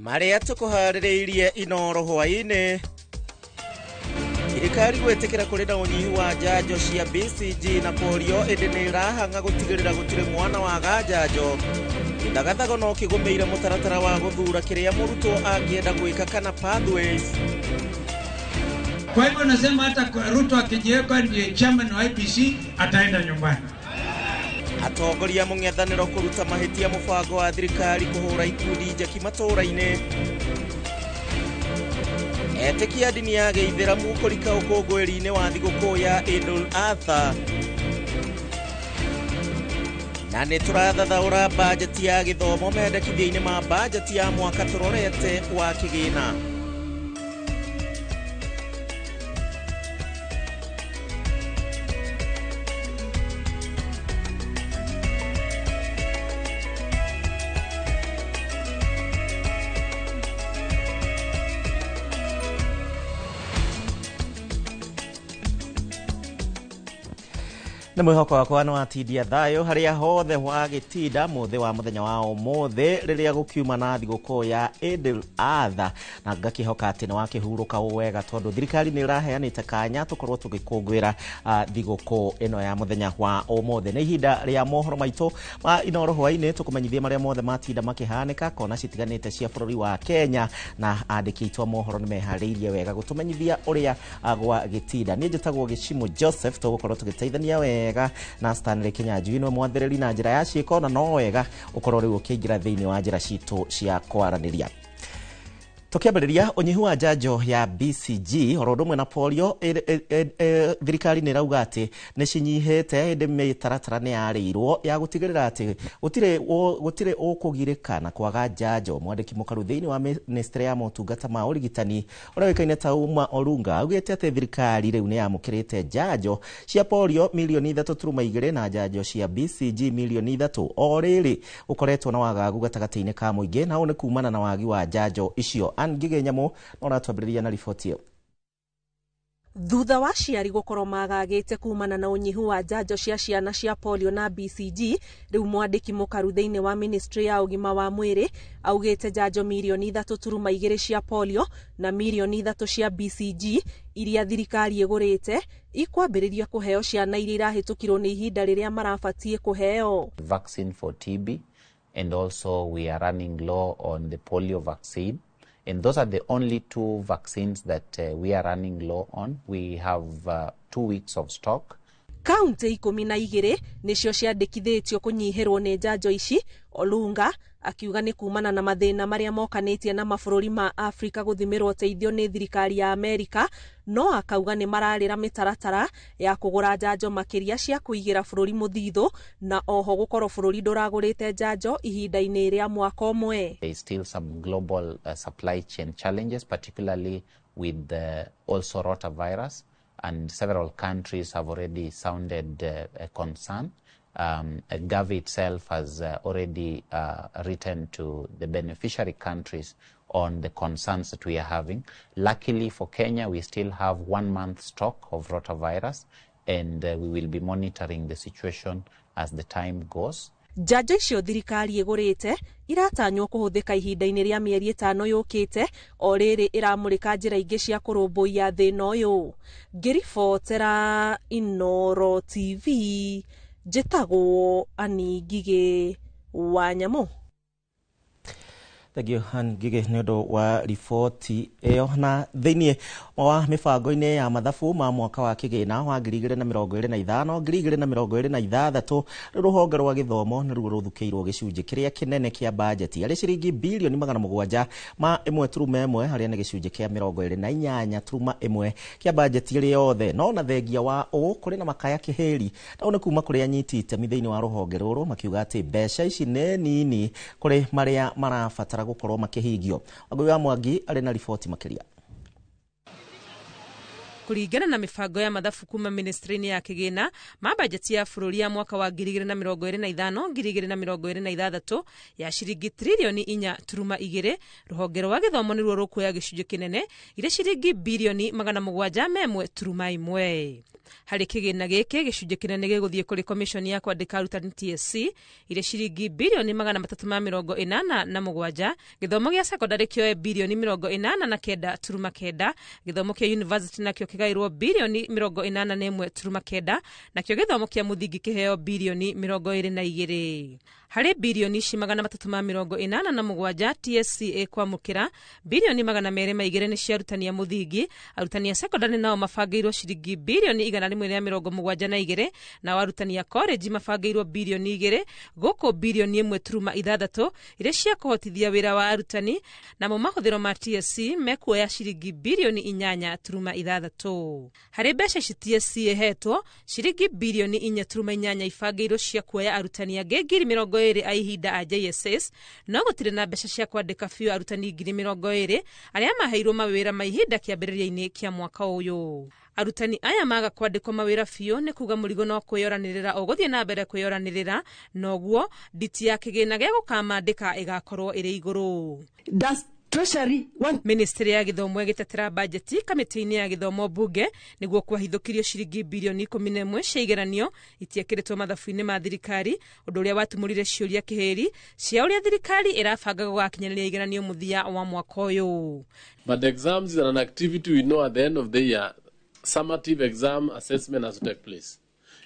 Marĩa tũkũharĩrĩirie Inooro hwaĩ-inĩ. Thirikari gwĩtĩkĩra kũrĩ na ũnyihu wa njanjo cia BCG na polio, ĩndĩ nĩ ĩrahang'a gũtigĩrĩra gũtirĩ mwana waga njanjo. Gĩthagathago no kĩgũmĩire mũtaratara wa gũthura kĩrĩa mũrutwo angĩenda gwĩka kana pathways. Kwa hivyo nasema hata Ruto akijiweka ndiye chairman wa IEBC, ataenda nyumbani. Atongoria mũng'ethanĩro kũruta mahĩtia mũbango wa thirikari kũhũra ikundi njeki matũũra-inĩ. Etĩkia ndini ya gĩithĩramu kũrika ũkũngũĩri-inĩ wa thigũkũ ya Eid al-Adha. Na nĩ tũrathathaũra bajeti ya gĩthomo mendekithia-inĩ ma bajeti ya mwaka tũrorete wa kĩgĩna. Nĩ mwĩhoko wakwa nĩ watindia thayũ harĩa hothe wagĩtinda mũthĩ wa mũthenya wa ũmũthĩ rĩrĩa gũkiuma na thigũkũ ya Eid al-Adha, na ngakĩhoka atĩ nĩ wakĩhurũka ũ wega tondũ thirikari nĩ ĩraheanĩte kanya tũkorwo tũgĩkũngũĩra thigũkũ ĩno ya mũthenya wa ũmũthĩ. Nĩ ihinda rĩa mohoro maitũ ma Inooro hwaĩ-inĩ, tũkũmenyithie marĩa mothe matinda makĩhanĩka kona citiganĩte cia bũrũri wa Kenya, na andĩki aitũ a mohoro nĩ meharĩirie wega gũtũmenyithia ũrĩa gwa gĩtinda. Niĩ njĩtagwo Gĩcimũ Joseph, tũgũkorwo tũgĩteithania wega na Stanley Kinyanjui nĩwe mwathĩrĩri na njĩra ya ciĩko, na no wega ũkorwo rĩu ũkĩingĩra thĩinĩ wa njĩra citũ cia kwaranĩria. Tũkĩambĩrĩria ũnyihu wa njanjo ya BCG oro ũndũ ũmwe na polio, thirikari nĩ ĩrauga atĩ nĩ cinyihĩte, ĩndĩ mĩtaratara nĩ yarĩirwo ya gũtigĩrĩra atĩ gũtirĩ ũkũgirĩka na kwaga njanjo. Mwandĩki mũkaru thĩinĩ wa ministry ya motungata ma ũrigitani ũrĩa ũĩkaine ta Uma Olunga augĩte atĩ thirikari rĩu nĩ yamũkĩrĩte njanjo cia polio milioni 3.2 na njanjo cia BCG milioni 3. O rĩrĩ ũkoretwo na wagagu gatagatĩ-inĩ ka mũingĩ, na ũũ nĩ kumana na wagi wa njanjo icio. Ngige Nyamu no ratwambĩrĩria na riboti ĩyo. Thutha wa aciari gũkorwo magagĩte kumana na ũnyihu wa njanjo cia ciana cia polio na BCG, rĩu mwandĩki mũkaru thĩinĩ wa ministry ya ũgima wa mwĩrĩ augĩte njanjo milioni 3.2 cia polio na milioni 3 cia BCG iria thirikari ĩgũrĩte ikwambĩrĩria kũheo ciana iria irahĩtũkirwo nĩ ihinda rĩrĩa marabatiĩ kũheo. Vaccine for TB, and also we are running low on the polio vaccine. And those are the only two vaccines that we are running low on. We have 2 weeks of stock. Kaunti 12 nĩcio ciandĩkithĩtio kũnyihĩrwo nĩ njanjo ici. Olunga akiuga nĩ kumana na mathĩna marĩa mokanĩtie na mabũrũri ma Afrika gũthimĩrwo ũteithio nĩ thirikari ya Amerika, no akauga nĩ mararĩra mĩtaratara ya kũgũra njanjo makĩria cia kũigĩra bũrũri mũthithũ, na oho gũkorwo bũrũri ndũragũrĩte njanjo ihinda-inĩ rĩa mwaka ũmwe. There is still some global supply chain challenges, particularly with also rotavirus, and several countries have already sounded a concern. Gavi itself has already written to the beneficiary countries on the concerns that we are having. Luckily for Kenya, we still have 1 month stock of rotavirus, and we will be monitoring the situation as the time goes. Njanjo icio thirikari ĩgũrĩte iratanywo kũhũthĩka ihinda-inĩ rĩa mĩeri 5 yũkĩte, o rĩrĩ ĩramũrĩka njĩra ingĩ cia kũrũmbũiya thĩna ũyũ. Ngĩribotera Inooro TV, njĩtagwo Annie Ngigĩ wa Nyamũ. Thank you, Ngigĩ, nĩ ũndũ wa riboti ĩyo. Na thĩinĩ wa mĩbango-inĩ ya mathabu ma mwaka wa kĩgĩna wa 2025 2026, rĩu rũhonge rwa gĩthomo nĩruo rũthukĩirwo gĩcunjĩ kĩrĩa kĩnene kĩa bajeti arĩ ciringi bilioni 701.1, harĩa nĩ gĩcunjĩ kĩa 28.1 kĩa bajeti ĩrĩ yothe. No na thengia wa ũũ kũrĩ na makaya kĩhĩri, na ũũ nĩ kuma kũrĩ anyiti itemi thĩinĩ wa rũhonge rũrũ makiuga atĩ mbeca ici nĩ nini kũrĩ marĩa marabatara gũkorwo makĩhingio. Wangũi wa Mwangi arĩ na riboti makĩria. Kũringana na mĩbango ya mathabu kuma ministry-inĩ ya kĩgĩna ma bajeti ya bũrũri ya mwaka wa 2025 2026 ya ciringi tririoni 4.2, rũhonge rwa gĩthomo nĩruo rũkuoya gĩcunjĩ kĩnene irĩ ciringi birioni 701.1. Harĩ kĩgĩna gĩkĩ gĩcunjĩ kĩnene gĩgũthiĩ kũrĩ commission ya kwandĩka arutani TSC irĩ ciringi birioni 387, gĩthomo gĩa secondary kĩoe birioni 89.9, gĩthomo kĩa university nakĩo kĩgaĩrwo birioni 81.9, nakĩo gĩthomo kĩa mũthingi kĩheo birioni 22. Harĩ birioni ici 387 TSC ĩkwamũkĩra birioni 202 nĩ cia arutani a mũthingi, arutani a secondary nao mabangĩirwo ciringi birioni 172, nao arutani a college mabangĩirwo birioni 2, gũkũ birioni 1.6 iria cia kũhotithia wĩra wa arutani, namo mahũthĩro ma TSC mekuoya ciringi birioni 8.6. Harĩ mbeca ici TSC ĩhetwo ciringi birioni 4.8 ibangĩirwo cia kuoya arutani angĩ 20,000 a ihinda a JSS, no gũtirĩ na mbeca cia kwandĩka biũ arutani 20,000 arĩa maheirwo mawĩra ma ihinda kĩambĩrĩria-inĩ kĩa mwaka ũyũ. Arutani aya maga kwandĩkwo mawĩra biũ nĩ kuga mũrigo no kwĩyoranĩrĩra ũgũthiĩ na mbere kwĩyoranĩrĩra, noguo nditi ya kĩgĩna gĩa gũkamandĩka ĩgakorwo ĩrĩ igũrũ. Ministry ya gĩthomo ĩgĩtetera bajeti kamĩtĩ-inĩ ya gĩthomo bunge nĩguo kwahithũkirio ciringi birioni 11 cia igeranio itiekĩrĩtwo mathabu-inĩ ma thirikari, ũndũ ũrĩa watumũrire ciũria kĩhĩri cia ũrĩa thirikari ĩrabanga gũgakinyanĩria igeranio mũthia wa mwaka ũyũ. But exams is an activity we know at the end of the year, summative exam assessment has to take place.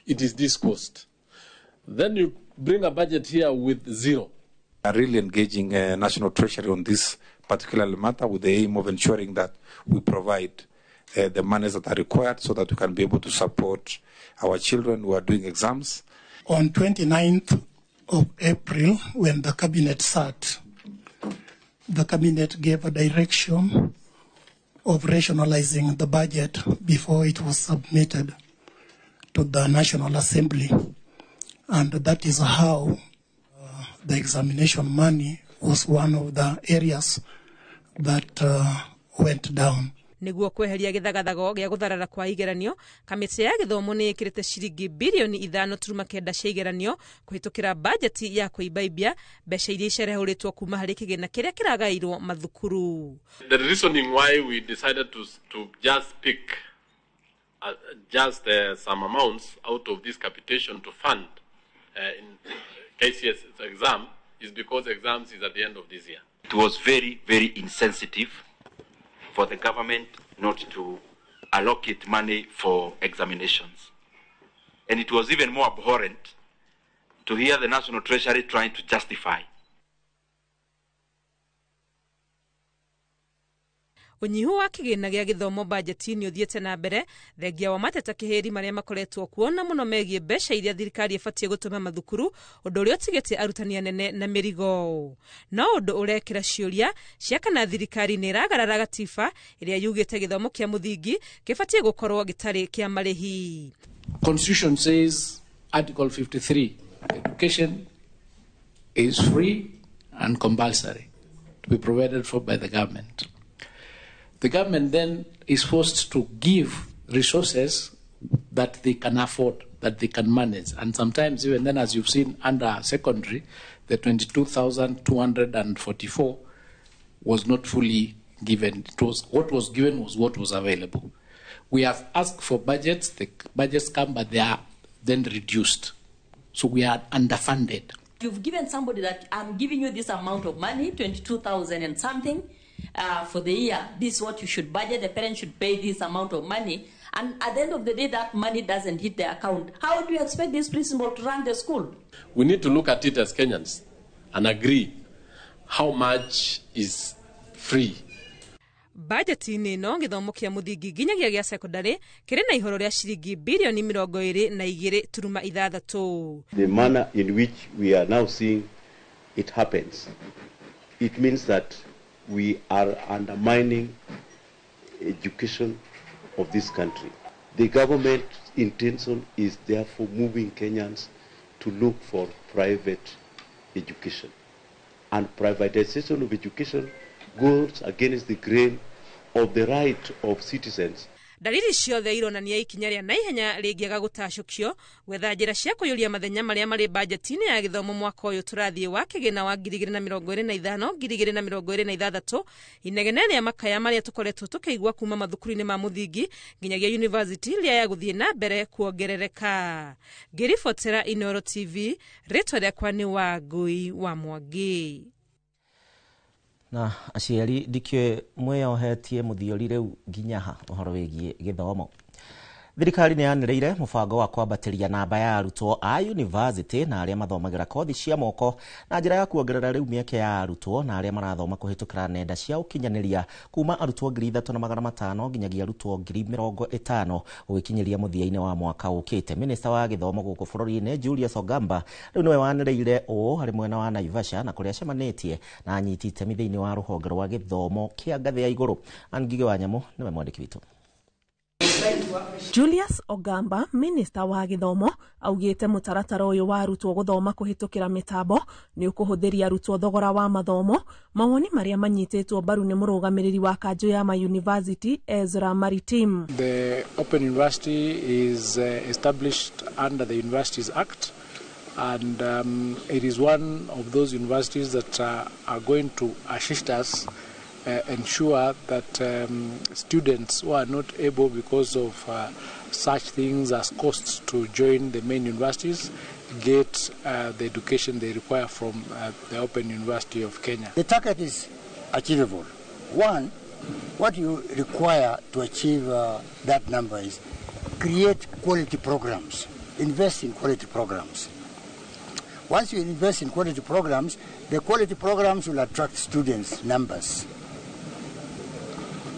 It is this cost. Then you bring a budget here with zero. Are really engaging National Treasury on this particular matter with the aim of ensuring that we provide the monies that are required so that we can be able to support our children who are doing exams. On 29th of April, when the cabinet sat, the cabinet gave a direction of rationalizing the budget before it was submitted to the National Assembly. And that is how the examination money was one of the areas that went down. Nĩguo kweheria gĩthagathago gĩa gũtharara kwa igeranio, kamĩtĩ ya gĩthomo nĩ ĩkĩrĩte ciringi birioni 5.9 cia igeranio kũhĩtũkĩra bajeti ya kũibaibia mbeca iria icerehũrĩtwo kuma harĩ kĩgĩna kĩrĩa kĩragaĩirwo mathukuru. The reasoning why we decided to just pick just some amounts out of this capitation to fund in KCSE exam is because exams is at the end of this year. It was very, very insensitive for the government not to allocate money for examinations. And it was even more abhorrent to hear the National Treasury trying to justify. Ũnyihu wa kĩgĩna gĩa gĩthomo bajeti-inĩ ũthiĩte na mbere thengia wa mateta kĩhĩri marĩa makoretwo kuona mũno megiĩ mbeca iria thirikari ĩbatiĩ gũtũma mathukuru, ũndũ ũrĩa ũtigĩte arutani anene na mĩrigo. No ũndũ ũrekĩra ciũria cia kana thirikari nĩ ĩragarara gatiba ĩrĩa yugĩte gĩthomo kĩa mũthingi kĩbatiĩ gũkorwo gĩtarĩ kĩa marĩhi. Constitution says, Article 53, education is free and compulsory to be provided for by the government. The government then is forced to give resources that they can afford, that they can manage. And sometimes even then, as you've seen under secondary, the 22,244 was not fully given. It was, what was given was what was available. We have asked for budgets. The budgets come, but they are then reduced. So we are underfunded. You've given somebody that I'm giving you this amount of money, 22,000 and something, for the year. This is what you should budget. The parents should pay this amount of money. And at the end of the day, that money doesn't hit the account. How do you expect this principal to run the school? We need to look at it as Kenyans and agree how much is free. Bajeti-inĩ ĩno gĩthomo kĩa mũthingi nginyagia gĩa secondary kĩrĩ na ihoro rĩa ciringi birioni 22.6. The manner in which we are now seeing it happens, it means that we are undermining education of this country. The government's intention is therefore moving Kenyans to look for private education. And privatization of education goes against the grain of the right of citizens. Dalili ciothe ironania ikinya rĩa naihenya rĩngĩaga gũtacũkio gwetha njĩra cia kũiyũria mathenya marĩa marĩ bajeti-inĩ ya gĩthomo mwaka ũyũ tũrathiĩ wa kĩgĩna wa 2025 2026. Inegene rĩa makaya marĩa tũkoretwo tũkĩigua kuma mathukuru-inĩ ma mũthingi nginyagia university rĩa ya gũthiĩ na mbere kuongerereka. Ngĩribotera Inooro TV, rĩtwa rĩakwa nĩ Wangui wa Mwangi. Na aciari ndikĩũĩ mwĩyohetie mũthiori rĩu nginya ha ũhoro wĩgiĩ gĩthomo. Thirikari nĩ yanĩrĩire mũbango wa kwambatĩria namba ya arutwo a university na arĩa mathomagĩra kothi cia moko na njĩra ya kuongerera rĩu mĩeke ya arutwo na arĩa marathoma kũhĩtũkĩra nenda cia ũkinyanĩria kuma arutwo 3500 nginyagia arutwo 50,000 gũgĩkinyĩria mũthia-inĩ wa mwaka ũkĩte. Minista wa gĩthomo gũkũ bũrũri-inĩ Julius Ogamba rĩu nĩwe wanĩrĩire ũũ harĩ mwena wa Naivasha na kũrĩa acemanĩtie na anyiti itemi thĩinĩ wa rũhonge rwa gĩthomo kĩa ngathĩ ya igũrũ. Ann Ngigĩ wa Nyamũ nĩwe mwandĩki witũ. Julius Ogamba, minista wa gĩthomo, augĩte mũtaratara ũyũ wa arutwo gũthoma kũhĩtũkĩra mĩtambo nĩ ũkũhũthĩria arutwo thogora wa mathomo, mawoni marĩa manyitĩtwo mbaru nĩ mũrũgamĩrĩri wa kanjũ ya ma university Ezra Maritim. The Open University is established under the Universities Act, and it is one of those universities that are going to assist us ensure that students who are not able because of such things as costs to join the main universities get the education they require from the Open University of Kenya. The target is achievable. One, what you require to achieve that number is create quality programs, invest in quality programs. Once you invest in quality programs, the quality programs will attract students' numbers.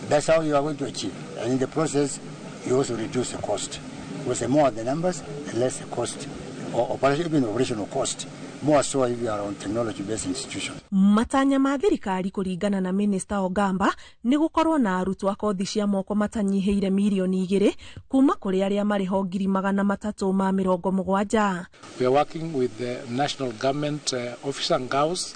That's how you are going to achieve. And in the process, you also reduce the cost. Because the more the numbers, the less the cost, or even operational cost. More so if you are on technology-based institution. Matanya ma thirikari kũringana na Minister Ogamba nĩ gũkorwo na arutwo a kothi cia moko matanyihĩire mirioni 2 kuma kũrĩ arĩa marĩ ho 370,000. We are working with the national government officer Ngaus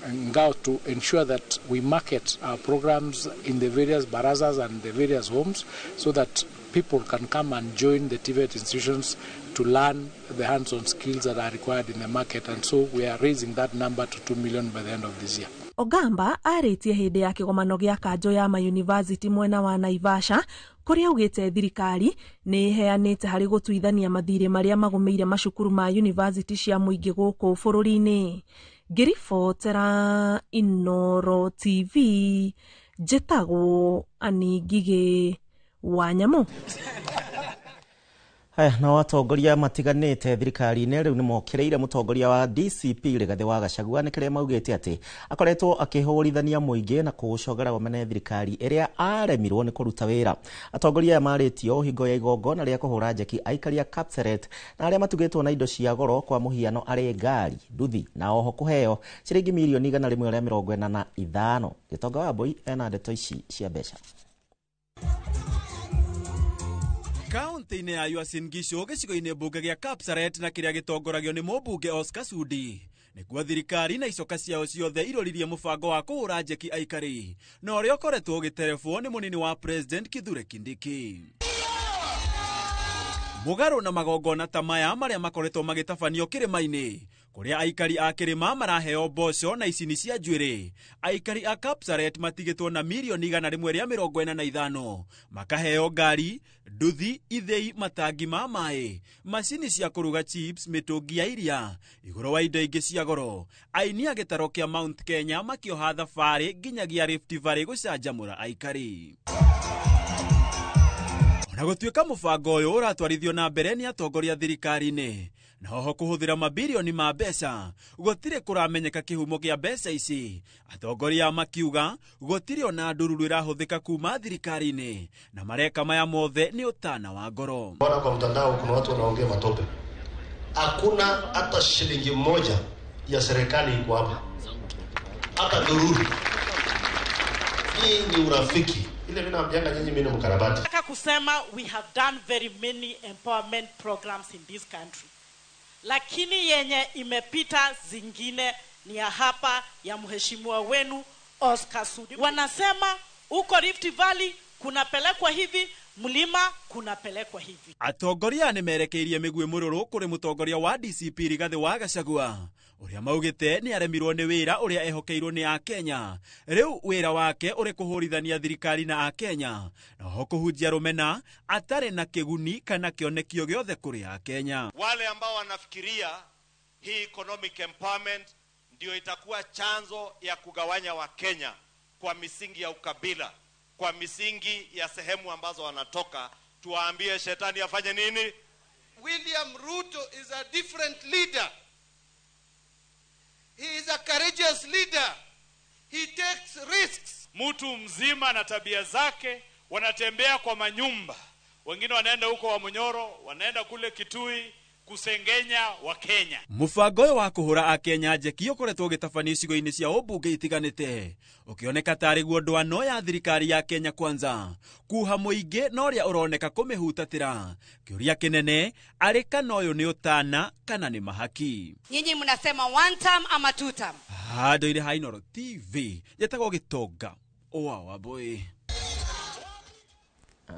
Ngao to ensure that we market our programs in the various barazas and the various homes so that people can come and join the TVET institutions to learn the hands-on skills that are required in the market. And so we are raising that number to 2 million by the end of this year. Ogamba arĩtie hĩndĩ ya kĩgomano gĩa kanjũ ya ma university mwena wa Naivasha kũrĩa augĩte thirikari nĩ ĩheanĩte harĩ gũtuithania mathirĩ marĩa magũmĩire macukuru ma university cia mũingĩ gũkũ bũrũri-inĩ. Ngĩribotera Inooro TV, njĩtagwo Ann Ngigĩ wa Nyamũ. Haya, nao atongoria matiganĩte thirikari-inĩ rĩu nĩmokĩrĩire mũtongoria wa DCP Rigathĩ wa Gachagua nĩ kĩrĩa maugĩte atĩ akoretwo akĩhũrithania mũingĩ na kũũcogera ũmene thirikari ĩrĩa aremirwo nĩ kũruta wĩra. Atongoria aya marĩtio hingo ya igongona rĩa kũhũra njeki aikari a Kapseret na arĩa matugĩtwo na indo cia goro kwa mũhiano arĩ ngari, nduthi na oho kũheo ciringi mirioni 145. Gĩtonga wa Mbui ena ndeto ici cia mbeca. Kaunti-inĩ ya Uasin Gishu gĩcigo-inĩ mbunge gĩa Kapseret na kĩrĩa gĩtongoragio nĩ mũmbunge Oscar Sudi nĩkuo thirikari na icoka ciao ciothe iroririe mũbango wa kũhũra njeki aikari na ũrĩa ũkoretwo ũgĩterebwo nĩ mũnini wa President Kithure Kindiki. Mũgarũ na magongona ta maya marĩa makoretwo magĩtabanio kĩrĩma-inĩ kũrĩa aikari a kĩrĩma maraheo mboco na icini cia njuĩrĩ, aikari a Kapseret matigĩtwo na mirioni 145 makaheo ngari, nduthi, ithĩi, matangi ma maĩ, macini cia kũruga chips, mĩtũngi ya iria, igũrũ wa indo ingĩ cia goro. Aini a gĩtaro kĩa Mount Kenya makĩoha thabarĩ nginyagia Rift Valley gũcanjamũra aikari. Na gũtuĩka mũbango ũyũ ũratwarithio na mbere nĩ atongoria thirikari-inĩ na oho kũhũthĩra mabirioni ma mbeca, gũtirĩ kũramenyeka kĩhumo kĩa mbeca ici. Atongoria makiuga gũtirĩ ona ndururu ĩrahũthĩka kuma thirikari-inĩ na mareka maya mothe nĩ ũtana wa ngoro. Bwana, kwa mtandao kuna watu wanaongea matope. Hakuna hata shilingi moja ya serikali iko hapa, hata ndururu. Hii ni urafiki. Ile mimi naambianga nyinyi, mimi ni mkarabati. Nataka kusema we have done very many empowerment programs in this country. Lakini yenye imepita zingine ni ya hapa ya mheshimiwa wenu Oscar Sudi. Wanasema huko Rift Valley kunapelekwa hivi, mlima kunapelekwa hivi. Atongoria nĩ merekeirie mĩguĩ mũrũrũ kũrĩ mũtongoria wa DCP Rigathĩ wa Gachagua ũrĩa maugĩte nĩ aremirwo nĩ wĩra ũrĩa ehokeirwo nĩ Akenya. Rĩu wĩra wake ũrĩ kũhũrithania thirikari na Akenya na oho kũhunjia rũmena atarĩ na kĩguni kana kĩonekio gĩothe kũrĩ Akenya. Wale ambao wanafikiria hii economic empowerment ndio itakuwa chanzo ya kugawanya Wakenya kwa misingi ya ukabila, kwa misingi ya sehemu ambazo wanatoka, tuwaambie shetani afanye nini? William Ruto is a different leader. He is a courageous leader. He takes risks. Mtu mzima na tabia zake, wanatembea kwa manyumba, wengine wanaenda huko Wamunyoro, wanaenda kule Kitui kusengenya Wakenya. Mũbango ũyũ wa kũhũra Akenya njeki ũkoretwo ũgĩtabanio icigo-inĩ cia ũmbunge itiganĩte ũkĩoneka tarĩ guo ndwano ya thirikari ya Kenya Kwanza kuha mũingĩ na ũrĩa ũroneka kũmĩhutatĩra. Kĩũria kĩnene arĩ kana ũyũ nĩ ũtana kana nĩ mahaki. Nyinyi mnasema one term ama two term? Handũ-inĩ ha Inooro TV njetagwo Gĩtonga wa Wambũi.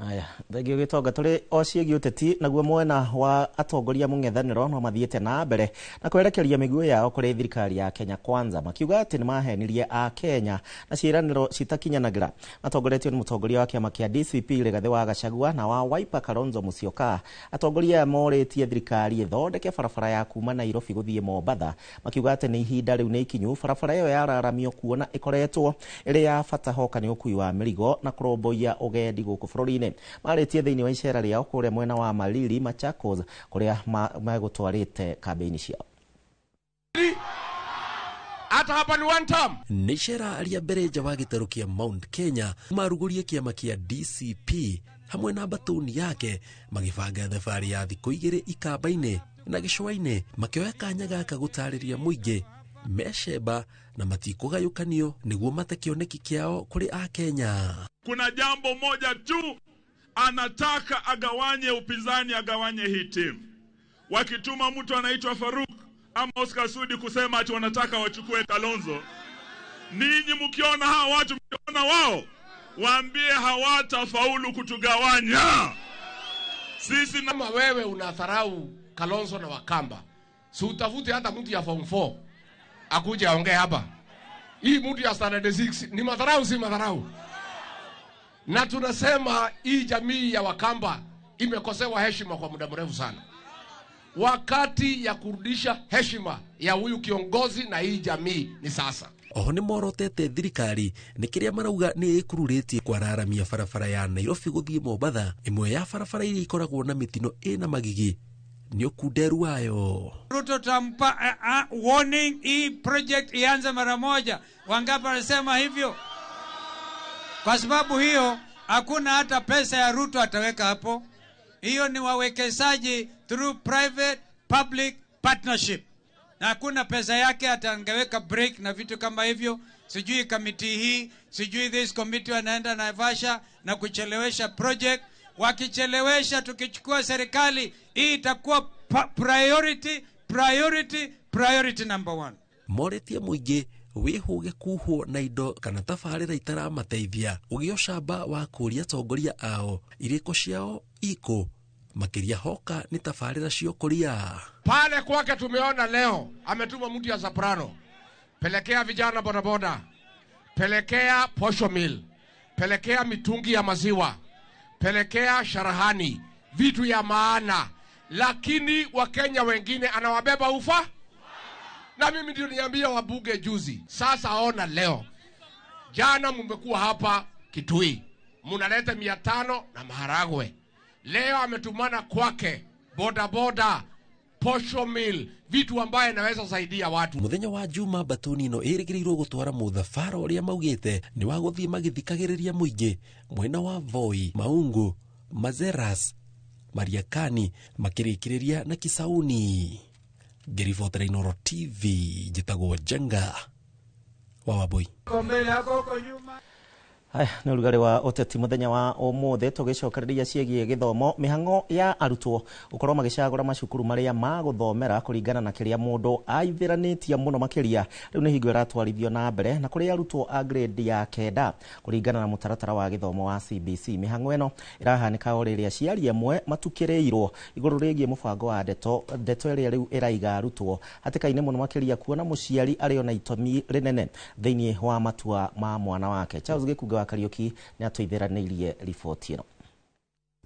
Aya, thengio Gĩtonga. Tũrĩ o ciĩgiĩ ũteti, naguo mwena wa atongoria mũng'ethanĩro no mathiĩte na mbere na kwerekeria mĩguĩ yao kũrĩ thirikari ya Kenya Kwanza makiuga atĩ nĩ mahenirie Akenya na ciĩranĩro citakinyanagĩra. Matongoretio nĩ mũtongoria wa kĩama kĩa DCP Rigathĩ wa Gachagua na wa Wiper Kalonzo Musyoka. Atongoria aya morĩtie thirikari ĩthondeke barabara ya kuma Nairobi gũthiĩ Mombatha makiuga atĩ nĩ ihinda rĩu nĩ ikinyu barabara ĩyo yararamio kuona ĩkoretwo ĩrĩ ya bata hoka nĩ ũkui wa mĩrigo na kũrũmbũiya ũgendi gũkũ bũrũri-inĩ. Marĩtie thĩinĩ wa icera rĩao kũrĩa mwena wa Malili Machakos kũrĩa megũtwarĩte kambĩini ciao. Hata hapa ni one term. Nĩ icera rĩa mbere nja wa gĩtarũ kĩa Mount Kenya marugũrie kĩama kĩa DCP hamwe na mbatũni yake magĩbanga thabarĩ ya thikũ igĩrĩ ikamba-inĩ na gĩcũa-inĩ makĩoya kanya gaka gũtarĩria mũingĩ mecemba na matikũgayũkanio nĩguo mate kĩoneki kĩao kũrĩ Akenya. Kuna jambo moja tu anataka agawanye upinzani, agawanye hii timu. Wakituma mtu anaitwa Faruk ama Oscar Sudi kusema ati wanataka wachukue Kalonzo, ninyi mkiona hawa watu, mkiona wao, waambie hawatafaulu kutugawanya sisi. Kama wewe unadharau Kalonzo na Wakamba, si utafute hata mtu ya form 4 akuje aongee hapa. Hii mtu ya standard 6 ni madharau, si madharau? Na tunasema hii jamii ya Wakamba imekosewa heshima kwa muda mrefu sana. Wakati ya kurudisha heshima ya huyu kiongozi na hii jamii ni sasa. Oho nĩ morotete thirikari nĩ kĩrĩa marauga nĩ ĩkururĩtie kwararamia barabara ya Nairobi gũthiĩ Mombatha, ĩmwe ya barabara iria ikoragwo na mĩtino ĩna magigi nĩ ũkunderu wayo. Ruto tampa warning, hii project ianze mara moja. Wangapi wanasema hivyo? Kwa sababu hiyo hakuna hata pesa ya Ruto ataweka hapo. Hiyo ni wawekezaji through private public partnership. Na hakuna pesa yake atangeweka break na vitu kama hivyo. Sijui committee hii, sijui this committee wanaenda Naivasha na kuchelewesha project. Wakichelewesha tukichukua serikali, hii itakuwa priority, priority, priority number 1. Moretie mũingĩ wĩhũge kuhwo na indo kana tabarĩra itaramateithia ũgĩa ũcamba wa kũũria atongoria ao irĩko ciao iko makĩria hoka nĩ tabarĩra cia ũkũria. Pale kwake tumeona leo ametuma mtu ya soprano, pelekea vijana bodaboda, pelekea posho mill, pelekea mitungi ya maziwa, pelekea sharahani, vitu ya maana, lakini Wakenya wengine anawabeba ufa. Na mimi ndio niambia wabunge juzi. Sasa ona leo. Jana mmekuwa hapa Kitui, mnaleta 500 na maharagwe. Leo ametumana kwake boda boda, posho mill, vitu ambaye naweza saidia watu. Muthenya wa Juma batuni no ĩrĩgĩrĩirwo gũtwara mũthabara ũrĩa maugĩte nĩ wa gũthiĩ magĩthikagĩrĩria mũingĩ mwena wa Voi, Maungu, Mazeras, Mariakani makĩrĩkĩrĩria na Kisauni. Ngĩribotera Inooro TV njĩtagwo Njenga wa Wambui. Haya nĩ ũrugarĩ wa ũteti mũthenya wa ũmũthĩ tũgĩcokereria ciĩgiĩ gĩthomo mĩhang'o ya arutwo gũkorwo magĩcagũra macukuru marĩa magũthomera kũringana na kĩrĩa mũndũ aithĩranĩtie mũno makĩria rĩu nĩ hingo ĩratwarithio na mbere na kũrĩ arutwo a grade ya 9 kũringana na mũtaratara wa gĩthomo wa CBC. Mĩhang'o ĩno ĩrahanĩka o rĩrĩa aciari amwe matukĩrĩirwo igũrũ rĩgiĩ mũbango wa ndeto ĩrĩa rĩu ĩraiga arutwo hatĩka-inĩ mũno makĩria kuona mũciari arĩ ona itemi rĩnene thĩinĩ wa matua ma mwana wake. Charles Gĩkunga wa Kariuki nĩ atũitheranĩirie riboti ĩno.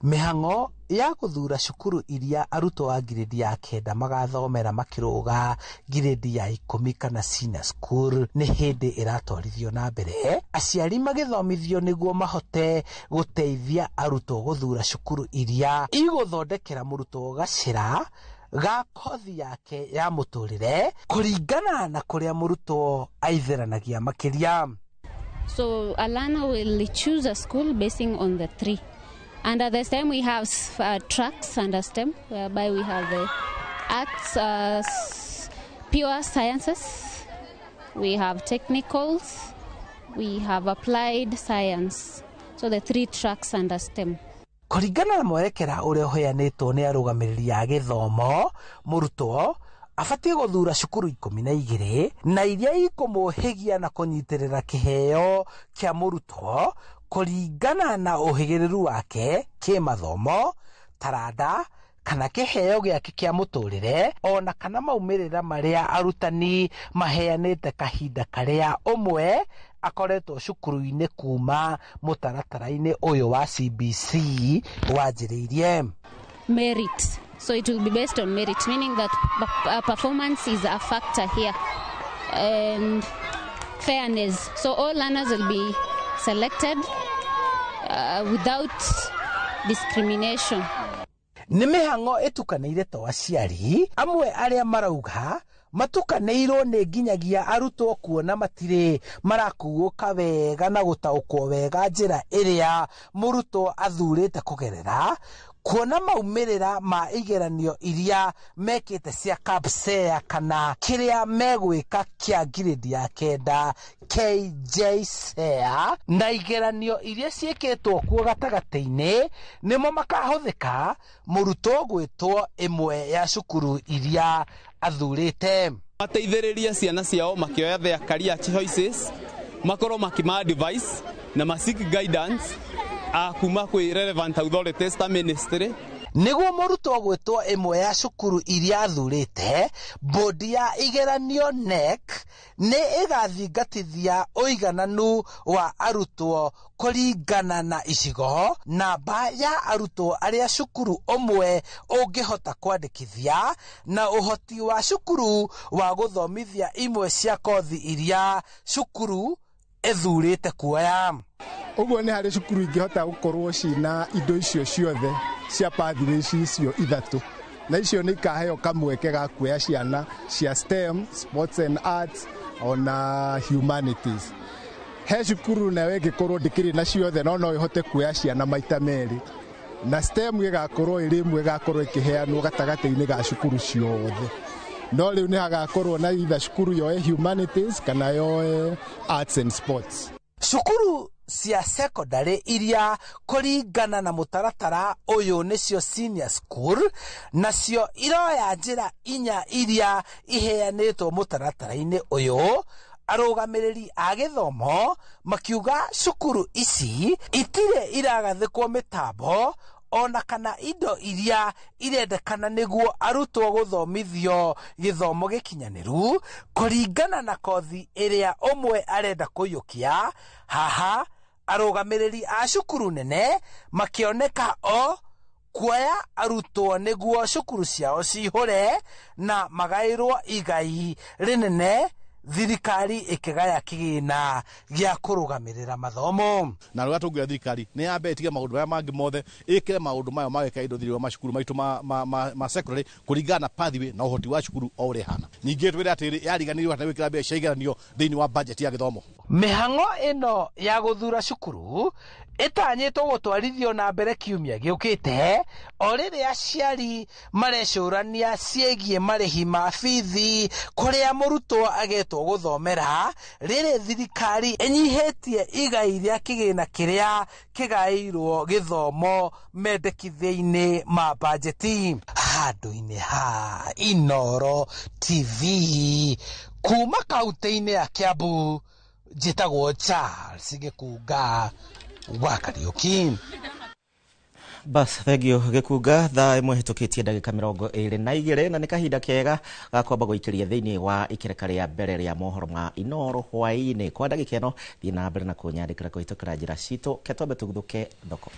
Mĩhang'o ya gũthura cukuru iria arutwo a ngirĩndi ya 9 magathomera makĩrũga ngirĩndi ya 10 kana senior school nĩ hĩndĩ ĩratwarithio na mbere, aciari magĩthomithio nĩguo mahote gũteithia arutwo gũthura cukuru iria igũthondekera mũrutwo gacĩra ga kothi yake ya mũtũrĩre kũringana na kũrĩa mũrutwo aitheranagia makĩria. So a learner will choose a school basing on the 3. And at the STEM we have tracks under STEM, whereby we have the arts, pure sciences, we have technicals, we have applied science. So the 3 tracks under STEM. Kũringana na mwerekera ũrĩa ũheanĩtwo nĩ arũgamĩrĩri a gĩthomo, mũrutwo abatiĩ gũthura cukuru 12 na iria ikũmũhĩgia na kũnyitĩrĩra kĩheo kĩa mũrutwo kũringana na ũhĩgĩrĩru wake kĩmathomo, taranda kana kĩheo gĩake kĩa mũtũrĩre ona kana maumĩrĩra marĩa arutani maheanĩte kahinda karĩa ũmwe akoretwo cukuru-inĩ kuma mũtaratara-inĩ ũyũ wa CBC wanjĩrĩirie. Merit. So it will be based on merit, meaning that performance is a factor here, and fairness. So all learners will be selected without discrimination. Nĩ mĩhang'o ĩtukanĩire to aciari amwe arĩa marauga matukanĩirwo nĩ nginyagia arutwo kuona matirĩ marakuũka wega na gũtaũkwo wega njĩra ĩrĩa mũrutwo athurĩte kũgerera kuona maumĩrĩra ma igeranio iria mekĩte cia KPSEA kana kĩrĩa megwĩka kĩa ngirĩndi ya 9 KJSEA na igeranio iria ciĩkĩtwo kuo gatagatĩ-inĩ nĩmo makahũthĩka mũrutwo gwĩtwo ĩmwe ya cukuru iria athurĩte. Mateithĩrĩrie ciana ciao makĩoya their career choices, makorwo makĩma advice na ma seek guidance kuma kwĩ relevant authorities ta ministry. Nĩguo mũrutwo gwĩtwo ĩmwe ya cukuru iria athurĩte, bodi ya igeranio KNEC nĩ ĩgathingatithia ũigananu wa arutwo kũringana na icigo, namba ya arutwo arĩa cukuru ũmwe ũngĩhota kwandĩkithia na ũhoti wa cukuru wa gũthomithia imwe cia kothi iria cukuru ĩthurĩte kuoya. Ũguo nĩ harĩ cukuru ingĩhota gũkorwo cina indo icio ciothe cia pathways icio 3 na icio nĩ ikaheo kamweke ga kuoya ciana cia STEM, sports and arts ona humanities. He cukuru nayo ĩngĩkorwo ndĩkĩrĩ na ciothe no no ĩhote kuoya ciana maita merĩ, na STEM ĩgakorwo ĩrĩ ĩmwe ĩgakorwo ĩkĩheanwo gatagatĩ-inĩ ga cukuru ciothe. No rĩu nĩ hagakorwo na either cukuru yoe humanities kana yoe arts and sports. Cukuru cia secondary iria kũringana na mũtaratara ũyũ nĩcio senior school, nacio iroya njĩra 4 iria iheanĩtwo mũtaratara-inĩ ũyũ. Arũgamĩrĩri a gĩthomo makiuga cukuru ici itirĩ iragathĩkwo mĩtambo ona kana indo iria irendekana nĩguo arutwo gũthomithio gĩthomo gĩkinyanĩru kũringana na kothi ĩrĩa ũmwe arenda kũiyũkia. Haha arũgamĩrĩri a cukuru nene makĩoneka o kuoya arutwo nĩguo cukuru ciao cihũre na magaĩrwo igai rĩnene, thirikari ĩkĩgaya kĩgĩna gĩa kũrũgamĩrĩra mathomo. Na rũrĩa tũngiuga thirikari nĩ yambe ĩtige maũndũ marĩa mangĩ mothe, ĩkĩre maũndũ mayo ma gwĩka indo thĩinĩ wa macukuru maitũ ma secondary kũringana na pathway na ũhoti wa cukuru o ũrĩa ĩhana. Ningĩ twĩre atĩrĩ, yariganĩirwo atĩ gwĩkĩra mbeca cia igeranio thĩinĩ wa budget ya gĩthomo. Mĩhang'o ĩno ya gũthura cukuru Ĩtanyĩtwo gũtwarithio na mbere kiumia gĩũkĩte o rĩrĩa aciari marecũrania ciĩgiĩ marĩhi ma bithi kũrĩa mũrutwo agetwo gũthomera, rĩrĩ thirikari ĩnyihĩtie igai rĩa kĩgĩna kĩrĩa kĩgaĩirwo gĩthomo mendekithia-inĩ ma bajeti. Handũ-inĩ ha Inooro TV kuma kaunti-inĩ ya Kiambu, njĩtagwo Charles Gĩkunga wa Kariuki. Bas, thengio Gĩkunga. Thaa ĩmwe hĩtũkĩtie ndagĩka 22, na nĩ kahinda kega ga kwamba gũikĩria thĩinĩ wa ikereka rĩa mbere rĩa mohoro ma Inooro hwaĩ-inĩ. Kwa ndagĩka ĩno, thiĩ na mbere na kũnyandĩkĩra kũhĩtũkĩra njĩra citũ. Ke twambe tũguthũke thoko.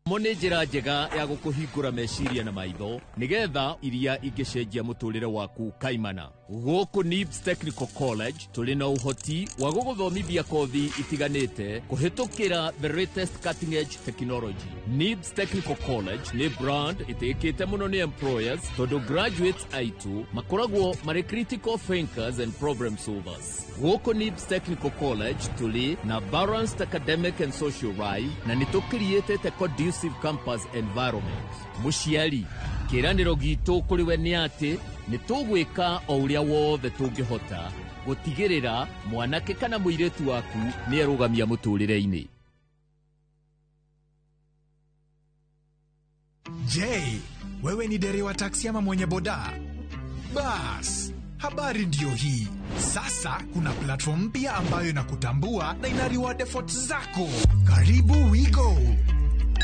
Mo nĩ njĩra njega ya gũkũhingũra meciria na maitho nĩgetha iria ingĩcenjia mũtũrĩre waku kaimana. Gũkũ NIBS Technical College tũrĩ na ũhoti wa gũgũthomithia kothi itiganĩte kũhĩtũkĩra the latest cutting edge technology. NIBS Technical College nĩ brand ĩtĩkĩte mũno nĩ employers tondũ graduates aitũ makoragwo marĩ critical thinkers and problem solvers. Gũkũ NIBS Technical College tũrĩ na balanced academic and social life na nĩ tũkiriĩtĩte conducive campus environment. Mũciari, kĩĩranĩro gitũ kũrĩ we nĩ atĩ nĩ tũgwĩka o ũrĩa wothe tũngĩhota gũtigĩrĩra mwanake kana mũirĩtu waku nĩ erũgamia mũtũrĩre-inĩ. Je, wewe ni dereva taksi ama mwenye boda? Bas, habari ndiyo hii. Sasa kuna platform mpya ambayo inakutambua na ina reward efforts zako. Karibu WeGo.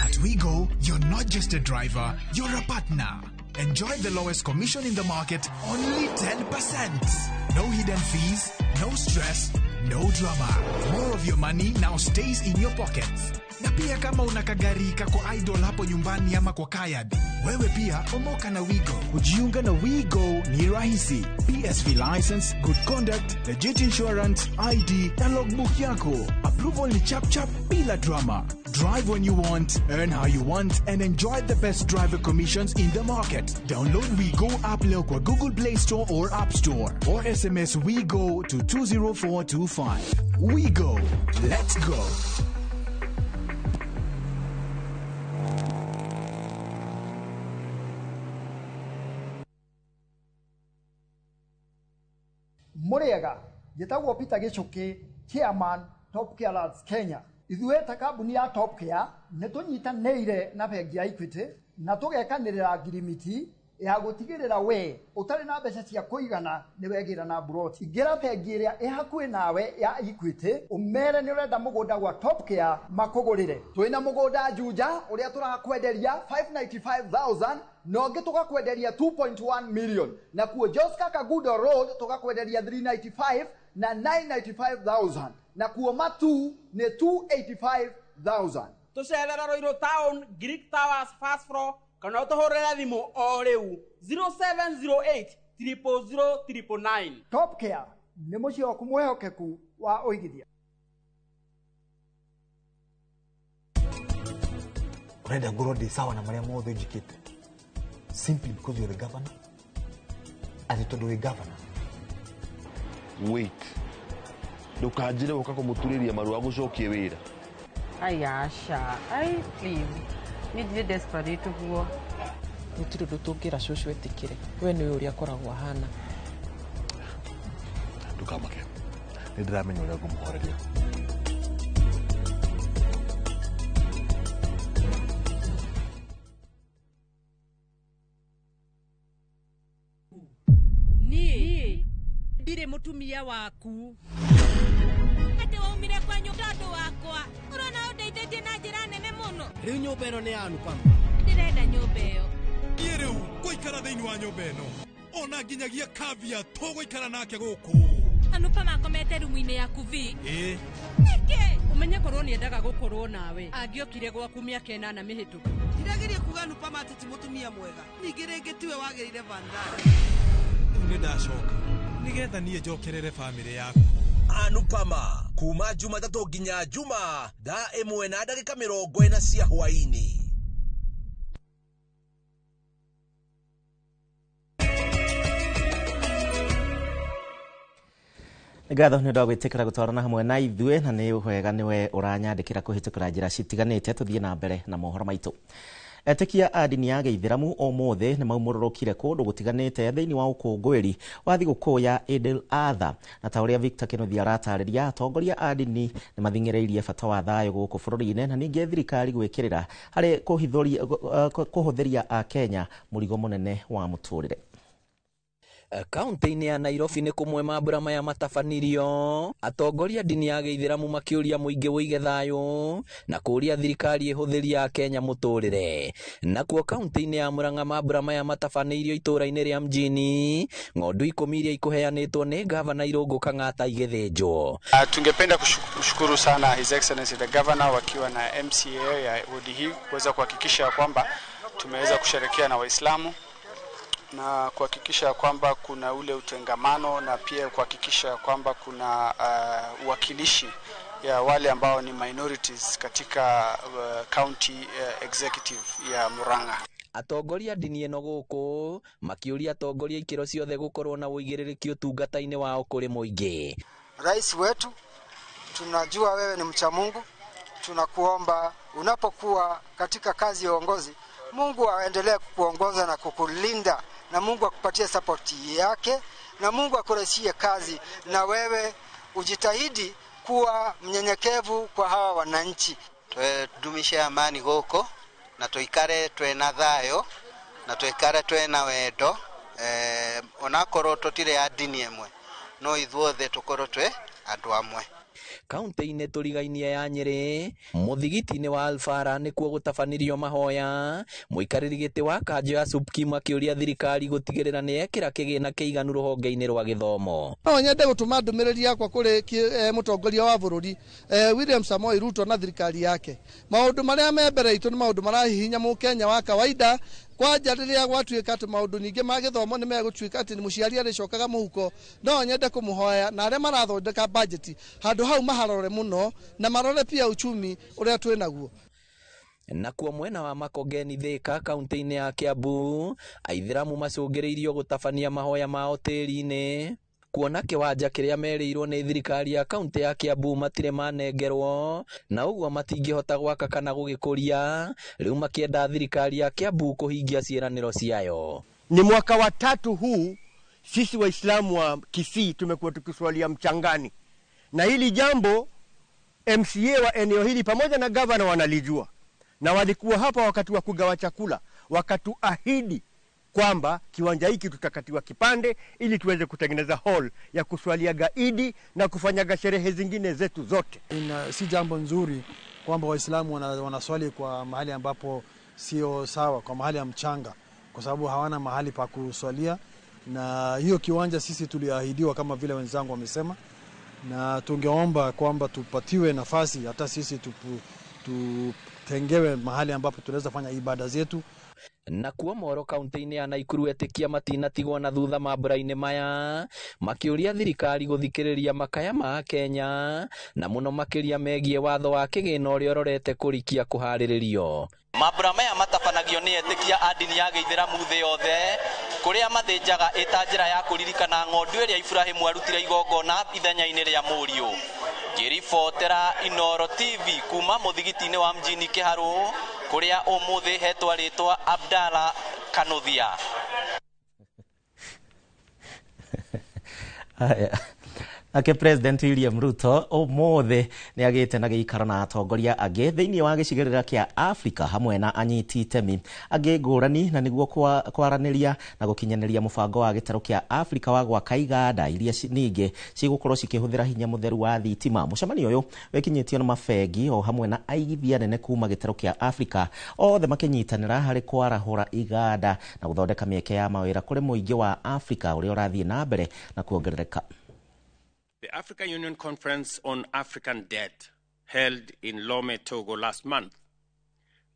At WeGo, you're not just a driver, you're a partner. Enjoy the lowest commission in the market, only 10%. No hidden fees, no stress, no drama. More of your money now stays in your pockets. Na pia kama una kagari kako idle hapo nyumbani ama kwa kayad, wewe pia omoka na WeGo. Kujiunga na WeGo ni rahisi. PSV license, good conduct, legit insurance, ID na logbook yako. Approval ni chap chap bila drama. Drive when you want, earn how you want, and enjoy the best driver commissions in the market. Download WeGo app leo kwa Google Play Store or App Store, or SMS WeGo to 20425. WeGo. Let's go. Mũrĩega, njĩtagwo Peter Gĩchũkĩ, chairman Top Care Lads Kenya. Ithuĩ ta kambuni ya Top Care nĩ tũnyitanĩire na bengi ya Equity na tũgekanĩrĩra ngirimiti ya gũtigĩrĩra we ũtarĩ na mbeca cia kũigana nĩ wegĩra na mburoti. Ingĩra bengi ĩrĩa ĩ hakuhĩ nawe ya Equity ũmere nĩ ũrenda mũgũnda gwa Top Care makũgũrĩre. Twĩna mũgũnda Juja ũrĩa tũrakwenderia 595,000 na ũngĩ tũgakwenderia 2.1 million, na kuo Joska Kagudo Road tũgakwenderia 395 na 995,000, na kuo Matu nĩ 285,000. Tũcerera Ruiru Town, Greek Towers first floor, kana ũtũhũrĩre thimũ o rĩu 0708 000 999. Top Care nĩ mũciĩ waku mwĩhokeku wa ũigithia. Ũrenda ngorwo ndĩ sawa na marĩa mothe njĩkĩte simply because you're the governor, atĩ tondũ wĩ governor. Wait, ndũkanjĩre gũka kũmũturĩria marũa gũcokie wĩra. Ai aca, ai please, niĩ ndirĩ desperate ũguo. Gũtirĩ ũndũ tũngĩra cũcũ etĩkĩre, we nĩũĩ ũrĩa akoragwo ahana. Ndũkamake, nĩ ndĩramenya ũrĩa ngũmũhoreria. Niĩ ndirĩ mũtumia waku. Atĩ waumire kwanyu tondũ wakwa, ũrona ũndeithĩtie na njĩra nene mũno. Rĩu nyũmba ĩno nĩ ya Anupama. Ndĩrenda nyũmba ĩyo. Niĩ rĩu ngũikara thĩinĩ wa nyũmba ĩno, ona nginyagia kavia tũgũikara nake gũkũ. Anupama akomete rumu-inĩ yaku vi. Ĩĩ. Nĩkĩ? Ũmenye korwo nĩendaga gũkorwo nawe, angĩokire gwaku mĩaka 8 mĩhĩtũku. Ndirageria kuga Anupama atĩ ti mũtumia mwega, ningĩ rĩngĩ tiwe wagĩrĩire Vandana. Rĩu nĩ ndacoka nĩgetha niĩ njokerere bamĩrĩ yaku. Anupama kuma Jumatatũ nginya Juma thaa 1:40 cia hwaĩ-inĩ. Ngatho nĩ ũndũ wa gwĩtĩkĩra gũtwarana hamwe na ithuĩ, na nĩ wega nĩwe ũranyandĩkĩra kũhĩtũkĩra njĩra citiganĩte. Tũthiĩ na mbere na mohoro maitũ. Etĩkia a ndini ya gĩithĩramu ũmũthĩ nĩ maumũrũrũkire kũndũ gũtiganĩte thĩinĩ wa ũkũngũĩri wa thigũkũ ya Eid al-Adha, na ta ũrĩa Victor Kĩnuthia aratarĩria, atongoria a ndini nĩ mathing'ĩrĩirie bata wa thayũ gũkũ bũrũri-inĩ na ningĩ thirikari gwĩkĩrĩra harĩ kũhũthĩria Akenya mũrigo mũnene wa mũtũrĩre. Kaunti-inĩ ya Nairobi nĩ kũmwe mambura maya matabanirio, atongoria ndini ya gĩithĩramu makĩũria mũingĩ ũige thayũ na kũũria thirikari ĩhũthĩrie Akenya mũtũrĩre. Nakuo kaunti-inĩ ya Murang'a mambura maya matabanĩirio itũũra-inĩ rĩa mjini, ng'ondu 10 iria ikũheanĩtwo nĩ gavana Irũngũ Kang'ata igĩthĩnjwo. Tungependa kushukuru sana His Excellency the Governor wakiwa na MCA ya wodi hii kuweza kuhakikisha kwamba tumeweza kusherehekea na Waislamu na kuhakikisha kwamba kuna ule utengamano na pia kuhakikisha kwamba kuna uwakilishi ya wale ambao ni minorities katika county executive ya Murang'a. Atongoria ndini ĩno gũkũ makĩũria atongoria ikĩro ciothe gũkorwo na ũigĩrĩrĩki ũtungata-inĩ wao kũrĩ mũingĩ. Rais wetu, tunajua wewe ni mcha Mungu, tunakuomba unapokuwa katika kazi ya uongozi, Mungu aendelee kukuongoza na kukulinda, na Mungu akupatie support yake, na Mungu akurahisishie kazi, na wewe ujitahidi kuwa mnyenyekevu kwa hawa wananchi. Tudumishe amani goko na tuikare twena thayo na tuikare twena wendo, onakorwo tutire a ndini emwe no ithuothe tukorwo twe andu amwe. Kaunti-inĩ tũrigainie ya Nyĩrĩ, mũthigiti-inĩ wa Alfara nĩkuo gũtabanirio mahoya, mũikarĩri gĩtĩ wa kanjũ ya Supkim akĩũria thirikari gũtigĩrĩra nĩ yekĩra kĩgĩna kĩiganu rũhonge-inĩ rwa gĩthomo. No nyende gũtũma ndũmĩrĩri yakwa kũrĩ mũtongoria wa bũrũri William Samoei Ruto na thirikari yake. Maũndũ marĩa me mbere itũ nĩ maũndũ marahihinya mũkenya wa kawaida, kwanja rĩrĩa gwatuĩka atĩ maũndũ ningĩ ma gĩthomo nĩ megũtuĩka atĩ mũciari arĩcokaga mũhuko. No nyende kũmũhoya na arĩa marathondeka bajeti handũ hau maharore mũno na marore pia uchumi ũrĩa twĩ naguo. Nakuo mwena wa Makongeni Thika kaunti-inĩ ya Kiambu, aithĩramu macũngĩrĩirio gũtabania mahoya mao tĩri-inĩ kuona kĩwanja kĩrĩa merĩirwo nĩ thirikari ya kaunti ya Kiambu matirĩ manengerwo na ũguo matingĩhota gwaka kana gũgĩkũria, rĩu makĩenda thirikari ya Kiambu kũhingia ciĩranĩro ciayo. Ni mwaka wa tatu huu sisi Waislamu wa Kisii tumekuwa tukiswalia mchangani, na hili jambo MCA wa eneo hili pamoja na governor wanalijua, na walikuwa hapa wakati wa kugawa chakula wakatuahidi kwamba kiwanja hiki tutakatiwa kipande ili tuweze kutengeneza hall ya kuswalia gaidi na kufanyaga sherehe zingine zetu zote. Si jambo nzuri kwamba Waislamu wanaswali kwa mahali ambapo sio sawa, kwa mahali ya mchanga, kwa sababu hawana mahali pa kuswalia, na hiyo kiwanja sisi tuliahidiwa kama vile wenzangu wamesema, na tungeomba kwamba tupatiwe nafasi hata sisi tutengewe mahali ambapo tunaweza fanya ibada zetu. Nakuo Moro kaunti-inĩ ya Naikuru etĩkia matinatigwo na thutha mambura-inĩ maya makĩũria thirikari gũthikĩrĩria makaya ma Kenya na mũno makĩria megiĩ watho wa kĩgĩna ũrĩa ũrorete kũrikia kũharĩrĩrio. Mambura maya matabanagio nĩ etĩkia a ndini ya gĩithĩramu thĩ yothe kũrĩa mathĩnjaga ĩta njĩra ya kũririkana ng'ondu ĩrĩa Iburahĩmu arutire igongona ithenya-inĩ rĩa mũriũ. Ngĩribotera Inooro TV kuma mũthigiti-inĩ wa mjini Kĩharũ kũrĩa ũmũthĩ hetwa rĩtwa Abdalla Kanuthia. Nake President William Ruto ũmũthĩ nĩ agĩte na gĩikaro na atongoria angĩ thĩinĩ wa gĩcigĩrĩra kĩa Afrika hamwe na anyiti itemi angĩ ngũrani, na nĩguo kwaranĩria na gũkinyanĩria mũbango wa gĩtarũ kĩa Afrika wa gwaka iganda iria ningĩ cigũkorwo cikĩhũthĩra hinya mũtheru wa thitima. Mũcemanio ũyũ wĩkinyĩtio nĩ mabengi o hamwe na aigithia nene kuma gĩtarũ kĩa Afrika, othe makĩnyitanĩra harĩ kwarahũra iganda na gũthondeka mĩeke ya mawĩra kũrĩ mũingĩ wa Afrika ũrĩa ũrathiĩ na mbere na kuongerereka. The African Union Conference on African Debt, held in Lomé, Togo last month,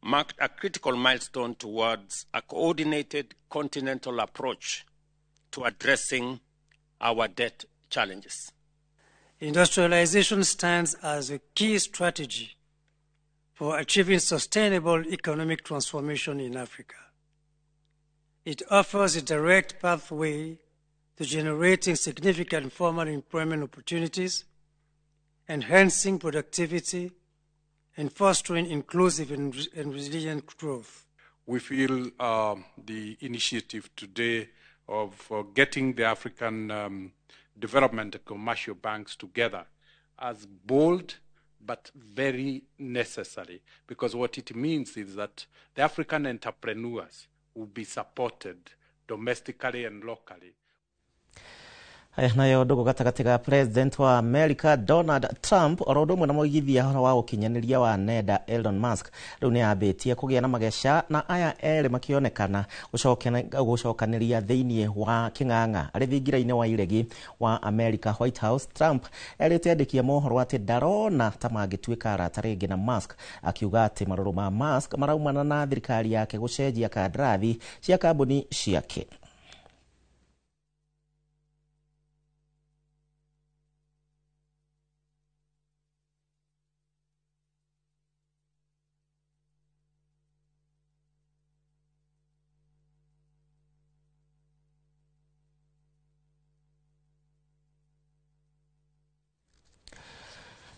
marked a critical milestone towards a coordinated continental approach to addressing our debt challenges. Industrialization stands as a key strategy for achieving sustainable economic transformation in Africa. It offers a direct pathway to generating significant formal employment opportunities, enhancing productivity, and fostering inclusive and resilient growth. We feel the initiative today of getting the African development and commercial banks together as bold but very necessary, because what it means is that the African entrepreneurs will be supported domestically and locally. Haya nayo ndugu gatagati ga President wa America Donald Trump oro ũndũ ũmwe na mũigithia wa ũkinyanĩria wa nenda Elon Musk rĩu nĩ ambĩtie kũgĩa na mageca na aya erĩ makĩonekana gũcokanĩria thĩinĩ wa kĩng'ang'a arĩ thingira-inĩ wa iregi wa America White House. Trump erĩte andĩki a mohoro atĩ ndarona ta mangĩtuĩka arata rĩngĩ na Musk, akiuga atĩ marũrũ ma Musk maraumana na thirikari yake gũcenjia kandarathi cia kambuni ciake.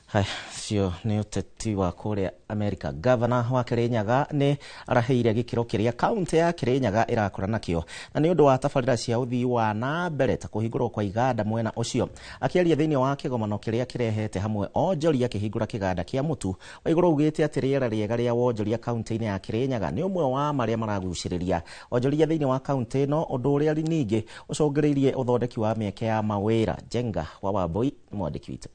Haya, cio nĩ ũteti wa kũrĩa America. Governor wa Kirinyaga nĩ araheire gĩkĩro kĩrĩa kaunti ya Kirinyaga ĩrakũra nakĩo na nĩ ũndũ wa tabarĩra cia ũthii wa na mbere ta kũhingũrwo kwa iganda mwena ũcio. Akĩaria thĩinĩ wa kĩgomano kĩrĩa kĩrehete hamwe onjoria kĩhingũra kĩganda kĩa mũtu, Waigũrũ augĩte atĩ rĩera rĩega rĩa wonjoria kaunti-inĩ ya Kirinyaga nĩ ũmwe wa marĩa maragucĩrĩria onjoria thĩinĩ wa kaunti ĩno, ũndũ ũrĩa ningĩ ũcũngĩrĩirie ũthondeki wa mĩeke ya mawĩra. Jenga wa Wambui mwandĩki witũ.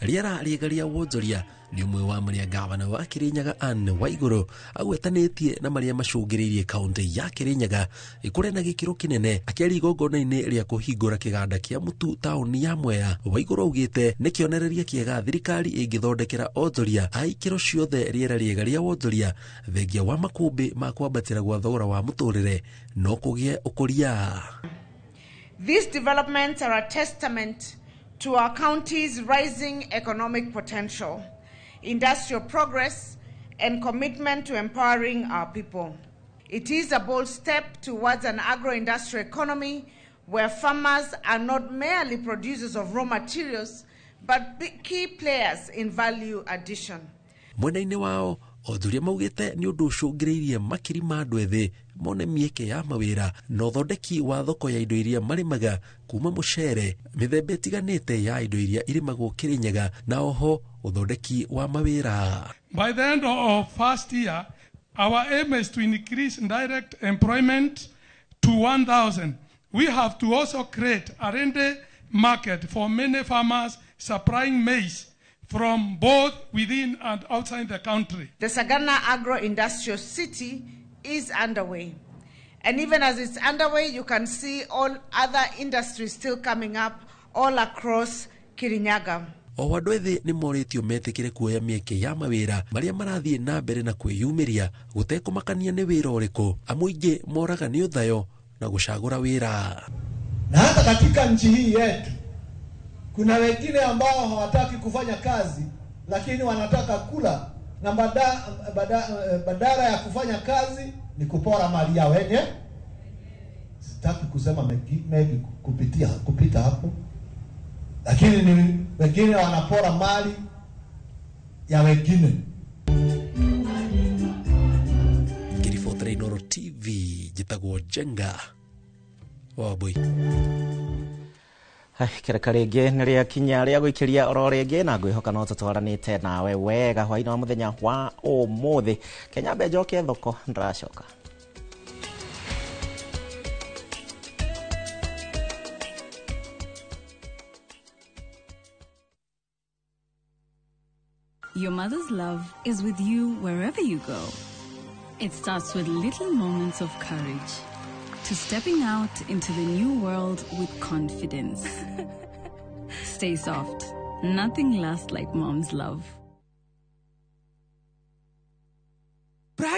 Rĩera rĩega rĩa wonjoria nĩ ũmwe wa marĩa gavana wa Kirinyaga Anne Waigũrũ agwetanĩtie na marĩa macũngĩrĩirie kaunti ya Kirinyaga ĩkũre na gĩkĩro kĩnene. Akĩaria igongona-inĩ rĩa kũhingũra kĩganda kĩa mũtu taũni ya Mwea, Waigũrũ augĩte nĩ kĩonereria kĩega thirikari ĩngĩthondekera onjoria a ikĩro ciothe rĩera rĩega rĩa wonjoria thengia wa makũmbĩ ma kwambatĩra gwa thogora wa mũtũrĩre no kũgĩe ũkũria. These developments are a testament to our county's rising economic potential, industrial progress, and commitment to empowering our people. It is a bold step towards an agro-industrial economy where farmers are not merely producers of raw materials, but key players in value addition. Mwena-inĩ wao onjoria maugĩte nĩ ũndũ ũcũngĩrĩirie makiri ma andũ ethĩ mone mĩeke ya mawĩra na ũthondeki wa thoko ya indo iria marĩmaga kuma mũcere, mĩthemba ĩtiganĩte ya indo iria irĩmagwo Kirinyaga na oho ũthondeki wa mawĩra. By the end of first year, our aim is to increase direct employment to 1,000. We have to also create a ready market for many farmers supplying maize from both within and outside the country. The Sagana Agro-Industrial City is underway. And even as it's underway, you can see all other industries still coming up all across Kirinyaga. O andũ ethĩ nĩ morĩtio metĩkĩre kuoya mĩeke ya mawĩra marĩa marathiĩ na mbere na kwĩyumĩria gũtekũmakania nĩ wĩra ũrĩkũ. Amũingĩ moraga nĩ ũthayo na gũcagũra wĩra. Na hata katika nchi hii yetu kuna wengine ambao hawataki kufanya kazi lakini wanataka kula, na badala ya kufanya kazi ni kupora mali yao wenyewe. Sitaki kusema mengi kupita hapo, lakini ni wengine wanapora mali ya wengine. Ngiribotera Inooro TV, njĩtagwo Jenga wa Wambui. Kĩreka rĩngĩ nĩ rĩakinya rĩa gũikĩria oro rĩngĩ na ngwĩhoka no tũtwaranĩte nawe wega hwaĩ-inĩ wa mũthenya wa ũmũthĩ. Kenya njoke thoko ndĩracoka. Your mother's love is with you wherever you go. It starts with little moments of courage, to stepping out into the new world with confidence. Stay soft. Nothing lasts like mom's love.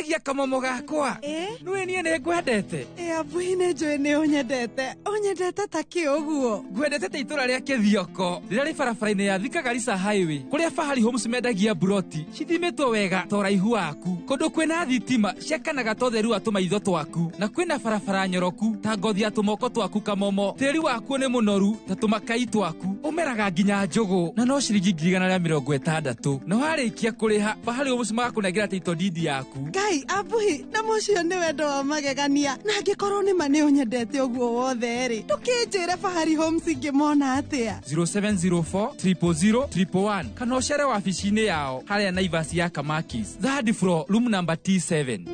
Ũngenagia kamomo gakwa. Nĩũĩ niĩ nĩ ngwendete. Ĩ Abuhi, nĩ njũĩ nĩ ũnyendete. Ũnyendete ta kĩ ũguo? Ngwendete ta itũra rĩa Kĩthioko rĩrĩa rĩ barabara-inĩ ya Thika Garissa Highway, kũrĩa Fahari Homes mendagia mburoti cithimĩtwo wega ta ũraihu waku, kũndũ kwĩna thitima ciakanaga ta ũtheru wa tũmaitho twaku, na kwĩna barabara nyoroku ta ngothi ya tũmoko twaku kamomo. Tĩri wakuo nĩ mũnoru ta tũmakai twaku, ũmeraga nginya njũgũ, na no ciringi 160,000, na warĩkia kũrĩha Fahari Homes magakũnengera title deed yaku. Ngai, Abuhi, na mũcio nĩ wendo wa magegania. Na angĩkorwo nĩ ma nĩ ũnyendete ũguo wothe rĩ, ndũkĩnjĩre Fahari Homes ingĩmona atĩa? 0704 000 111 kana ũcere wabici-inĩ yao harĩa Naivas ya Kamakis, third floor, room number T7.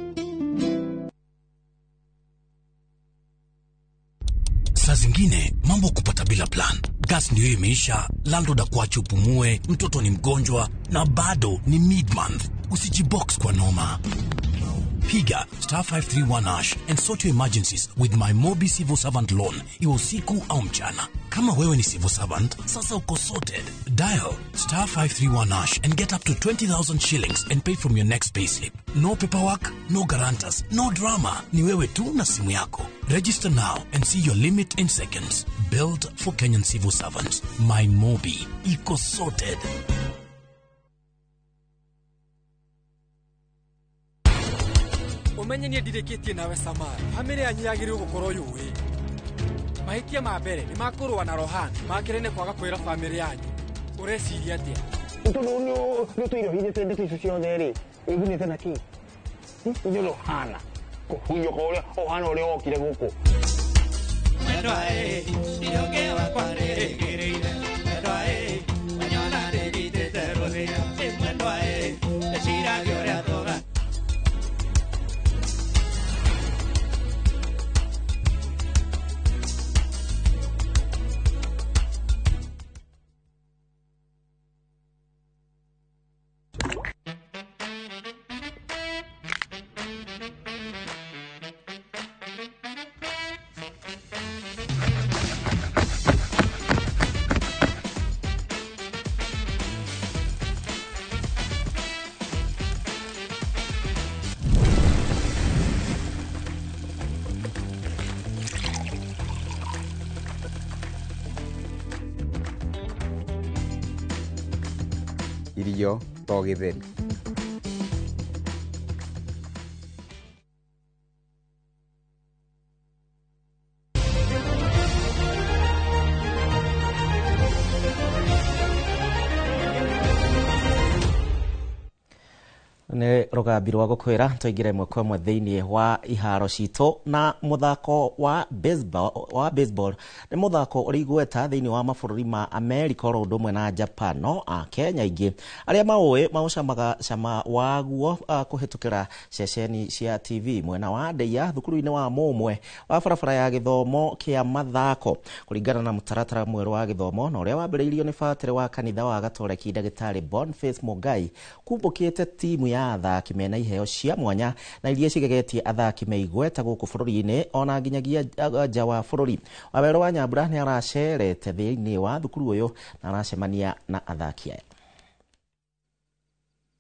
Saa zingine mambo kupata bila plan. Gas ndio imeisha, landlord akuache upumue, mtoto ni mgonjwa na bado ni mid-month. Usijibox kwa noma. Piga star 531 hash and sort your emergencies with my Mobi Civil Servant Loan, iwe usiku au mchana. Kama wewe ni civil servant, sasa uko sorted. Dial star 531 hash and get up to 20,000 shillings and pay from your next payslip. No paperwork, no guarantors, no drama. Ni wewe tu na simu yako. Register now and see your limit in seconds. Built for Kenyan civil servants. My Mobi. Iko sorted. Umenye niĩ ndirĩkĩtie nawe Samara, bamĩrĩ yanyu yagĩrĩirwo gũkorwo yũĩ. Mahĩtia ma mbere nĩ makũrũa na Rohan, ma kerĩ nĩ kwaga kwĩra bamĩrĩ yanyu. Ũreciria atĩa? Tondũ nĩ ũtũire ũhithĩte ndeto icio ciothe rĩ, wĩgunĩte na kĩ? Nĩ ũhana kũhunyũka ũrĩa ũhana ũrĩa wokire gũkũ. Irio to gĩtheri. Nĩ rũgambi rwa gũkwĩra tũingĩre ĩmwe kwa ĩmwe thĩinĩ wa iharo citũ na mũthako wa baseball nĩ mũthako ũrĩ igweta thĩinĩ wa mabũrũri ma Amerika oro ũndũ ũmwe na Japan, no Akenya aingĩ arĩa maũĩ maũcamaga cama waguo kũhĩtũkĩra ceceni cia TV mwena wa Ndeia thukuru-inĩ wa Mũmwe wa barabara ya gĩthomo kĩa mathako kũringana na mũtaratara mwerũ wa gĩthomo na ũrĩa wambĩrĩirio nĩ batĩrĩ wa kanitha wa Gatoreki Ndagĩtarĩ Boniface Mugai kumbũkĩte timu ya athaki mena iheo cia mwanya na iria cigegetie athaki me igweta gũkũ bũrũri-inĩ ona nginyagia nja wa bũrũri. Wawerũ wa Nyambura nĩ aracerete thĩinĩ wa thukuru ũyũ na aracemania na athaki aya.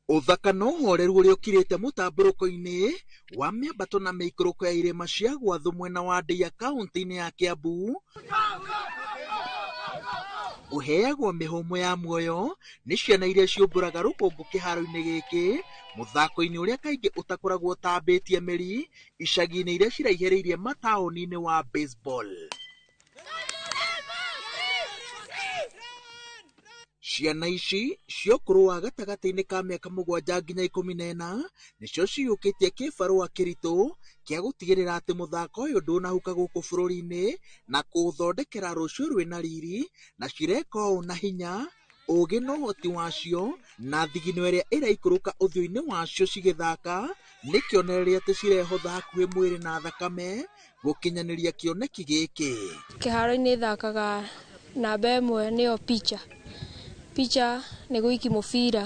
Ũthaka na ũhoreru ũrĩa ũkirĩte mũtambũrũko-inĩ wa mĩambato na mĩikũrũko ya irĩma cia Gwathũ mwena wa Ndeia kaũntĩ-inĩ ya Kiambu ũheagwo mĩhũmũ ya muoyo nĩ ciana iria ciũmbũraga rũkũngũ kĩharo-inĩ gĩkĩ mũthako-inĩ ũrĩa kaingĩ ũtakoragwo ũtambĩtie mĩri icagi-inĩ iria ciraihĩrĩirie mataũni-inĩ wa baseball. Ciana ici cia ũkũrũ wa gatagatĩ-inĩ ka mĩaka 7 nginya 14 nĩcio ciyũkĩtie kĩbarũa kĩritũ kĩa gũtigĩrĩra atĩ mũthako ũyũ ndũnahuka gũkũ bũrũri-inĩ na kũũthondekera rũciũ rwĩna riri, na cireka ũũ na hinya, ũũgĩ na ũhoti wacio, na thigino ĩrĩa ĩraikũrũka ũthiũ-inĩ wacio cigĩthaka nĩ kĩonereria atĩ cirehotha hakuhĩ mwĩrĩ na thakame gũkinyanĩria kĩoneki gĩkĩ. Kĩharo-inĩ thakaga namba 1 nĩyo picha. Picha nĩ gũikia mũbira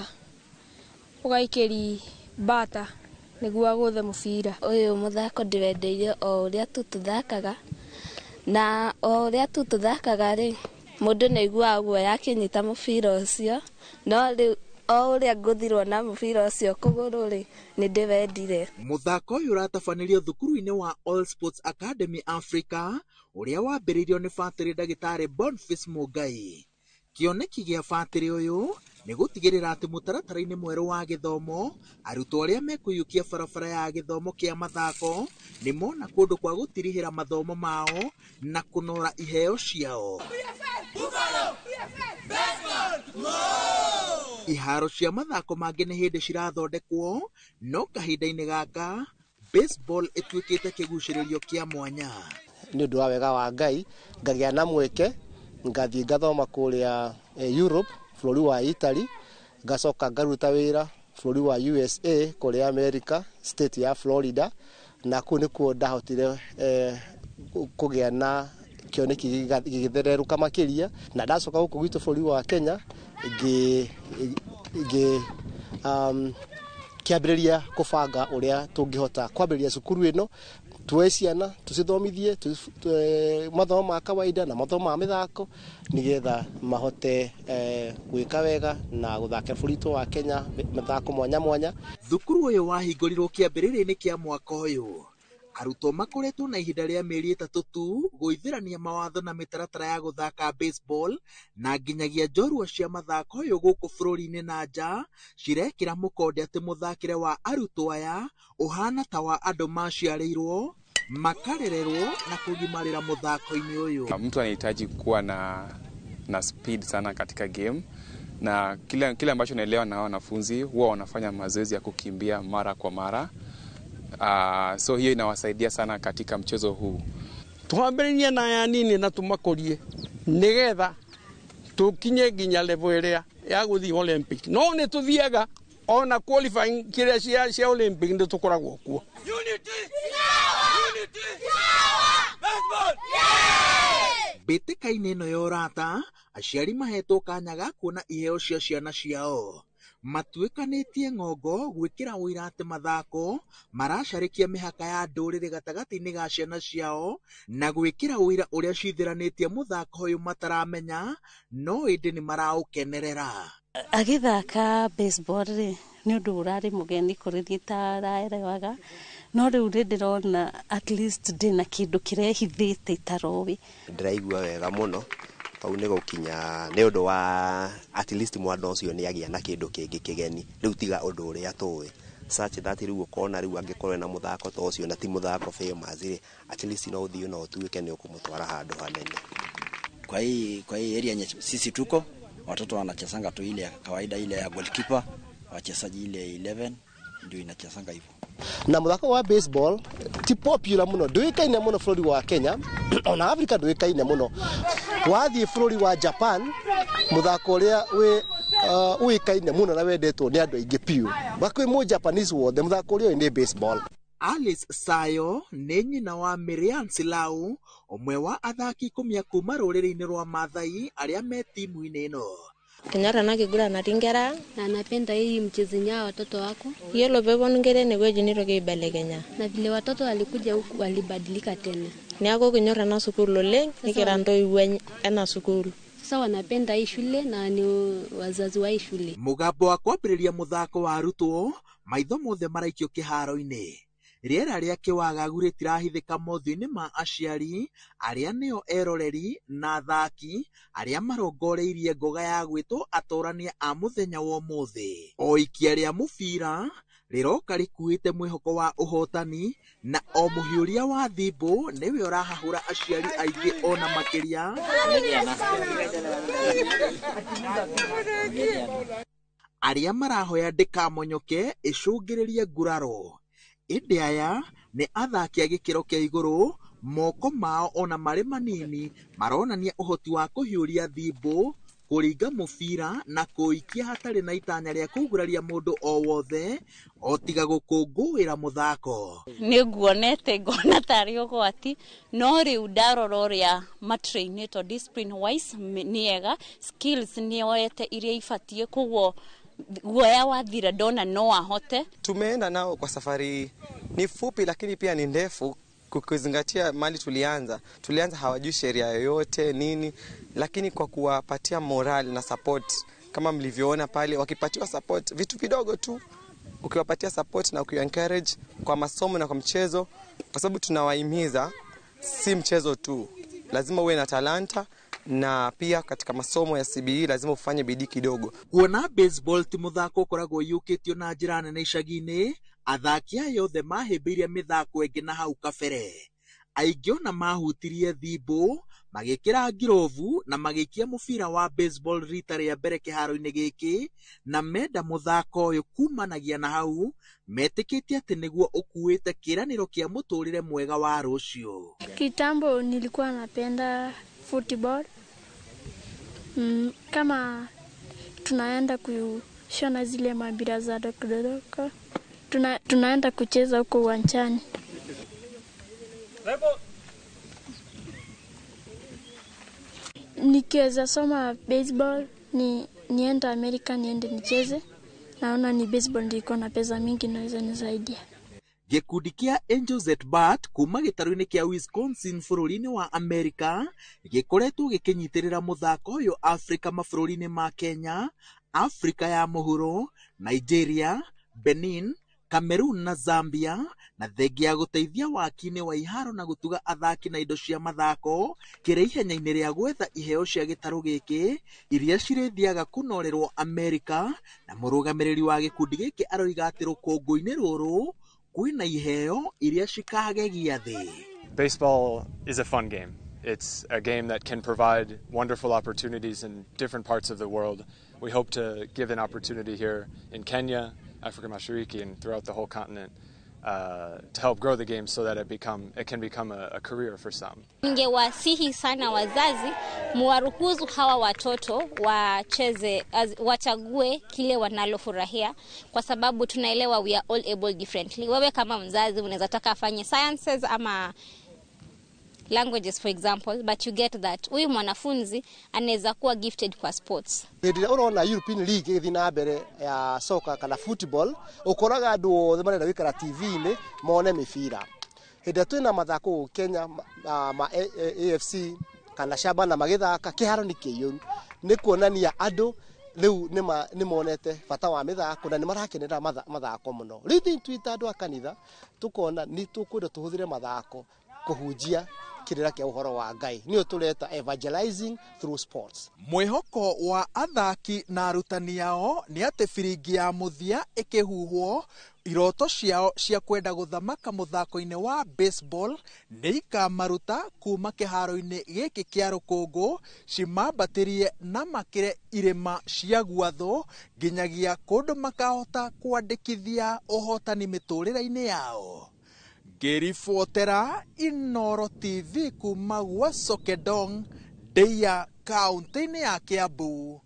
ũgaikĩri bata nĩguo agũthe mũbira. Ũyũ mũthako ndĩwendeire o ũrĩa tu tũthakaga, na o ũrĩa tu tũthakaga rĩ, mũndũ nĩ aiguaga guoya akĩnyita mũbira ũcio, no rĩu O ũrĩa ngũthirwo na mũbira ũcio kũgũrũ rĩ, nĩ ndĩwendire. Mũthako ũyũ ũratabanĩrio thukuru-inĩ wa All Sports Academy Africa ũrĩa wambĩrĩirio nĩ batĩrĩ ndagĩtarĩ Boniface Mũngai. Kĩoneki gĩa batĩrĩ ũyũ nĩ gũtigĩrĩra atĩ mũtaratara-inĩ mwerũ wa gĩthomo arutwo arĩa mekũiyũkia barabara ya gĩthomo kĩa mathako nĩ mona kũndũ kwa gũtirihĩra mathomo mao na kũnora iheo ciao. Iharo cia mathako mangĩ nĩ hĩndĩ cirathondekwo, no kahinda-inĩ gaka baseball ĩtuĩkĩte kĩgucĩrĩrio kĩa mwanya. Nĩ ũndũ wa wega wa Ngai ngagĩa na mweke ngathiĩ ngathoma kũrĩa Europe, bũrũri wa Italy, ngacoka ngaruta wĩra bũrũri wa USA kũrĩa America, state ya Florida, na kũu nĩkuo ndahotire kũgĩa na kĩoneki gĩgĩthererũka makĩria, na ndacoka gũkũ gwitũ bũrũri wa Kenya ngĩ kĩambĩrĩria kũbanga ũrĩa tũngĩhota kwambĩrĩria cukuru ĩno, tuoe ciana tũcithomithie mathomo ma kawaida na mathomo ma mĩthako nĩgetha mahote gwĩka wega na gũthakĩra bũrũri witũ wa Kenya mĩthako mwanya mwanya. Thukuru ũyũ wahingũrirwo kĩambĩrĩria-inĩ kĩa mwaka ũyũ. Arutwo makoretwo na ihinda rĩa mĩeri 3 tu gũithĩrania mawatho na mĩtaratara ya gũthaka baseball, na nginyagia njorua cia mathako ũyũ gũkũ bũrũri-inĩ na nja cirekĩra mũkonde atĩ mũthakĩre wa arutwo aya ũhana ta wa andũ maciarĩirwo makarererwo na kũgimarĩra mũthako-inĩ ũyũ. Mtu anahitaji kuwa na speed sana katika game, na kile ambacho naelewa na wanafunzi huwa wanafanya mazoezi ya kukimbia mara kwa mara. So hiyo inawasaidia sana katika mchezo huu. Twambĩrĩrie na ya nini na tumakũrie nĩgetha tũkinye nginya level ĩrĩa ya gũthiĩ Olympic. No nĩ tũthiaga ona qualifying kĩrĩa cia Olympic nĩ tũkoragwo kuo. Mbĩtĩka-inĩ ĩno ya ũrata, aciari mahetwo kanya ga kuona iheo cia ciana ciao. Matuĩkanĩtie ng'ongo gwĩkĩra ũira atĩ mathako maracarĩkia mĩhaka ya ndũrĩrĩ gatagatĩ-inĩ ga ciana ciao na gwĩkĩra ũira ũrĩa cithĩranĩtie mũthako ũyũ mataramenya, no ĩndĩ nĩ maraũkenerera. Agĩthaka baseball rĩ, nĩ ũndũ ũrarĩ mũgeni kũrĩ niĩ itaraerewaga, no rĩu nĩ ndĩrona at least ndĩna kĩndũ kĩrehithĩte itaroĩ. Ndĩraigua wega mũno kau nĩ gũkinya nĩ ũndũ wa at least mwana ũcio nĩ agĩa na kĩndũ kĩngĩ kĩgeni rĩu tiga ũndũ ũrĩa tũĩ, such that rĩu ũkona rĩu angĩkorwo na mũthako ta ũcio na ti mũthako famous rĩ, at least no ũthiĩ na ũtuĩke nĩ ũkũmũtwara handũ hanene. Kwa hii area yenye sisi tuko, watoto wanachezanga tu ile ya kawaida, ile ya goalkeeper, wachezaji ile 11 ndio inachezanga hivyo. Na mũthako wa baseball ti popular mũno, ndũĩkaine mũno bũrũri wa Kenya ona Africa ndũĩkaine mũno. Wathiĩ bũrũri wa Japan, mũthako ũrĩa ũĩkaine mũno na wendetwo nĩ andũ aingĩ piũ, hakuhĩ mũ Japanese wothe mũthako ũrĩa ũĩ nĩ baseball. Alice Sayo nĩ nyina wa Miriam Silau, ũmwe wa athaki 10 kuma rũrĩrĩ-inĩ rwa Maathai arĩa me timu-inĩ ĩno. Kenyor ena kiguran natii nkera ang'. Na napenda hii mchezo ya watoto wako. Yiolo peeponu nkera enewueji nitoki aibelekenya. Na vile watoto walikuja huku walibadilika tena. Neeku kinyor ena sukuul oleng' nikira ntoiwuo ena sukuul. Sasa wanapenda hii shule na ni wazazi wa hii shule. Mũgambo wa kwambĩrĩria mũthako wa arutwo, maitho mothe maraikio kĩharo-inĩ. Rĩera rĩa kĩwagagu rĩtirahithĩka mothiũ-inĩ ma aciari arĩa nĩo eroreri na athaki arĩa marongoreirie ngoga ya gwĩtwo atorania a mũthenya wa ũmũthĩ. O ikia rĩa mũbira rĩroka rĩkuĩte mwĩhoko wa ũhotani, na o mũhiũria wa thimbũ nĩwe ũrahahũra aciari aingĩ ona makĩria arĩa marahoya ndĩkamonyoke ĩcũngĩrĩrie nguraro. Ĩndĩ aya nĩ athaki a gĩkĩro kĩa igũrũ, moko mao ona marĩ manini maronania ũhoti wa kũhiũria thimbũ, kũringa mũbira na kũikia hatarĩ na itanya rĩa kũguraria mũndũ o wothe o tiga gũkũngũĩra mũthako. Nĩ nguonete ngona tarĩ ũgwati, no rĩu ndarora ũrĩa matrainĩtwo discipline wise nĩ ega, skills nĩ oete iria ibatiĩ, koguo guoya wathira ndona no ahote. Tumeenda nao kwa safari ni fupi lakini pia ni ndefu, kuzingatia mali tulianza hawajui sheria yoyote nini, lakini kwa kuwapatia morale na support Kama mlivyoona pale, wakipatiwa support, vitu vidogo tu, ukiwapatia support na ukiwa encourage kwa masomo na kwa mchezo, kwa sababu tunawahimiza si mchezo tu, lazima uwe na talanta na pia katika masomo ya CBE lazima ufanye bidii kidogo. Kuona baseball ti muthako ukoragwo ũiyũkĩtio na njĩra nene icagi-inĩ, athaki aya othe mahĩmbĩirie mĩthako ĩngĩ na hau kabere. Aingĩ ona mahutirie thimbũ, magĩkĩra ngirovu na magĩikia mũbira wa baseball rita rĩa mbere kĩharo-inĩ gĩkĩ, na menda mũthako ũyũ kumanagia na hau metĩkĩtie atĩ nĩguo ũkuĩte kĩĩranĩro kĩa mũtũrĩre mwega wa rũciũ. Kitambo nilikuwa napenda football. Kama tunaenda kushona zile mabira za dokodoko, tunaenda kucheza huko uwanjani. Nikiweza soma baseball nienda Amerika niende nicheze. Naona ni baseball ndio iko na pesa mingi naweza nisaidia. Gĩkundi kĩa Angels at Bat kuma gĩtarũ-inĩ kĩa Wisconsin bũrũri-inĩ wa Amerika gĩkoretwo gĩkĩnyitĩrĩra mũthako ũyũ Afrika mabũrũri-inĩ ma Kenya, Afrika ya Mũhuro, Nigeria, Benin, Cameroon na Zambia, na thengia ya gũteithia waki-inĩ wa iharo na gũtuga athaki na indo cia mathako kĩrĩ ihenya-inĩ rĩa gwetha iheo cia gĩtarũ gĩkĩ iria cirĩthiaga kũnorerwo Amerika, na mũrũgamĩrĩri wa gĩkundi gĩkĩ aroiga atĩ rũkũngũ-inĩ rũrũ kwĩna iheo iria cikagegia thĩ. Baseball is a fun game. It's a game that can provide wonderful opportunities in different parts of the world. We hope to give an opportunity here in Kenya, Africa Mashariki, and throughout the whole continent to help grow the game so that it can become a career for some. Ningewasihi sana wazazi muwaruhusu hawa watoto wacheze, wachague kile wanalofurahia, kwa sababu tunaelewa we are all able differently. Wewe kama mzazi unaweza taka afanye sciences ama languages for example, but you get that huyu mwanafunzi anaweza kuwa gifted kwa sports. Hĩndĩ ĩrĩa ũrona European League ĩgĩthiĩ na mbere ya soka kana football, ũkoraga andũ othe marenda gũikara TV-inĩ mone mĩbira. Hĩndĩ ĩrĩa twĩna mathako gũkũ Kenya ma AFC kana Shabana magĩthaka, kĩharo nĩ kĩiyũru. Nĩ kuonania andũ rĩu nĩ monete bata wa mĩthako na nĩ marakenera mathako mũno. Rĩu ithuĩ twĩ ta andũ a kanitha tũkona nĩ tũkwenda tũhũthĩre mathako kũhunjia kĩrĩra kĩa ũhoro wa Ngai. Nĩyo tũreta evangelizing through sports. Mwĩhoko wa athaki na arutani ao nĩ atĩ biringi ya mũthia ĩkĩhuhwo, iroto ciao cia kwenda gũthamaka mũthako-inĩ wa baseball nĩ ikamaruta kuma kĩharo-inĩ gĩkĩ kĩa rũkũngũ, cimambatĩrie na makĩre irĩma cia gwathũ nginyagia kũndũ makahota kwandĩkithia ũhotani mĩtũrĩre-inĩ yao. Ngĩribotera Inooro TV kuma gwa Sokedong, Ndeia, kaũntĩ-inĩ ya Kiambu,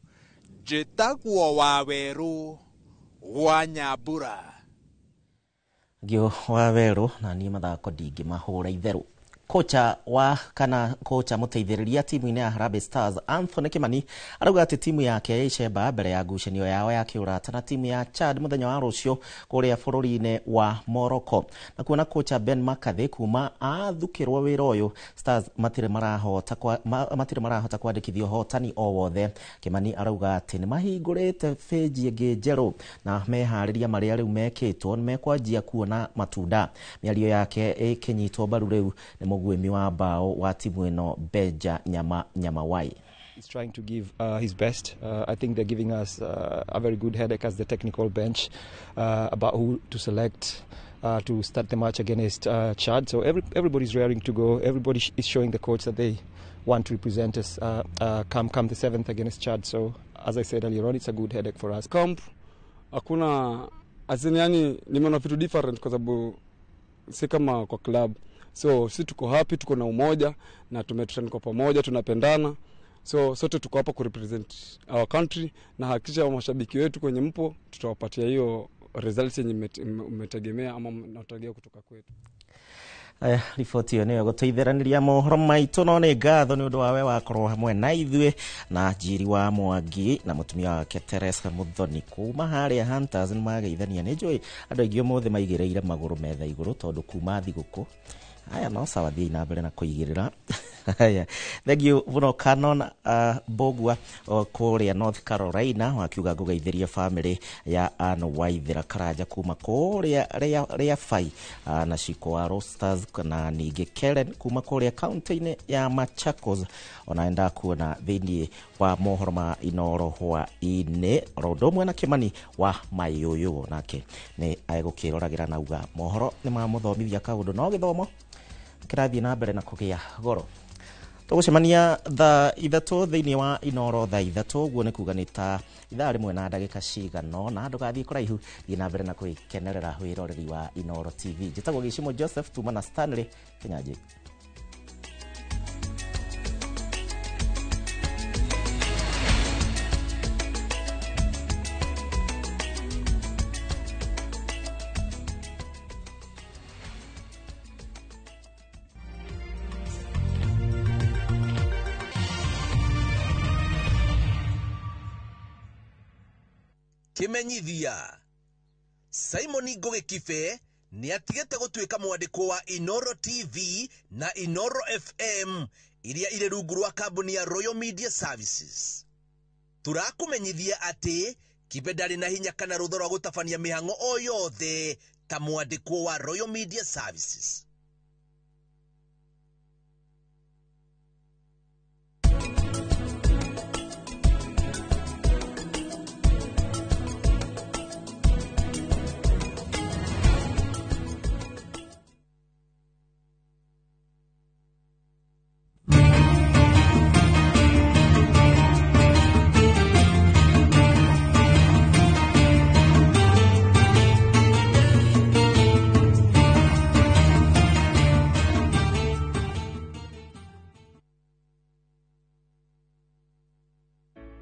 njĩtagwo Wawerũ wa Nyambura. Ngĩo Wawerũ na niĩ mathako ndingĩmahũra itherũ. Kocha wa kana kocha mũteithĩrĩria timu-inĩ ya Harambee Stars Anthony Kimani arauga atĩ timu yake ya icemba mbere ya ngucanio yao ya kĩũrata na timu ya Chad mũthenya wa rũciũ kũrĩa bũrũri-inĩ wa Morocco. Na kuona kocha Ben McCarthy kuma athukĩrwo wĩra ũyũ, Stars matirĩ marahota kwandĩkithia ũhotani o wothe. Kimani arauga atĩ nĩmahingũrĩte bĩnji ĩngĩ njerũ na meharĩria marĩa rĩu mekĩtwo nĩmekwanjia kuona matunda. Mĩario yake ĩkĩnyitwo mbaru rĩu nĩ mũguĩmi wa bao wa timu ĩno Benja Nyamawai. He's trying to give his best. I think they're giving us a very good headache as the technical bench about who to select to start the match against Chad. So everybody's raring to go. Everybody is showing the coach that they want to represent us come the 7th against Chad. So as I said earlier on, it's a good headache for us. Camp hakuna azini, yani nimeona vitu different kwa sababu si kama kwa club. So sisi tuko happy, tuko na umoja na tumetrain kwa pamoja, tunapendana. So sote tuko hapa kurepresent our country na hakikisha mashabiki wetu kwenye mpo tutawapatia hiyo results yenye mmetegemea ama mnatarajia kutoka kwetu. Aya, riboti ĩyo nĩyo gũtũitheraniria mohoro maitũ, no nĩ ngatho nĩ ũndũ wa we wakorwo hamwe na ithuĩ na Njiri wa Mwangi na mũtumia wake Teresa Muthoni kuma harĩa Hunters nĩ mageithania. Nĩ njũĩ andũ aingĩ ũmũthĩ maigĩrĩire magũrũ metha igũrũ tondũ kuma thigũkũ. Aya, no sawa, thiĩ na mbere na kũigĩrĩra. Haya, thank you muno Canon Mbogua kũrĩa North Carolina, wakiuga ngũgeithĩria family ya Ann Waithera Karanja kuma kũrĩa rĩa Fai na Shiko wa Rosters, na ningĩ Karen kuma kũrĩa kaunti-inĩ ya Machakos, ona enda kuona thĩinĩ wa mohoro ma Inoro hwaĩ-inĩ, oro ũndũ ũmwe na Kĩmani wa Mayũyũ, nake nĩ egũkĩroragĩra na uga mohoro nĩ mamũthomithia kaũndũ, no gĩthomo kĩrathiĩ na mbere na kũgĩa goro. Tũgũcemania thaa 3 thĩinĩ wa Inoro thaa 3, ũguo nĩ kuga nĩ ta ithaa 1 na ndagĩka cigana na ndũgathiĩ kũraihu, thiĩ na mbere na kwĩkenerera wĩroreri wa Inoro TV. Njĩtagwo Gĩcimo Joseph, tuma na Stanley Kinyanjui. Kimenyithia Simon Ngugi Kibe nĩ atigĩte gũtuĩka mwandĩkwo wa Inoro TV na Inoro FM iria irĩ rungu rwa kambuni ya Royal Media Services. Tũrakũmenyithia atĩ Kibe ndarĩ na hinya kana rũtha rwa gũtabania mĩhang'o o yothe ta mwandĩkwo wa Royal Media Services.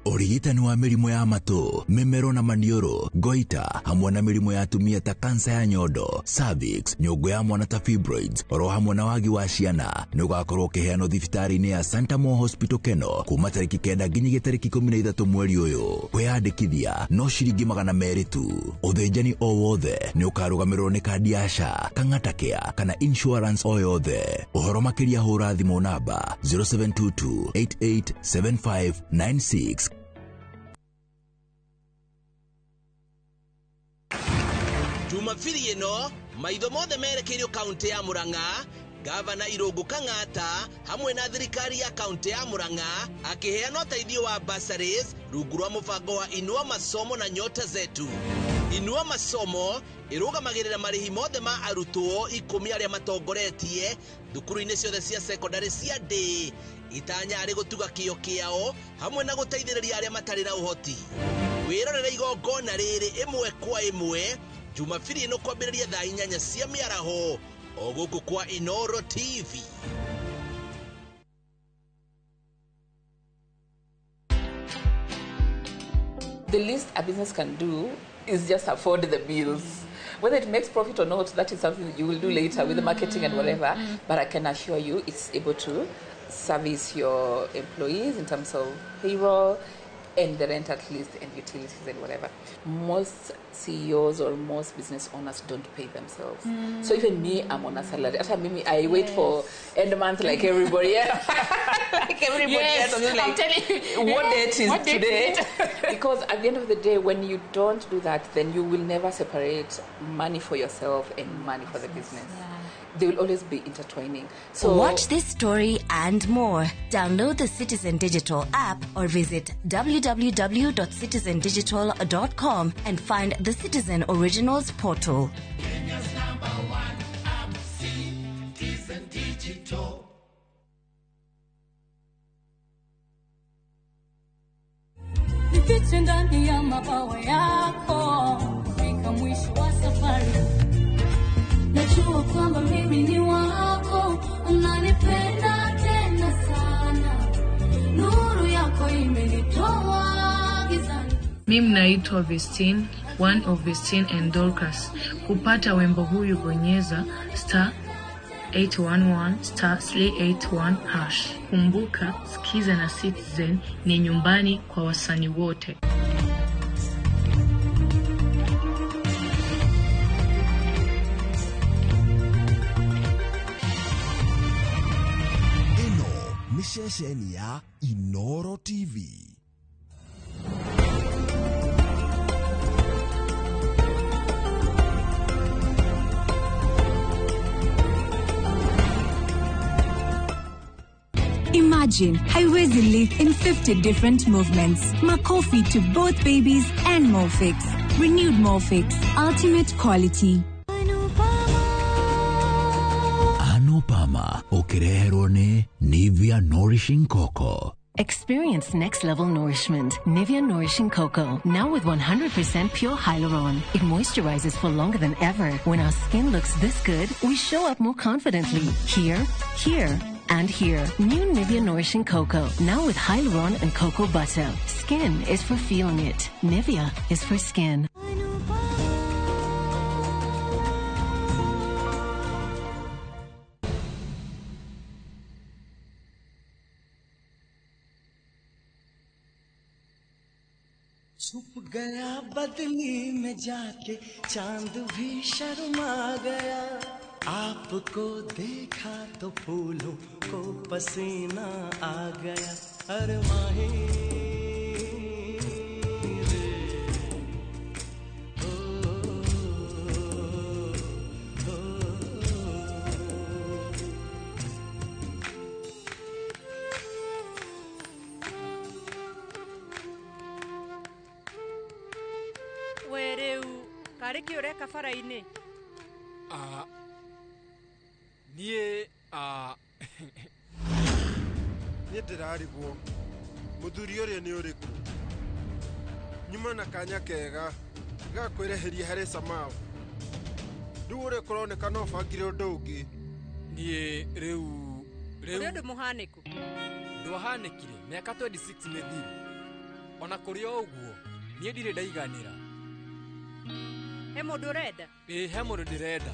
Ũrigitani wa mĩrimũ ya matũ, mĩmero na maniũrũ, goita, hamwe na mĩrimũ ya atumia ta kansa ya nyondo, cervix, nyũngũ ya mwana ta fibroids, oro hamwe na wagi wa ciana, nĩ ũgakorwo ũkĩheanwo thibitarĩ-inĩ ya Santa Mo Hospital Keno kuma tarĩki 9 nginyagia tarĩki 13 mweri ũyũ. Kwĩyandĩkithia no ciringi 200 tu. Ũthĩnjani o wothe nĩ ũkarũgamĩrĩrwo nĩ kandi ya SHA, Kang'ata Care kana insurance o yothe. Ũhoro makĩria hũra thimũ namba 0722 887596. Jumapili ĩno maitho mothe merekeirio kaunti ya Murang'a. Gavana Irungu Kang'ata hamwe na thirikari ya kaunti ya Murang'a akĩheana ũteithio wa bursaries rungu rwa mũbango wa Inua Masomo na Nyota Zetu. Inua Masomo ĩrũgamagĩrĩra marĩhi mothe ma arutwo 10 arĩa matongoretie thukuru-inĩ ciothe cia secondary cia ndĩ, itanya arĩ gũtuga kĩo kĩao hamwe na gũteithĩrĩria arĩa matarĩ na ũhoti. Wĩrorere igongona rĩrĩ ĩmwe kwa ĩmwe Jumapili ĩno kwambĩrĩria thaa 8 cia mĩaraho o gũkũ kwa Inoro TV. The least a business can do is just afford the bills. Whether it makes profit or not, that is something that you will do later with the marketing and whatever. But I can assure you it's able to service your employees in terms of payroll and the rent at least and utilities and whatever. Most CEOs or most business owners don't pay themselves. So even me, I'm on a salary. After me, I wait for end of month like everybody else. Like everybody else. I'm just like, I'm telling you, what date is what date today? Is it? Because at the end of the day, when you don't do that, then you will never separate money for yourself and money for the business. They will always be intertwining. So watch this story and more. Download the Citizen Digital app or visit www.citizendigital.com and find the Citizen Originals portal. Kenya's #1 app, Citizen Digital. Nifiche ndani ya mabawa yako kufika mwisho wa safari. Najua kwamba mimi ni wako, unanipenda tena sana. Nuru yako imenitoa gizani. Mimi naitwa Vestine, one of Vestine and Dorcas. Kupata wimbo huyu bonyeza *811 *381#. Kumbuka, sikiza na Citizen ni nyumbani kwa wasanii wote. Ceceni ya Inoro TV. Imagine haiwezi live in 50 different movements. Makofi to both babies and Molfix. Renewed Molfix. Ultimate quality. Anupama ũkĩreherwo nĩ Nivea Nourishing Coco. Experience next level nourishment. Nivea Nourishing Cocoa. Now with 100% pure hyaluron. It moisturizes for longer than ever. When our skin looks this good, we show up more confidently. Here, here, and here. New Nivea Nourishing Cocoa. Now with hyaluron and cocoa butter. Skin is for feeling it. Nivea is for skin. छुप गया बदली में जाके चांद भी शर्मा गया, आपको देखा तो फूलों को पसीना आ गया। अरे माही रे, ओ, ओ, ओ। We rĩu karĩ kĩ ũreka bara-inĩ? Niĩ niĩ ndĩrarigwo mũthuri ũrĩa nĩ ũrĩkũ. Nyuma na kanya kega ga kwĩrĩhĩria harĩ Samau. Rĩu ũrĩa kũroneka no bangire ũndũ ũngĩ. Niĩ rĩu Ũrĩ ũndũ mũhanĩku? Ndwahanĩkire mĩaka 26 mĩthiru. Ona kũrĩ o ũguo niĩ ndirĩ ndaiganĩra. He mũndũ ũrenda? Ĩĩ he mũndũ ndĩrenda.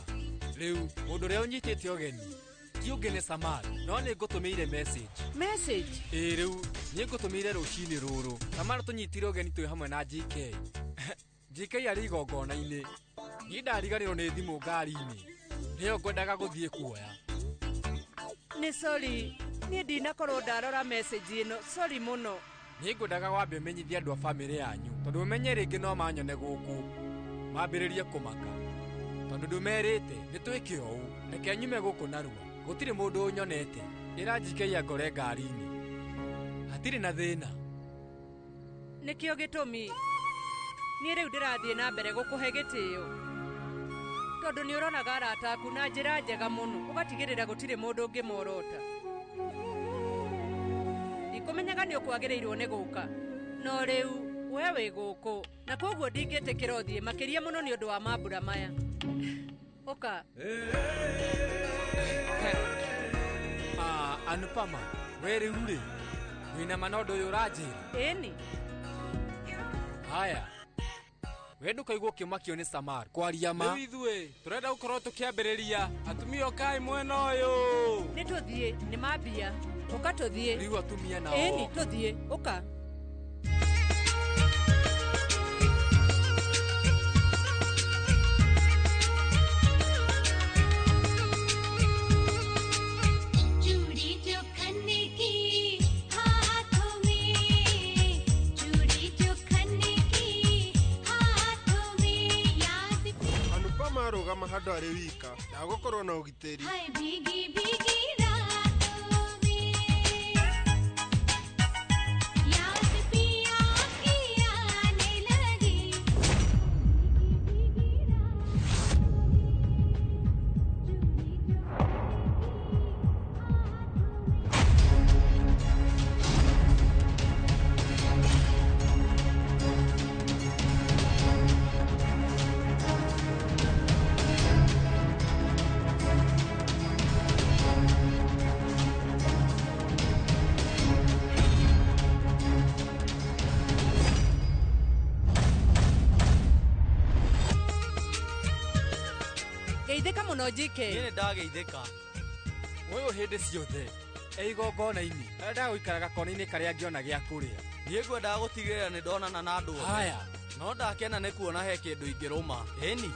Rĩu mũndũ ũrĩa ũnyitĩte ũgeni ti ũngĩ nĩ Samal, no nĩ ngũtũmĩire message. Message? Ĩĩ rĩu nĩ ngũtũmĩire rũcinĩ rũrũ. Samal tũnyitire ũgeni twĩ hamwe na GK. GK arĩ igongona-inĩ. Niĩ ndariganĩrwo nĩ thimũ ngari-inĩ. Nĩyo ngwendaga gũthiĩ kuoya. Nĩ sorry, niĩ ndinakorwo ndarora message ĩno, sorry mũno. Nĩ ngwendaga wambe ũmenyithie andũ a bamĩrĩ yanyu tondũ ũmenye rĩngĩ no manyone gũkũ mambĩrĩrie kũmaka tondũ ndũmerĩte nĩ twĩke ũũ. Reke nyume gũkũ narua, gũtirĩ mũndũ ũnyonete. Ĩra GK angore ngari-inĩ, hatirĩ na thĩna. Nĩkĩo gĩtũmi niĩ rĩu ndĩrathiĩ na mbere gũkũhe gĩtĩo tondũ nĩ ũronaga arata aku na njĩra njega mũno, ũgatigĩrĩra gũtirĩ mũndũ ũngĩmorota. Ndikũmenyaga nĩ ũkwagĩrĩirwo nĩ gũka, no rĩu we wĩ gũkũ na koguo ndingĩtĩkĩra ũthiĩ makĩria mũno nĩ ũndũ wa mambura maya. Ũka. Anupama, we rĩu rĩ wĩna ma na ũndũ ũyũ ũranjĩra? Ĩni. Haya, we ndũkaigua ũkĩmakio nĩ Samar kwaria ma. Rĩu ithuĩ tũrenda gũkorwo tũkĩambĩrĩria. Atumia ũkai mwena ũyũ. Nĩ tũthiĩ, nĩ mambia. Ũka tũthiĩ. Rĩu atumia nao. Ĩni tũthiĩ, ũka. Arũgama handũ arĩ wika ndagũkorwo na ũgitĩri. Geithĩka mũno GK. Niĩ nĩ ndageithĩka. Ũyũ hĩndĩ ciothe e igongona-inĩ endaga gũikaraga kona-inĩ karĩa angĩona gĩa kũrĩa. Niĩ ngwendaga gũtigĩrĩra nĩ ndonana na andũ othe. Haya, no ndakena nĩ kuona he kĩndũ ingĩrũma. Ĩni.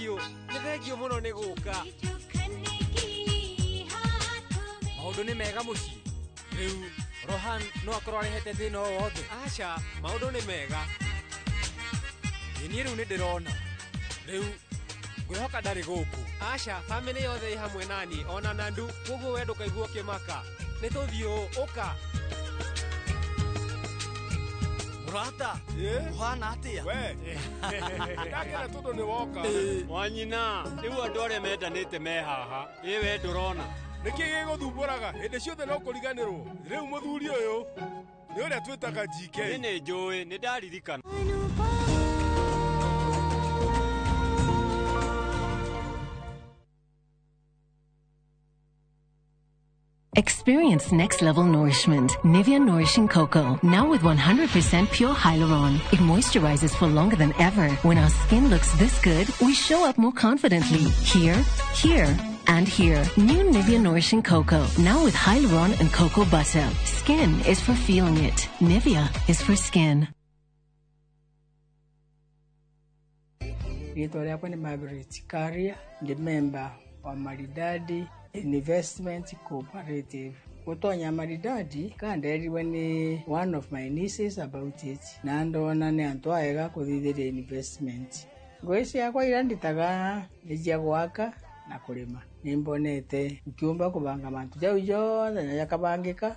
Thank you. Nĩ thank you mũno nĩ gũka. Maũndũ nĩ mega mũciĩ. Rĩu Rohan no akorwo arehete thĩna o wothe. Aca, maũndũ nĩ mega. Ĩ niĩ rĩu nĩ ndĩrona. Rĩu ngwĩhoka ndarĩ gũkũ. Aca, bamĩrĩ yothe ĩ hamwe naniĩ ona Nandu, koguo we ndũkaigua ũkĩmaka. Nĩ tũthiĩ ũũ, ũka. Mũrata, ũhana atĩa? We, ndakena tondũ nĩ woka. Wanyina, rĩu andũ arĩa mendanĩte me haha. Ĩ we ndũrona. Nĩkĩ gĩgũthumbũraga? Hĩndĩ ciothe no kũriganĩrwo. Rĩu mũthuri ũyũ nĩ ũrĩa twĩtaga GK. Nĩ nĩ njũĩ, nĩ ndaririkana. Experience next level nourishment. Nivea Nourishing Cocoa. Now with 100% pure hyaluron. It moisturizes for longer than ever. When our skin looks this good, we show up more confidently. Here, here, and here. New Nivea Nourishing Cocoa. Now with hyaluron and cocoa butter. Skin is for feeling it. Nivea is for skin. Rĩtwa rĩakwa nĩ Margaret Karia, ndĩ member wa Maridadi Investment Cooperative. Gũtonya Maridadi kanderirwe nĩ one of my nieces about it na ndona nĩ antũ aega kũthithĩria investment. Ngũĩ ciakwa iria nditaga nĩ cia gwaka na kũrĩma. Nĩ mbonete nkiumba kũbanga mantu jau jonthe na jakabangĩka.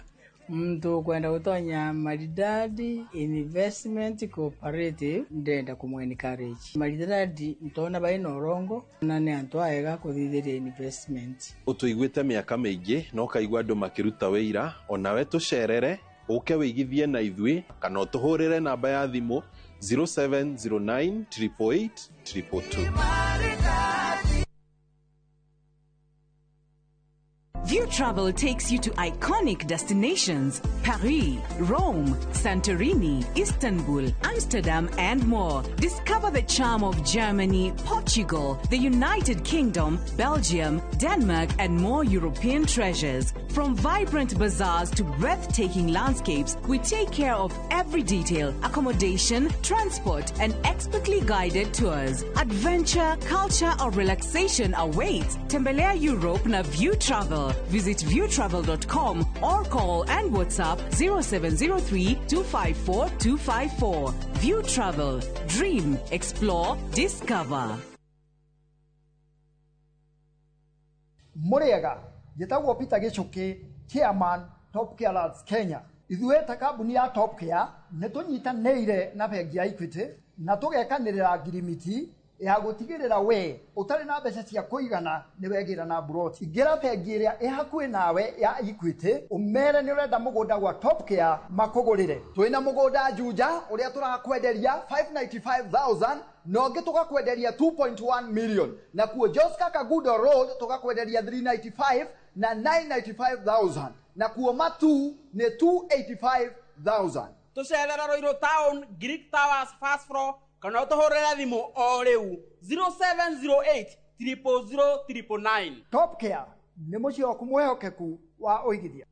Muntu ukwenda gutonya Maridadi Investment Cooperative ndenda kumwe encourage. Maridadi ntona baina orongo na nĩ antu aega kũthithiria investment. Ũtũiguĩte mĩaka mĩingĩ na ũkaigua andũ makĩruta wĩira, onawe tũcerere ũke wĩigithie na ithuĩ kana ũtũhũrĩre namba ya thimũ 0709 888 222. View Travel takes you to iconic destinations: Paris, Rome, Santorini, Istanbul, Amsterdam, and more. Discover the charm of Germany, Portugal, the United Kingdom, Belgium, Denmark, and more European treasures. From vibrant bazaars to breathtaking landscapes, we take care of every detail: accommodation, transport, and expertly guided tours. Adventure, culture, or relaxation awaits. Tembelea Europe na View Travel. Visit viewtravel.com or call and WhatsApp 0703 254 254. View Travel. Dream, explore, discover. Muriega, njĩtagwo Peter Gĩchũkĩ, Chairman Top Care Lads Kenya. Ithuĩ ta kambuni ya Top Care nĩ tũnyitanĩire na bengi ya Equity na tũgekanĩrĩra ngirimiti ya gũtigĩrĩra we ũtarĩ na mbeca cia kũigana nĩ wegĩra na mburoti. Ingĩra bengi ĩrĩa ĩ hakuhĩ nawe ya Equity ũmere nĩ ũrenda mũgũnda gwa Top Care makũgũrĩre. Twĩna mũgũnda Juja ũrĩa tũrakwenderia 595,000 na ũngĩ tũgakwenderia 2.1 million, na kuo Joska Kagudo Road tũgakwenderia 395 na 995,000, na kuo Matu nĩ 285,000. Tũcerera Ruiru Town, Greek Towers first floor, kana ũtũhũrĩre thimũ o rĩu 0708 000 999. Top Care nĩ mũciĩ waku mwĩhokeku wa ũigithia.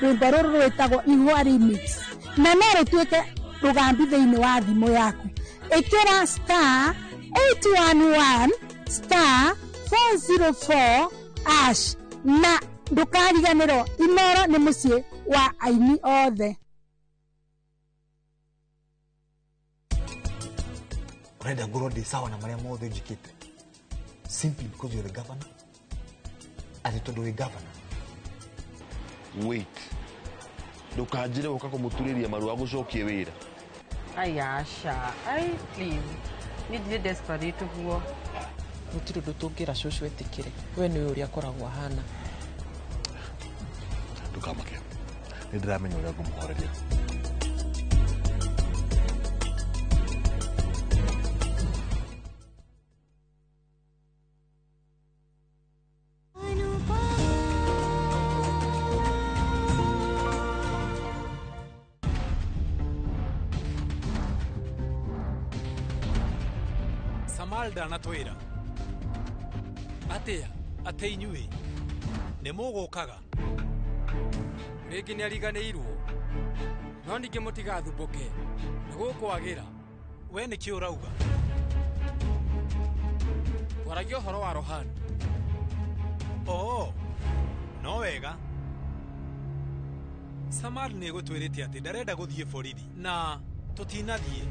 Rwĩmbo rũrũ rwĩtagwo Ihũa Remix na no rũtuĩke rũgambi thĩinĩ wa thimũ yaku. Ĩkĩra star 811 star 404 hash na ndũkariganĩrwo Inoro nĩ mũciĩ wa aini othe. Ũrenda ngorwo ndĩ sawa na marĩa mothe njĩkĩte simply because you're the governor, atĩ tondũ wĩ governor. Wait, ndukanjire guka kumuturiria maru agucokie wira. Ai aca, ai please, ni ndirĩ desperate ũguo. Gũtirĩ ũndũ tũngĩra cũcũ etĩkĩre, we nĩũĩ ũrĩa akoragwo ahana. Ndũkamake, nĩ ndĩramenya ũrĩa ngũmũhoreria. Samal ndanatwĩra. Atĩa? Atĩ inyuĩ nĩ mũgũkaga? Rĩngĩ nĩ ariganĩirwo. No ningĩ mũtigathumbũke. Nĩ gũkwagĩra. We nĩkĩ ũrauga? Twaragia ũhoro wa Rohan. Oo, no wega. Samal nĩ egũtwĩrĩte atĩ ndarenda gũthiĩ borithi na tũtinathiĩ.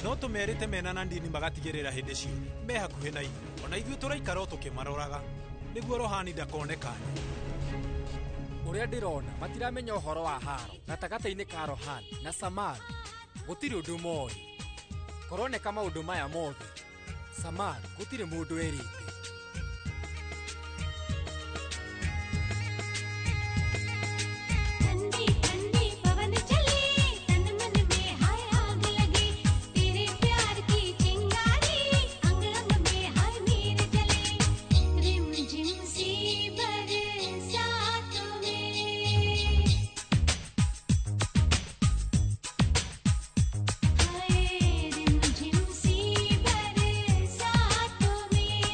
No tũmerĩte mena na ndini magatigĩrĩra hĩndĩ ciothe me hakuhĩ na ithuĩ. Ona ithuĩ tũraikara o tũkĩmaroraga nĩguo Rohani ndakone kanya. Ũrĩa ndĩrona matiramenya ũhoro wa haro gatagatĩ-inĩ ka Rohan na Samal. Gũtirĩ ũndũ moĩ. Kũroneka maũndũ maya mothe Samal gũtirĩ mũndũ erĩte. ठंडी ठंडी पवन चले तन मन में हाय आग लगी तेरे प्यार की चिंगारी अंग अंग में हाय मीर जले रिम झिम सी बरसात में हाय रिम झिम सी बरसात में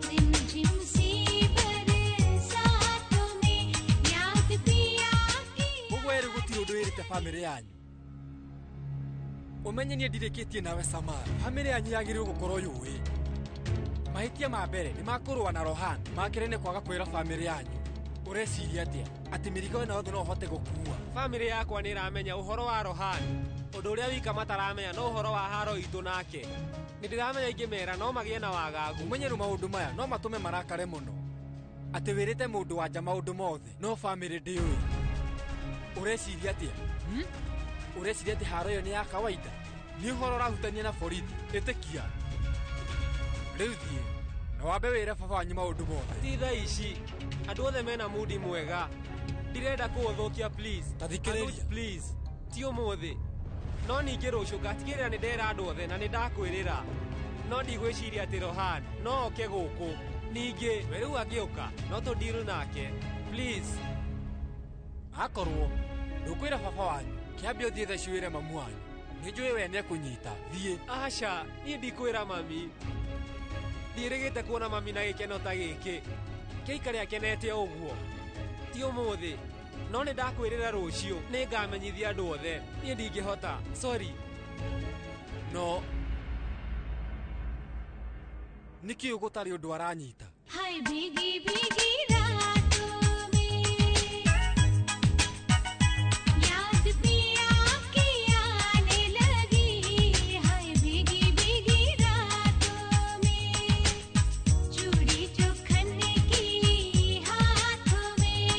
रिम झिम सी बरसात में याद पिया Ũguo erĩ gũtirĩ ũndũ wĩrĩte bamĩrĩ yanyu. Ũmenye niĩ ndirĩkĩtie nawe Samal. Bamĩrĩ yanyu yagĩrĩirwo gũkorwo yũĩ. Mahĩtia ma mbere nĩ makũrũa na Rohan, ma kerĩ nĩ kwaga kwĩra bamĩrĩ yanyu. Ũreciria atĩa atĩ mĩrigo ĩno yothe no ũhote gũkua? Bamĩrĩ yakwa nĩ ĩramenya ũhoro wa Rohan. Ũndũ ũrĩa wika mataramenya no ũhoro wa haro itũ nake. Nĩ ndĩramenya ingĩmera no magĩe na wagagu. Ũmenye rĩu maũndũ maya no matũme marakare mũno. Atĩ wĩrĩte mũndũ wa nja maũndũ mothe no bamĩrĩ ndĩũĩ. Ũreciria atĩa? Ũreciria atĩ haro ĩyo nĩ ya kawaida? Nĩ ũhoro ũrahutania na borithi. Ĩtĩkia. Rĩu thiĩ na wambe wĩre baba wanyu maũndũ mothe. Ti thaa ici. Andũ othe mena mudi mwega. Ndirenda kũũthũkia please. Ta thikĩrĩria. Anuj, please. Ti ũmũthĩ. No ningĩ rũciũ ngatigĩrĩra nĩ ndera andũ othe na nĩ ndakwĩrĩra. No ndigwĩciria atĩ Rohan no oke gũkũ. Ningĩ we rĩu angĩũka no tũ deal nake. Please. Akorwo ndũkwĩra baba wanyu, kĩambe ũthiĩ thaa ici wĩre mamu wanyu. Nĩ njũĩ we nĩekũnyita. Thiĩ. Aca, niĩ ndikwĩra mami. Ndiĩrĩgĩte kuona mami na gĩkeno ta gĩkĩ. Kĩikare akenete o ũguo. Ti ũmũthĩ. No nĩ ndakwĩrĩra rũciũ nĩ ngamenyithia andũ othe. Niĩ ndingĩhota. Sorry. No nĩkĩ gũtarĩ ũndũ aranyita? हाय भीगी भीगी रातों में याद पिया की आने लगी हाय भीगी भीगी रातों में चूड़ी जो खन्ने की हाथों में।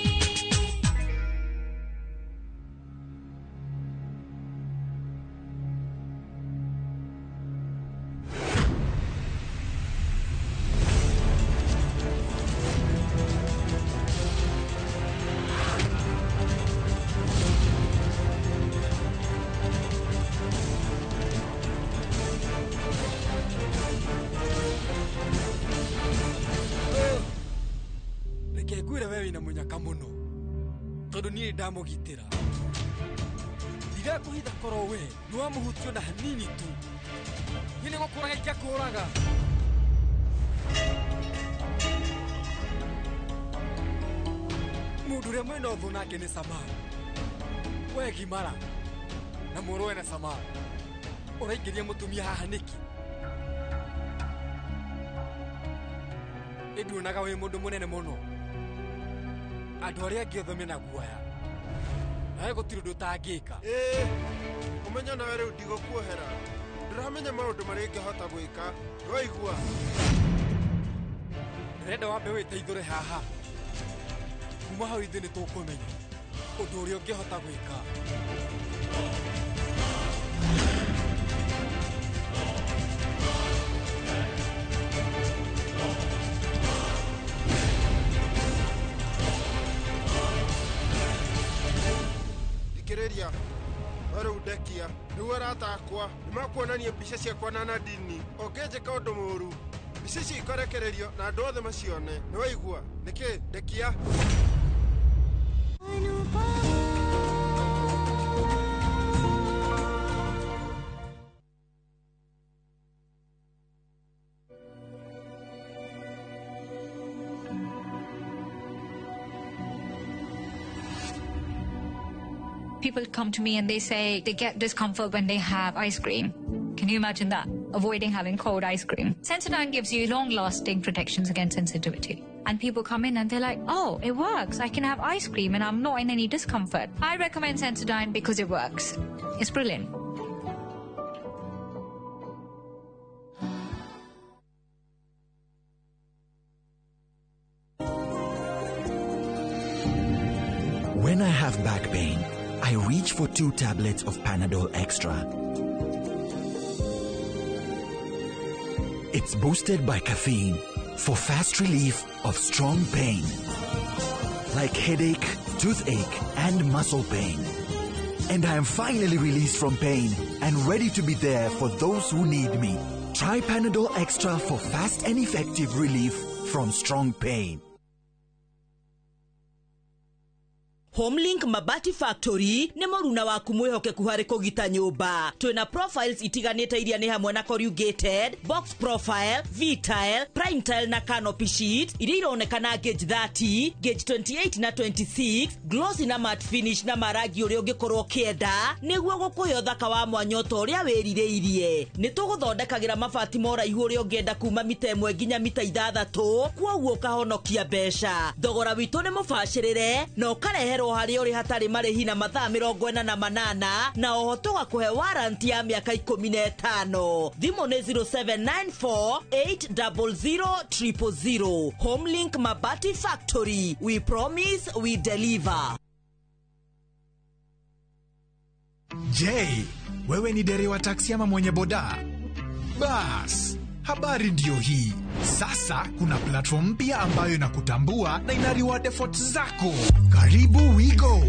Reke ngwĩre we wĩna mũnyaka mũno tondũ niĩ ndamũgitĩra. Ndigakũhitha korwo we nĩ wamũhutio na hanini tu. Niĩ nĩ gũkũraga ingĩakũraga. Mũndũ ũrĩa mwĩna ũthũ nake nĩ Samal. We gimara na mũrũwe na Samal. Ũraingĩria mũtumia haha nĩkĩ? Ĩ nduonaga wĩ mũndũ mũnene mũno. Andũ arĩa angĩ othe mena guoya. Nawe gũtirĩ ũndũ ũtangĩka. Ĩĩ, ũmenye nawe rĩu ndigũkuohera. Ndĩramenya maũndũ marĩa ingĩhota gwĩka. Nĩwaigua? Ndĩrenda wambe wĩteithũre haha. Kuma hau ithuĩ nĩ tũkũmenya ũndũ ũrĩa ũngĩhota gwĩka. Thikĩrĩria. We rĩu ndekia. Rĩu arata akwa nĩmakuonania mbica ciakwa na Nadini. Ũngĩnjĩka ũndũ mũũru, mbica icio ikarekererio na andũ othe macione. Nĩwaigua? Nĩkĩ? Ndekia. People come to me and they say they get discomfort when they have ice cream. Can you imagine that? Avoiding having cold ice cream. Sensodyne gives you long-lasting protections against sensitivity. And people come in and they're like, oh, it works. I can have ice cream and I'm not in any discomfort. I recommend Sensodyne because it works. It's brilliant. When I have back pain, I reach for 2 tablets of Panadol Extra. It's boosted by caffeine for fast relief of strong pain, like headache, toothache, and muscle pain. And I am finally released from pain and ready to be there for those who need me. Try Panadol Extra for fast and effective relief from strong pain. Homelink Mabati Factory nĩ mũruna waku mwĩhokeku harĩ kũgita nyũmba. Twĩna profiles itiganĩte iria nĩ hamwe na corrugated, box profile, V-tile, prime tile na canopy sheet iria ironekana gauge 30, gauge 28 na 26, glossy na matte finish na marangi ũrĩa ũngĩkorwo ũkĩenda nĩguo gũkũhe ũthaka wa mwanya ta ũrĩa wĩrirĩirie. Nĩ tũgũthondekagĩra mabati ma ũraihu ũrĩa ũngĩenda kuma mita 1 nginya mita 6, kwoguo ũkahonokia mbeca. Thogora witũ nĩ mũbacĩrĩre na ũkareherwo harĩ ũrĩ hatarĩ marĩhi na mathaa 48 na oho tũgakũhe warranty ya mĩaka 15. Thimũ nĩ 0794 800 000. Homelink Mabati Factory. We promise, we deliver. Je, wewe ni dereva taksi ama mwenye boda? Bas, habari ndiyo hii. Sasa kuna platform mpya ambayo inakutambua na ina reward efforts zako. Karibu WeGo.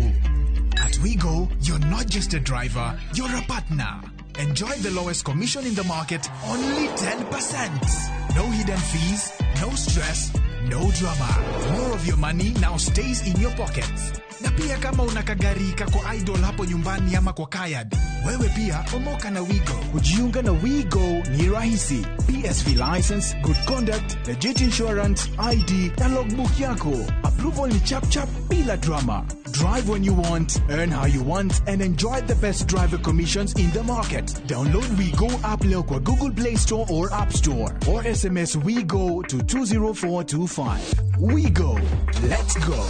At WeGo, you're not just a driver, you're a partner. Enjoy the lowest commission in the market, only 10%. No hidden fees, no stress, no drama. More of your money now stays in your pockets. Na pia kama una kagari kako idol hapo nyumbani ama kwa kayad, wewe pia omoka na WeGo. Kujiunga na WeGo ni rahisi. PSV license, good conduct, legit insurance, ID na logbook yako. Approval ni chap chap bila drama. Drive when you want, earn how you want, and enjoy the best driver commissions in the market. Download WeGo app leo kwa Google Play Store or App Store, or SMS WeGo to 20425. WeGo. Let's go.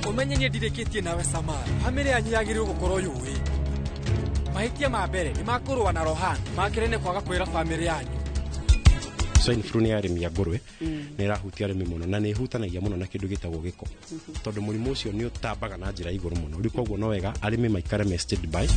Umenye niĩ ndirĩkĩtie nawe Samara. Bamĩrĩ yanyu yagĩrĩirwo gũkorwo yũĩ. Mahĩtia ma mbere nĩ makũrũa na Rohan, ma kerĩ nĩ kwaga kwĩra bamĩrĩ yanyu. Swine flu nĩ arĩmi a ngũrwe, nĩ ĩrahutia arĩmi mũno na nĩ ĩhutanagia mũno na kĩndũ gĩtagwo gĩko, tondũ mũrimũ ũcio nĩ ũtambaga na njĩra igũrũ mũno. Rĩu koguo no wega arĩmi maikare me stand by.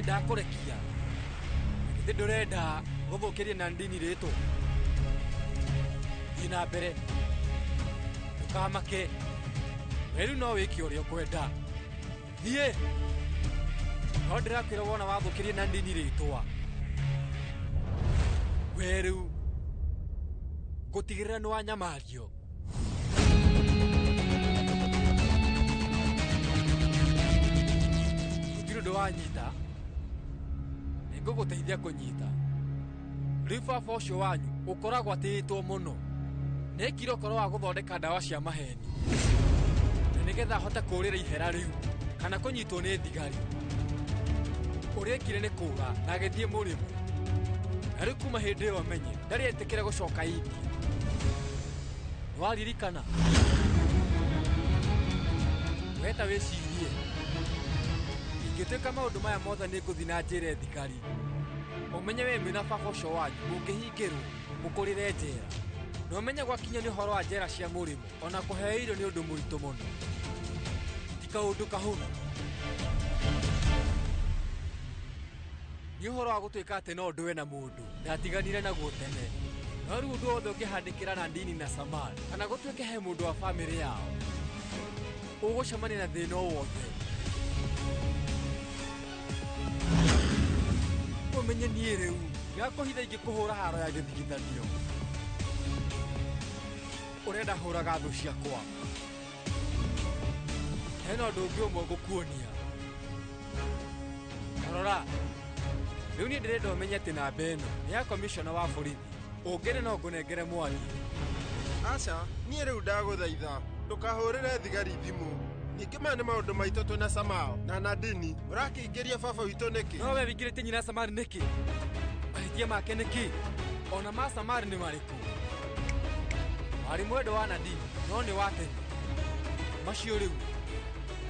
Ndakũrekia githĩ ndũrenda gũthũkĩria na ndini rĩtwa. Thiĩ na mbere, ndũkamake, we rĩu no wĩke ũrĩa ũkwenda. Thiĩ, no ndĩrakwĩra wona wathũkĩria na ndini rĩtwa, we rĩu ngũtigĩrĩra nĩ wanyamario. Gũtirĩ ũndũ wanyita, ngũgũteithia kũnyita. Rĩu baba ũcio wanyu ũkoragwo atĩĩtwo mũno. Nĩekire ũkoro wa gũthondeka ndawa cia maheni na nĩgetha ahote kũũrĩra ihera rĩu kana kũnyitwo nĩ thigari. Ũrĩa ekire nĩ kũũra na agĩthiĩ mũrĩmo. Na rĩu kuma hĩndĩ ĩyo amenye ndarĩ etĩkĩra gũcoka India. Nĩwaririkana? We ta wĩcirie, ingĩtuĩka maũndũ maya mothe nĩ ngũthiĩ na njĩre thigari. Ũmenye we mwĩna baba ũcio wanyu mũngĩhingĩrwo mũkũrĩre njera. Na ũmenye gwakinya nĩ ũhoro wa njera cia mũrĩmo, ona kũheo irio nĩ ũndũ mũritũ mũno. Ti kaũndũ kahũthũ. Nĩ ũhoro wa gũtuĩka atĩ no ndũe na mũndũ ndatiganire naguo tene. No rĩu ũndũ wothe ũngĩhandĩkĩra na ndini na Samar kana gũtuĩke he mũndũ wa bamĩrĩ yao ũgũcemania na thĩna o wothe. Ũmenye niĩ rĩu ngakũhitha ingĩkũhũra haro ya gĩthigithanio. Ũrenda hũraga thũ ciakwa. Hena ũndũ ũngĩ ũmwe ngũkuonia. Rora, rĩu niĩ ndĩrenda ũmenye atĩ namba ĩno nĩ ya komishona wa borithi. Ũngĩrĩ no ngũnengere mwarie. Aca, niĩ rĩu ndagũthaitha ndũkahũrĩre thigari thimũ. Ningĩ maya nĩ maũndũ maitũ twĩna Samao na Nadini. Ũrakĩingĩria baba witũ nĩkĩ? No we wĩingĩrĩtie nyina Samari nĩkĩ? Mahĩtia make nĩkĩ? Ona ma Samari nĩ marĩkũ? Warĩ mwendo wa Nadini no nĩ wa tene. Macio rĩu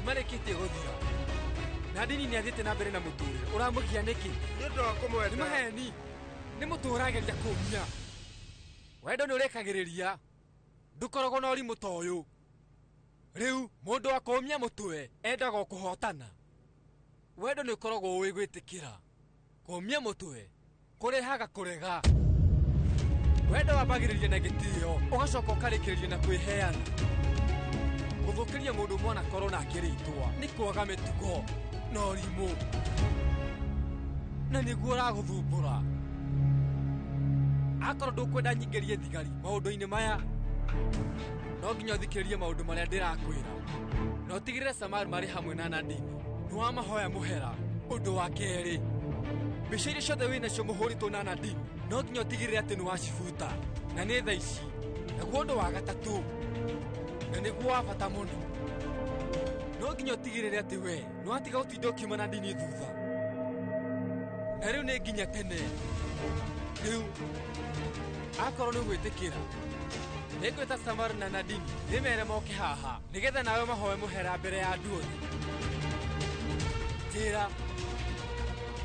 nĩmarĩkĩtie gũthira. Nadini nĩ athiĩte na mbere na mũtũrĩre. Ũramũgia nĩkĩ? Nĩ ũndũ wa kũmwenda. Nĩ maheni. Nĩ mũtũ ũrageria kũmia. Wendo nĩ ũrekagĩrĩria. Ndũkoragwo na ũrimũ ta ũyũ. Rĩu mũndũ wa kũũmia mũtwe endaga o kũhotana. Wendo nĩ ũkoragwo ũĩ gwĩtĩkĩra. Kũũmia mũtwe kũrehaga kũrega. Wendo wambagĩrĩria na gĩtĩo, ũgacoka ũkarĩkĩrĩria na kwĩheana. Gũthũkĩria mũndũ mwana korwo nake rĩtwa nĩ kwaga mĩtugo na ũrimũ. Na nĩguo ũragũthumbũra. Akorwo ndũkwenda nyingĩrie thigari maũndũ-inĩ maya, no nginya ũthikĩrĩrie maũndũ marĩa ndĩrakwĩra. Na ũtigĩrĩre Samar marĩ hamwe na Nadine. Nĩ wamahoya mũhera. Ũndũ wa kerĩ, mbica iria ciothe wĩ nacio mũhũrĩtwo na Nadine no nginya ũtigĩrĩre atĩ nĩ wacibuta na nĩ thaa ici. Naguo ũndũ wa gatatũ, na nĩguo wa bata mũno, no nginya ũtigĩrĩre atĩ we nĩ watiga gũtinda ũkiuma Nadine thutha. Na rĩu nĩ nginya tene. Rĩu akorwo nĩ gwĩtĩkĩra, nĩngwĩta Samar na Nadine ndĩmere moke haha nĩgetha nawe mahoe mũhera mbere ya andũ othe. Njĩra,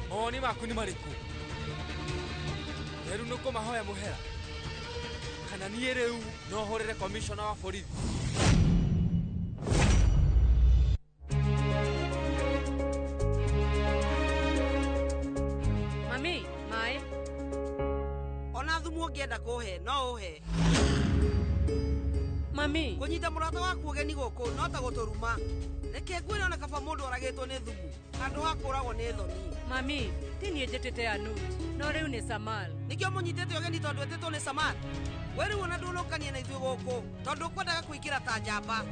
mawoni maku nĩ marĩkũ? Rĩu nĩũkũmahoya mũhera? Kana niĩ rĩu no hũrĩre komishona wa borithi? Mami, maĩ. Ona thumu ũngĩenda kũhe, no ũhe. Mami. Kũnyita mũrata waku ũgeni gũkũ no ta gũtũruma. Reke ngwĩre ona kaba mũndũ oragĩtwo nĩ thumu handũ ha kũragwo nĩ thoni. Mami, ti niĩ njĩtĩte Anut, no rĩu nĩ Samal. Nĩkĩo mũnyitĩte ũgeni tondũ etĩtwo nĩ Samal? We rĩu ona ndũnũkanie na ithuĩ gũkũ tondũ ũkwendaga kũingĩra ta njamba.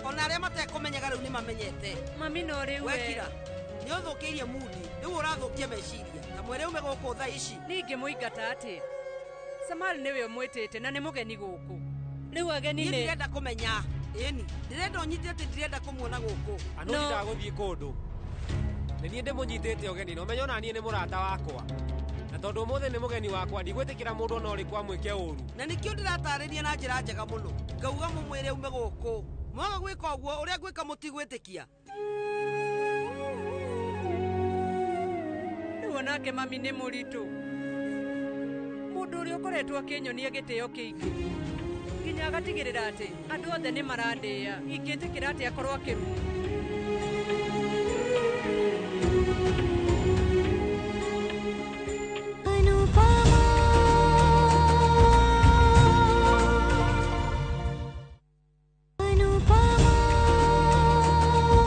Ona arĩa matekũmenyaga rĩu nĩ mamenyete. Mami, no rĩu we. Wekira, nĩ ũthũkĩirie mudi, rĩu ũrathũkia meciria. Ta mwĩre ume gũkũ thaa ici. Niĩ ingĩmũingata atĩa? Samal nĩwe ũmwĩtĩte na nĩ mũgeni gũkũ. Rĩu ageni Niĩ nĩ ndirenda kũmenya. Ĩni, ndĩrenda ũnyite atĩ ndirenda kũmuona gũkũ. Anũti ndagũthiĩ kũndũ. Nĩ niĩ ndĩmũnyitĩte ũgeni na ũmenye ona niĩ nĩ mũrata wakwa. Na tondũ ũmũthĩ nĩ mũgeni wakwa ndigwĩtĩkĩra mũndũ ona ũrĩkũ amwĩke ũru. Na nĩkĩo ndĩratarĩria na njĩra njega mũno. Ngauga mũmwĩre ume gũkũ. Mwaga gwĩka ũguo ũrĩa ngwĩka mũtigwĩtĩkia. Rĩu onake mami nĩ mũritũ. Mũndũ ũrĩa ũkoretwo akĩnyonia gĩtĩo kĩingĩ nginya agatigĩrĩra atĩ andũ othe nĩ marandĩĩa. Ingĩtĩkĩra atĩ akorwo akĩrumwo.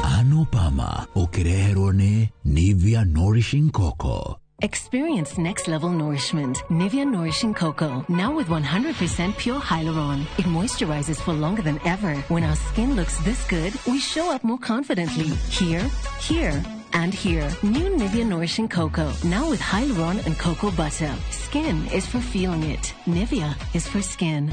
Anupama ũkĩreherwo nĩ Nivea Nourishing Cocoa. Experience next level nourishment. Nivea Nourishing Cocoa, now with 100% pure hyaluron. It moisturizes for longer than ever. When our skin looks this good, we show up more confidently. Here, here, and here. New Nivea Nourishing Cocoa, now with hyaluron and cocoa butter. Skin is for feeling it. Nivea is for skin.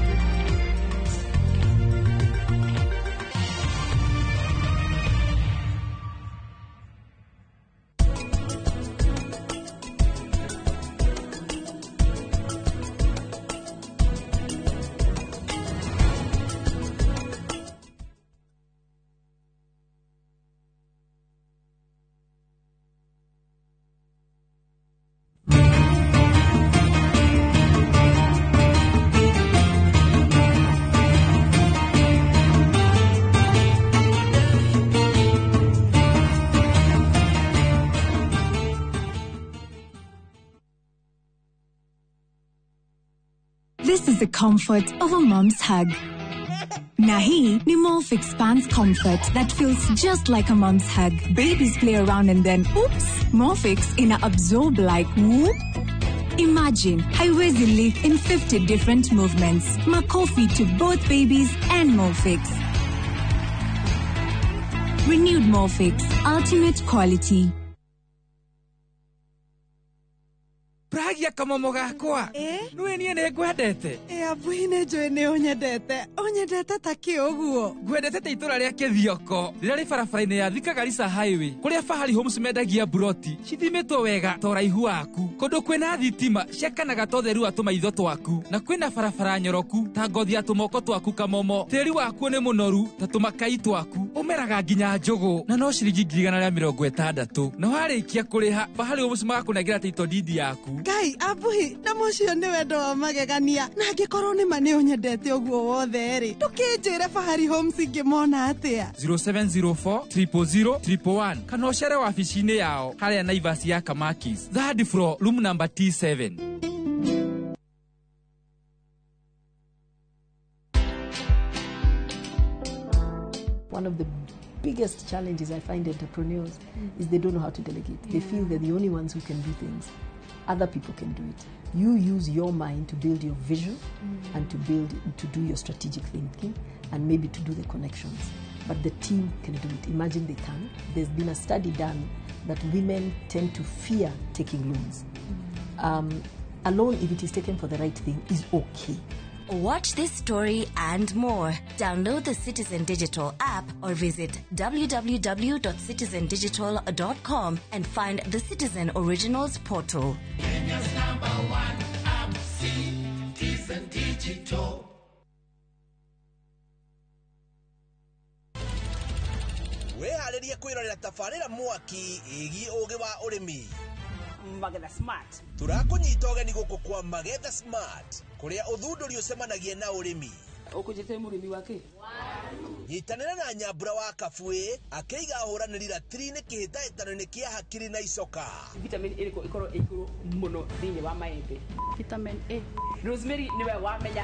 This is the comfort of a mom's hug. Na hii ni Molfix Pants Comfort that feels just like a mom's hug. Babies play around and then, oops, Molfix ina absorb like whoop. Imagine haiwezi leak in 50 different movements. Makofi to both babies and Molfix. Renewed Molfix, ultimate quality. Pragia kamomo gakwa. Nĩũĩ niĩ nĩ ngwendete. Ĩ abuhi nĩ njũĩ nĩ ũnyendete. Ũnyendete ta kĩ ũguo? Ngwendete ta itũra rĩa Kĩthioko rĩrĩa rĩ barabara-inĩ ya Thika Garissa Highway kũrĩa Fahari Homes mendagia mburoti cithimĩtwo wega ta ũraihu waku, kũndũ kwĩna thitima ciakanaga ta ũtheru wa tũmaitho twaku, na kwĩna barabara nyoroku ta ngothi ya tũmoko twaku kamomo. Tĩri wakuo nĩ mũnoru ta tũmakai twaku, ũmeraga nginya njũgũ na no ciringi 160,000, na warĩkia kũrĩha Fahari Homes magakũnengera title deed yaku. Ngai abuhi na mũcio nĩ wendo wa magegania, na angĩkorwo nĩ ma nĩ ũnyendete ũguo wothe rĩ, ndũkĩnjĩre Fahari Homes ingĩmona atĩa? 0704 000 111 kana ũcere wabici-inĩ yao harĩa Naivas ya Kamakis, third floor, room number T7. One of the biggest challenges I find entrepreneurs is they don't know how to delegate. They feel they're the only ones who can do things. Other people can do it. You use your mind to build your vision and to do your strategic thinking and maybe to do the connections. But the team can do it. Imagine they can. There's been a study done that women tend to fear taking loans. A loan, if it is taken for the right thing, is okay. Watch this story and more. Download the Citizen Digital app or visit www.citizendigital.com and find the Citizen Originals portal. Kenya's number one app, Citizen Digital. Wĩharĩrie kwĩrorera tabarĩra mwaki ĩgiĩ ũũgĩ wa ũrĩmi. Magetha Smart. Tũrakũnyita ũgeni gũkũ kwa Magetha Smart kũrĩa ũthundũri ũcemanagia na ũrĩmi. Ũkũnjĩte mũrĩmi wa kĩ? Nyitanĩra na Nyambura wa Kabuĩ akĩiga ahũranĩri ratiri-inĩ kĩhĩtahĩtano-inĩ kĩa hakiri na icoka. Vitamin ĩrĩkũ ĩkorwo ĩ igũrũ mũno thĩinĩ wa maembe? Vitamin A. Rosemary nĩwe wamenya.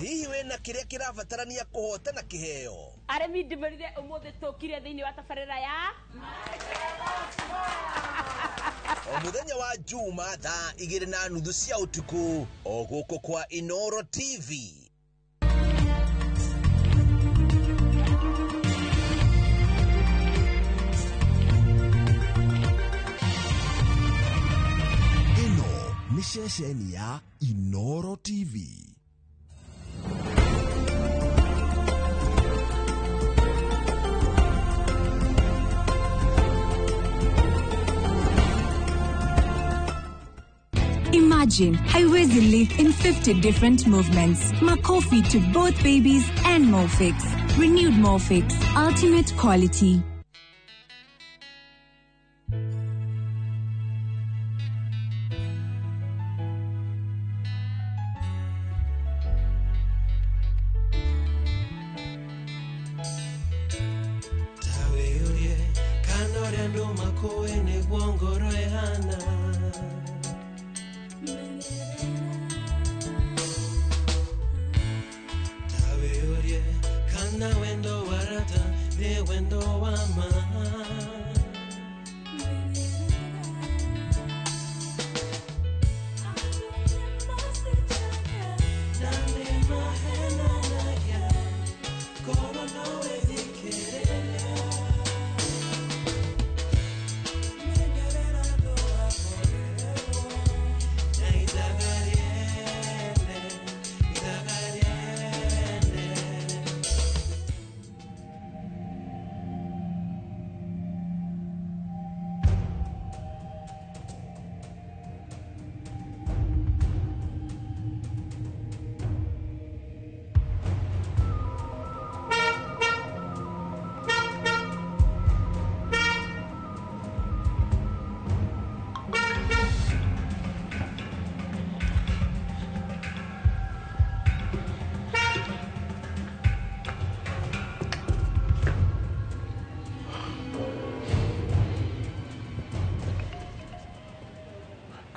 Hihi wĩna kĩrĩa kĩrabatarania kũhotana kĩheo? Arĩmi ndĩmerire ũmũthĩ tũkire thĩinĩ wa tabarĩra ya O mũthenya wa Juma thaa 2:30 cia ũtukũ o gũkũ kwa Inoro TV. Ĩno nĩ ceceni ya Inoro TV. Imagine haiwezi leak in 50 different movements. Makofi to both babies and Molfix. Renewed Molfix, ultimate quality.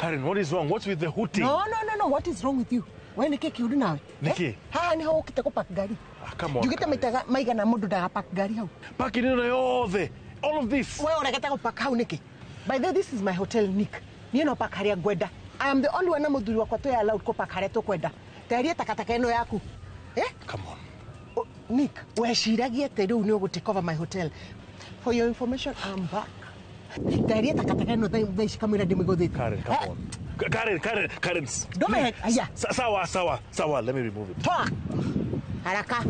Karen, what is wrong? What's with the hooting? No. What is wrong with you? We nä kä kä å nawe? Nĩkĩ? Haha nä ho å kä te kå park ngari. Come on. Njugä te maigana må ndå ndaga park ngari hau. Parking ĩno yothe. All of this. We ũregete gå park hau nĩkĩ? By the way, this is my hotel, Nick. Niĩ no park harĩa ngwenda. I am the only one na mũthuri wakwa twĩ allowed kũ park harĩa tũkwenda. Teheria takataka ĩno yaku. Eh? Come on. Nick, weciragia atĩ rĩu nĩ ũgũ take over my hotel. For your information, I'm back. Teheria takataka ĩno thaa ici kamũira ndĩmĩgũthĩte. Karen, come on. Karen. Ndũmĩhe, aya. Sawa, let me remove it. Toa. Haraka.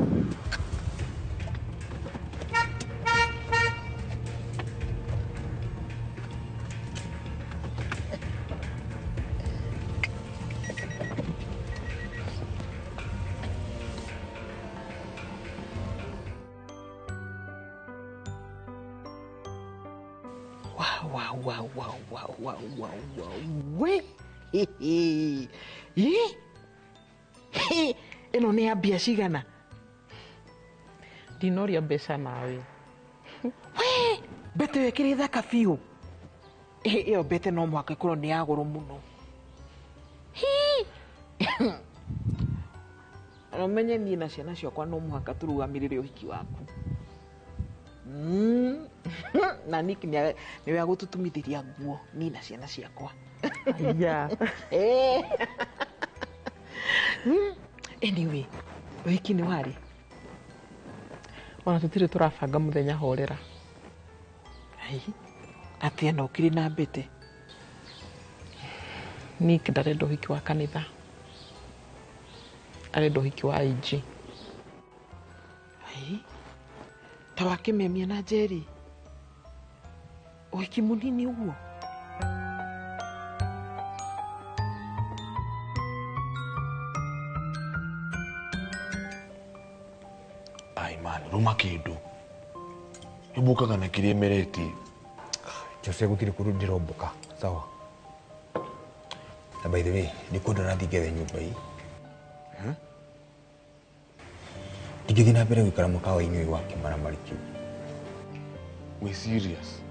Wow. We. Ĩno nĩ ya mbia cigana? Ndinoria mbeca nawe. We, mbete ĩyo ĩkĩrĩ thaka biũ. Ĩyo mbete no mũhaka ĩkorwo nĩ ya goro mũno. Na ũmenye niĩ na ciana ciakwa no mũhaka tũrũgamĩrĩre ũhiki waku. Na Nick nĩwe agũtũtumithĩria nguo niĩ na ciana ciakwa. Yeah. Anyway, ũhiki nĩ warĩ? Ona tũtirĩ tũrabanga mũthenya horera. Ai, atĩa na ũkĩrĩ na mbete? Nick ndarenda ũhiki wa kanitha. Arenda ũhiki wa IG. Ai, ta wa Kĩmemia na Njeri? Ũhiki mũnini ũguo? Ai man, ruma kĩndũ. Ĩmbukaga na kĩrĩa ĩmeretie. Jose gũtirĩ kũndũ ndĩrombũka, sawa? Na by the way, nĩ kwenda ũrathiĩ ngethe nyũmba ii. Ndingĩthiĩ na mbere gũikara mũkawa-inĩ ũyũ wa kĩmaramari kĩu. We serious?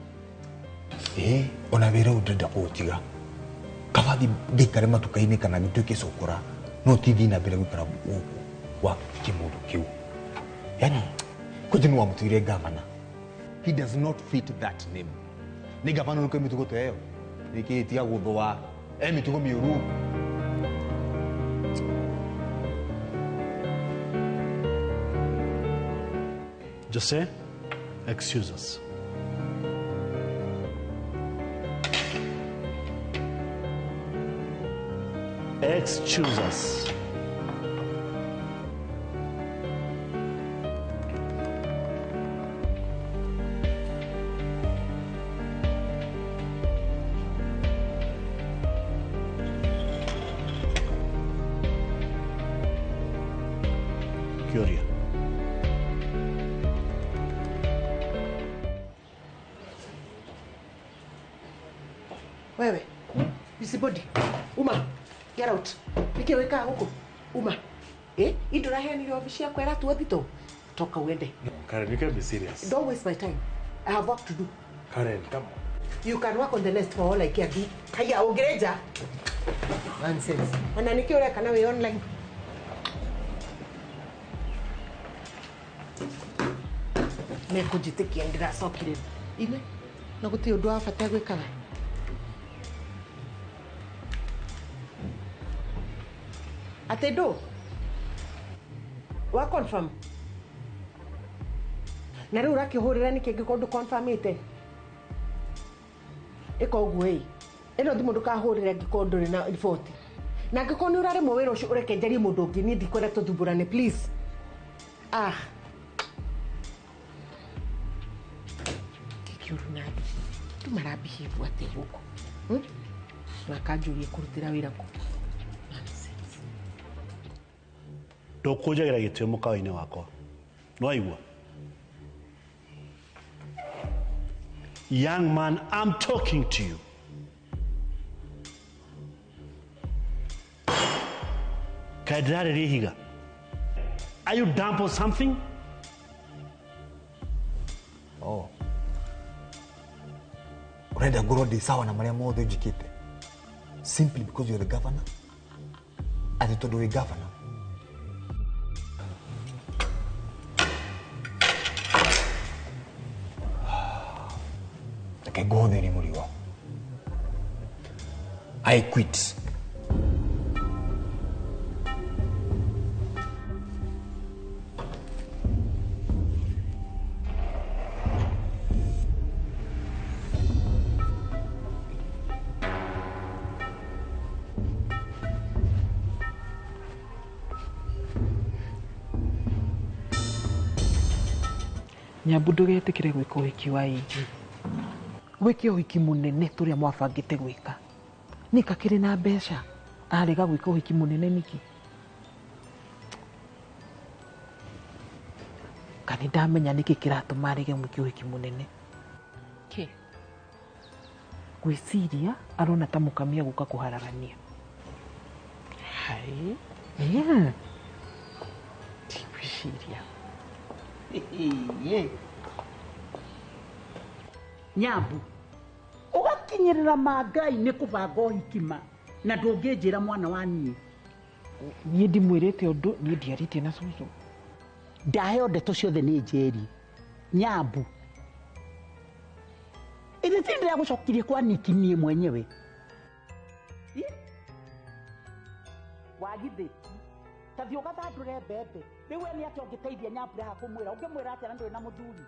Ĩĩ, ona wĩra ũyũ ndĩrenda kũũtiga. Kaba thiĩ ngaikare matuka-inĩ kana ngĩtuĩke cũkũra, no ti thiĩ na mbere gũikara gũkũ gwa kĩmũndũ kĩu. Yani, kwanja nĩ wamũtuire gavana. He does not fit that name. Nĩ gavana ũrĩkũ mĩtugo ta ĩyo? Nĩkĩ tiga gũthũa. E mĩtugo mĩũru. Jose, excuse us. Excuse us. Curia. Wewe, busybody. Uma, get out. Nĩkĩ wĩkaga gũkũ? Uma. Eh, indo ũraheanire obici yakwa ĩratuo thitũ. Toka uende. No, Karen, you can't be serious. Don't waste my time. I have work to do. Karen, come on. You can work on the nest for all I care. Haya, ũngĩrenja. Nonsense. Ona nĩkĩ ũreka na wĩ online? Mekũnjĩtĩkia ndĩracokire. Ine, na gũtirĩ ũndũ wa bata gwĩkaga. Atĩ ndũ? Wa confirm? Na rĩu ũrakĩhũrĩra nĩkĩ angĩkorwo ndũ confirmĩte? Ĩka ũguo ĩ. Ĩno thimũ ndũkahũrĩre angĩkorwo ndũrĩ na riboti. Na angĩkorwo nĩ ũraremwo wĩra ũcio ũreke njarie mũndũ ũngĩ, niĩ ndikwenda tũthumbũrane, please. Ah. Kĩũru na andũ. Andũ marabehave atĩa gũkũ? Na akanjũria kũrutĩra wĩra kũ? Ndũkũnjagĩra gĩtĩo mũkawa-inĩ wakwa. Nĩwaigua? Young man, I'm talking to you. Kaĩ ndĩrarĩria ihiga? Are you dumb or something? Oh. Ũrenda ngorwo ndĩ sawa na marĩa mothe njĩkĩte? Simply because you're the governor? Atĩ tondũ wĩ governor? Reke ngũhũthĩrie mũrigo. I quit. Nyambu ndũgetĩkĩre gwĩka ũhiki wa ĩnji. Wĩke ũhiki mũnene tũrĩa mwabangĩte gwĩka. Nĩka kĩrĩ na mbeca arega gwĩka ũhiki mũnene nĩkĩ? Kana ndamenya nĩkĩ kĩratũma arege gwĩka ũhiki mũnene. Kĩ? Gwĩciria arona ta mũkamia gũka kũharagania. Hai. Yeah. Ndigwĩciria. Nyambu ugakinyirira ma Ngai nĩ kũbanga ũhiki ma na ndũngĩnjĩra mwana wa niĩ. Niĩ ndimwĩrĩte ũndũ, niĩ ndiarĩtie na cũcũ. Ndaheo ndeto ciothe nĩ Njeri. Nyambu, ĩthĩ ti ndĩragũcokirie kwa Niki niĩ mwenyewe. Wagithĩ ta thiĩ ũgathandũre mbembe. Rĩu we nĩ atĩa ũngĩteithia Nyambura haha kũmwĩra? Ũngĩmwĩra atĩa na ndũrĩ na mũthuri?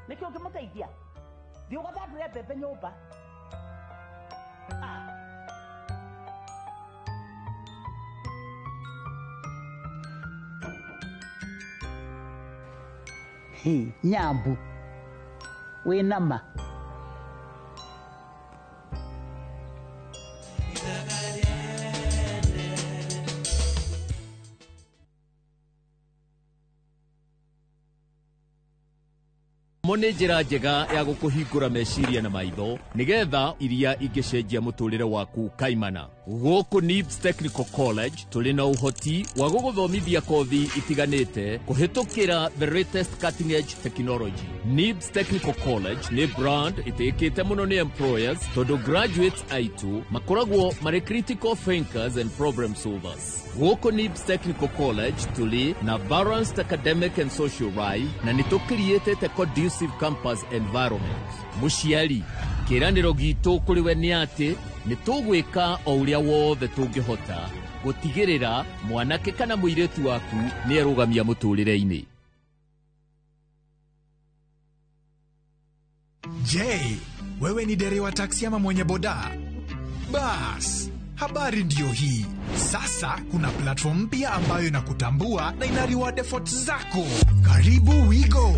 Nĩkĩ ũngĩmũteithia? Thiĩ ũgathandũre mbembe nyũmba. Hĩ, Nyambu wĩna ma? Mo nĩ njĩra njega ya gũkũhingũra meciria na maitho nĩgetha iria ingĩcenjia mũtũrĩre waku kaimana. Gũkũ NIBS Technical College tũrĩ na ũhoti wa gũgũthomithia kothi itiganĩte kũhĩtũkĩra the latest cutting edge technology. NIBS Technical College nĩ brand ĩtĩkĩte mũno nĩ employers tondũ graduates aitũ makoragwo marĩ critical thinkers and problem solvers. Gũkũ NIBS Technical College tũrĩ na balanced academic and social life na nĩ tũkiriĩtĩte conducive campus environment. Mũciari, kĩĩranĩro gitũ kũrĩ we nĩ atĩ nĩ tũgwĩka o ũrĩa wothe tũngĩhota gũtigĩrĩra mwanake kana mũirĩtu waku nĩ erũgamia mũtũrĩre-inĩ. Je, wewe ni dereva taksi ama mwenye boda? Bas, habari ndiyo hii. Sasa kuna platform mpya ambayo inakutambua na ina reward efforts zako. Karibu WeGo.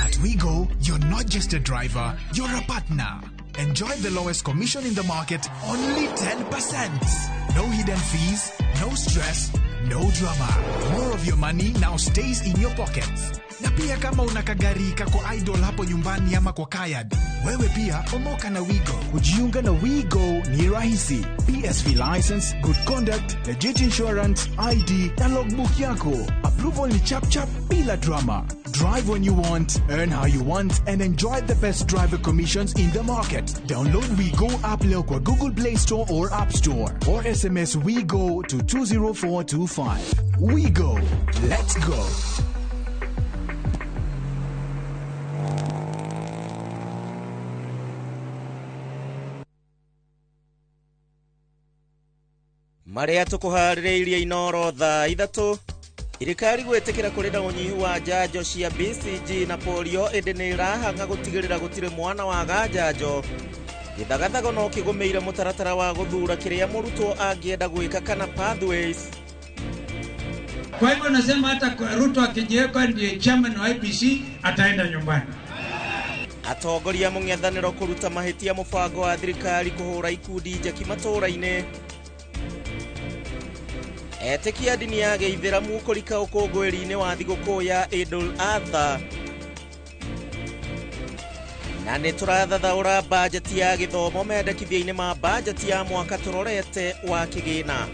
At WeGo, you're not just a driver, you're a partner. Enjoy the lowest commission in the market, only 10%. No hidden fees, no stress, no drama. More of your money now stays in your pockets. Na pia kama una kagari kako idle hapo nyumbani ama kwa kayad, wewe pia omoka na WeGo. Kujiunga na WeGo ni rahisi. PSV license, good conduct, legit insurance, ID na logbook yako. Approval ni chap chap bila drama. Drive when you want, earn how you want, and enjoy the best driver commissions in the market. Download WeGo app leo kwa Google Play Store or App Store, or SMS WeGo to 20425. WeGo. Let's go. Marĩa tũkũharĩrĩirie Inoro thaa 3 thirikari gwĩtĩkĩra kũrĩ na ũnyihu wa njanjo cia BCG na polio ĩndĩ nĩ ĩrahanga gũtigĩrĩra gũtirĩ mwana waga njanjo. Gĩthagathago no kĩgũmĩire mũtaratara wa gũthura kĩrĩa mũrutwo angĩenda gwĩka kana pathways. Kwa hivyo nasema hata Ruto akijiweka ndiye chairman wa IEBC ataenda nyumbani. Atongoria mũng'ethanĩro kũruta mahĩtia mũbango wa thirikari kũhũra ikundi njaki matũũra-inĩ. Etĩkia ndini ya gĩithĩramu kũrika ũkũngũĩri-inĩ wa thigũkũ ya Eid al-Adha. Na nĩ tũrathathaũra bajeti ya gĩthomo mendekithia-inĩ ma bajeti ya mwaka tũrorete wa kĩgĩna.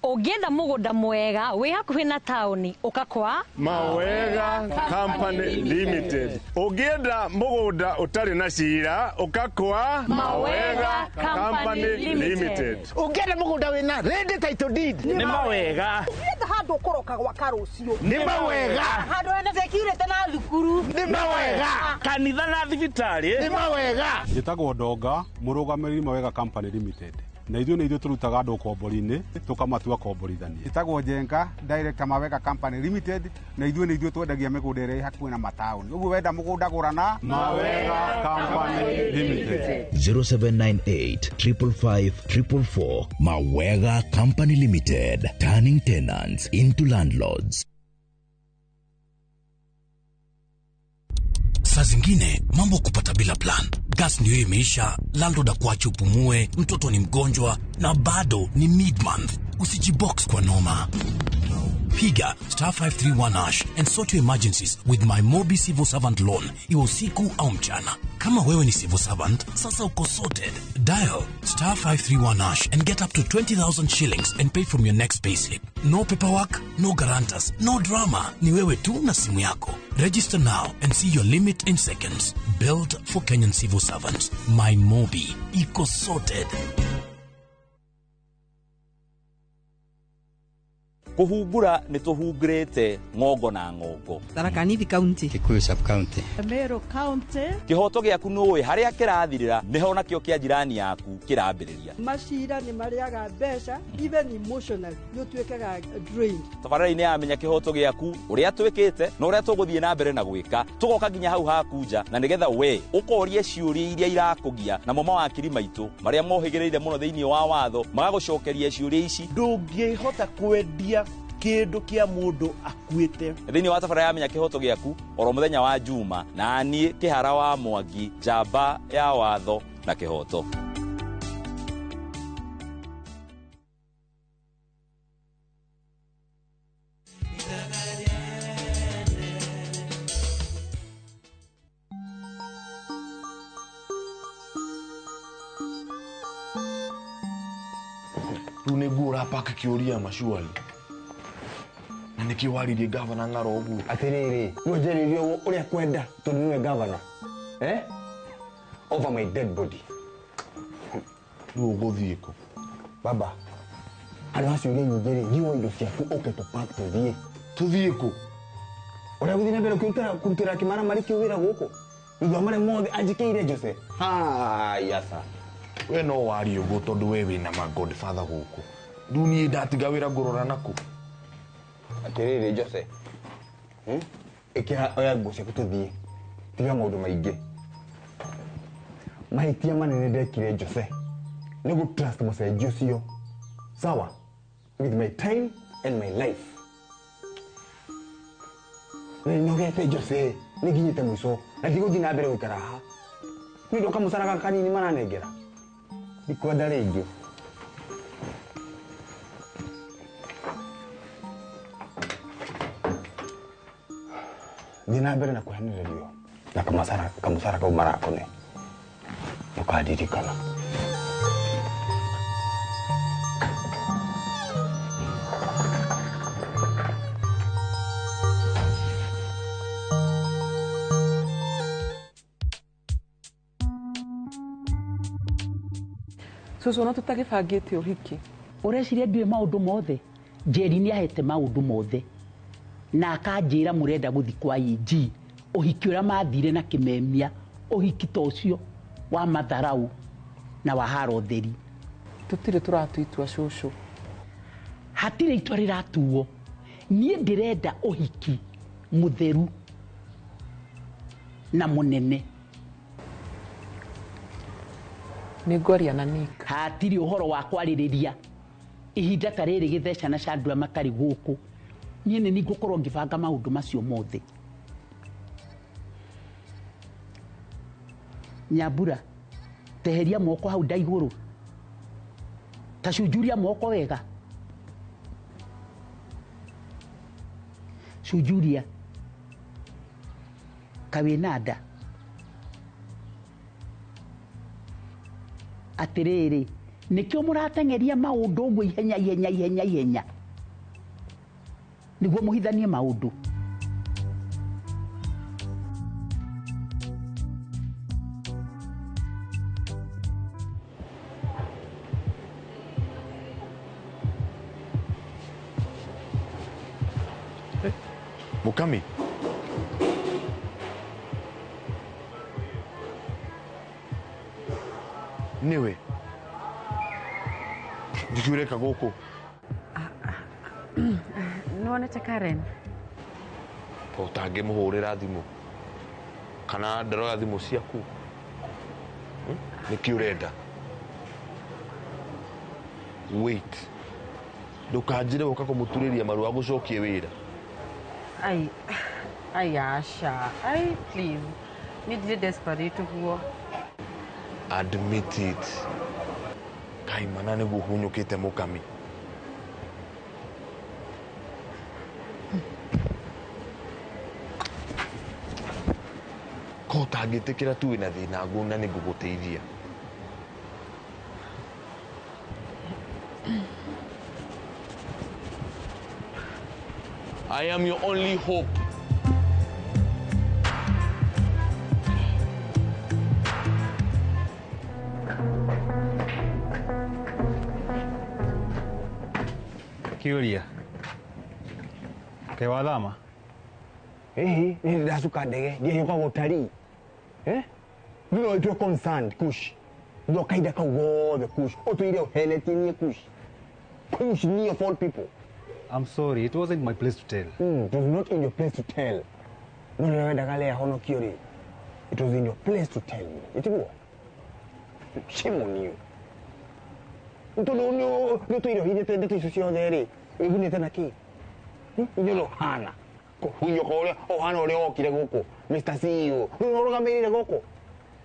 Ũngĩenda mũgũnda mwega wĩ hakuhĩ na taũni ũka kwa Mawega Company Limited. Ũngĩenda mũgũnda ũtarĩ na cira ũka kwa Mawega Company Limited. Ũngĩenda mũgũnda wĩna ready title deed Nĩ Mawega. Ũngĩenda handũ ũkũroka gwaka rũciũ Nĩ Mawega. Handũ hena security na thukuru Nĩ Mawega. Kanitha na thibitarĩ Nĩ Mawega. Njĩtagwo Ndonga, mũrũgamĩrĩri Mawega Company Limited. Na ithuĩ nĩ ithuĩ tũrutaga andũ ũkombori-inĩ tũkamatua komborithania. Njĩtagwo Njenga, director Mawega Company Limited, na ithuĩ nĩ ithuĩ twendagia mĩgũnda ĩrĩa ĩ hakuhĩ na mataũni. Ũguo wenda mũgũnda gũra na Mawega Company Limited. 0798 555 444 Mawega Company Limited, turning tenants into landlords. Saa zingine mambo kupata bila plan. Gas ndio imeisha, landlord akuache upumue, mtoto ni mgonjwa na bado ni mid-month. Usijibox kwa noma. Piga star 531 hash and sort your emergencies with my Mobi Civil Servant Loan, iwe usiku au mchana. Kama wewe ni civil servant, sasa uko sorted. Dial star 531 hash and get up to 20,000 shillings and pay from your next payslip. No paperwork, no guarantors, no drama. Ni wewe tu na simu yako. Register now and see your limit in seconds. Built for Kenyan civil servants. My Mobi. Iko sorted. Kũhungura nĩ tũhungurĩte ng'ongo na ng'ongo. Tharaka Nithi County, Kikuyu sub county, Meru County. Kĩhoto gĩaku nĩũĩ harĩa kĩrathirĩra nĩho nakĩo kĩa jirani yaku kĩrambĩrĩria. Macira nĩ marĩaga mbeca even emotionally nĩ ũtuĩkaga drained. Tabarĩra-inĩ ya Menya Kĩhoto Gĩaku ũrĩa twĩkĩte na ũrĩa tũgũthiĩ na mbere na gwĩka tũgoka nginya hau haku nja na nĩgetha we ũkorie ciũria iria irakũgia namo mawakiri maitũ marĩa mohĩgĩrĩire mũno thĩinĩ wa watho magagũcokeria ciũria ici. Ndũngĩhota kwendia kĩndũ kĩa mũndũ akuĩte. Thĩinĩ wa tabarĩra ya Menya Kĩhoto Gĩaku oro mũthenya wa Juma na niĩ Kĩhara wa Mwangi, njamba ya watho na kĩhoto. Rĩu nĩguo ũrapaka kĩũria macuali. Na nĩkĩ waririe gavana ng'aro ũguo? Atĩrĩrĩ, no njarĩrie ũguo ũrĩa kwenda tondũ nĩwe gavana. Eh? Over my dead body. Rĩu ũgũthiĩ kũ? Baba, andũ acio ũrĩa nyingĩ rĩ, thiĩ indo ciaku ũke tũpark tũthiĩ. Tũthiĩ kũ? Ũrĩa gũthiĩ na mbere kũrutĩra kĩmaramari kĩu wĩra gũkũ? Thutha wa marĩa mothe anjĩkĩire Jose. Haya sa. We no warie ũguo tondũ we wĩna ma godfather gũkũ. Rĩu niĩ ndatiga wĩra ngũrora nakũ? Atĩrĩrĩ Jose, ĩkĩra oya nguo ciaku tũthiĩ. Tiga maũndũ maingĩ. Mahĩtia manene ndekire Jose nĩ gũ trust mũcenji ũcio. Sawa? With my time and my life. Nĩ nogete Jose, nĩ nginyĩte mũico na ndigũthiĩ na mbere gũikara haha. Nĩ ũndũ wa kamũcara gaka kanini maranengera. Ndikwenda rĩngĩ. Thiĩ na mbere na kũhenererio na kamũcara kau marakũne. Ndũkandirikana. Cũcũ ona tũtagĩbangĩte ũhiki. Ũreciria ndiũĩ maũndũ mothe? Njeri nĩ ahete maũndũ mothe na akanjĩra mũrenda gũthiĩ kwa EG ũhiki ũrĩa mathire na kĩmemia, ũhiki ta ũcio wa matharau na wa haro theri. Tũtirĩ tũratua itua cũcũ. Hatirĩ itua rĩratuo. Niĩ ndĩrenda ũhiki mũtheru na mũnene. Nĩ ngwaria na Nick. Hatirĩ ũhoro wa kwarĩrĩria ihinda ta rĩrĩ gĩtheca na Chandra matarĩ gũkũ. Niĩ nĩ niĩ ngũkorwo ngĩbanga maũndũ macio mothe. Nyambura, teheria moko hau ndaigũrũ. Ta cunjuria moko wega. Cunjuria. Kawĩna nda. Atĩrĩrĩ, Nĩkĩo mũrateng'eria maũndũ ũguo ihenya ihenya ihenya ihenya nĩguo mũhithanie maũndũ. Mukami. Niwe. Nĩkĩ ũreka gũkũ? Nĩwonete Karen? Ũtangĩmũhũrĩra thimũ kana ndaroya thimũ ciaku. Nĩkĩ ũrenda? Wait. Ndũkanjĩre gũka kũmũturĩria maru agũcokie wĩra. Ai, ai Asha, ai please. Niĩ ndirĩ desperate ũguo. Admit it. Kaimana nĩguo ũhunyũkĩte Mukami. Ko ũtangĩtĩkĩra tu wĩna thĩna ngũ na nĩngũgũteithia. I am your only hope. Kiuria. Kaĩ wathama? Ĩhĩ, niĩ ndĩracuka ndege, ndiahiũka gũtarii. Eh? No itwe concerned Kush. Thutha kahinda kau gothe Kush, ũtũire ũhenetie niĩ Kush. Kush ni of all people. I'm sorry, it wasn't my place to tell. It was not in your place to tell. No nĩ wendaga Lea honokio rĩ. It was in your place to tell me. Ĩtiguo? Shame on you. Tondũ nĩ ũtũire ũhithĩte ndeto icio ciothe rĩ, wĩgunĩte na kĩ? Inyuĩ no hana kũhunyũka ũrĩa ũhana ũrĩa wokire gũkũ Mr. CEO. Rĩu ũrũgamĩrĩire gũkũ.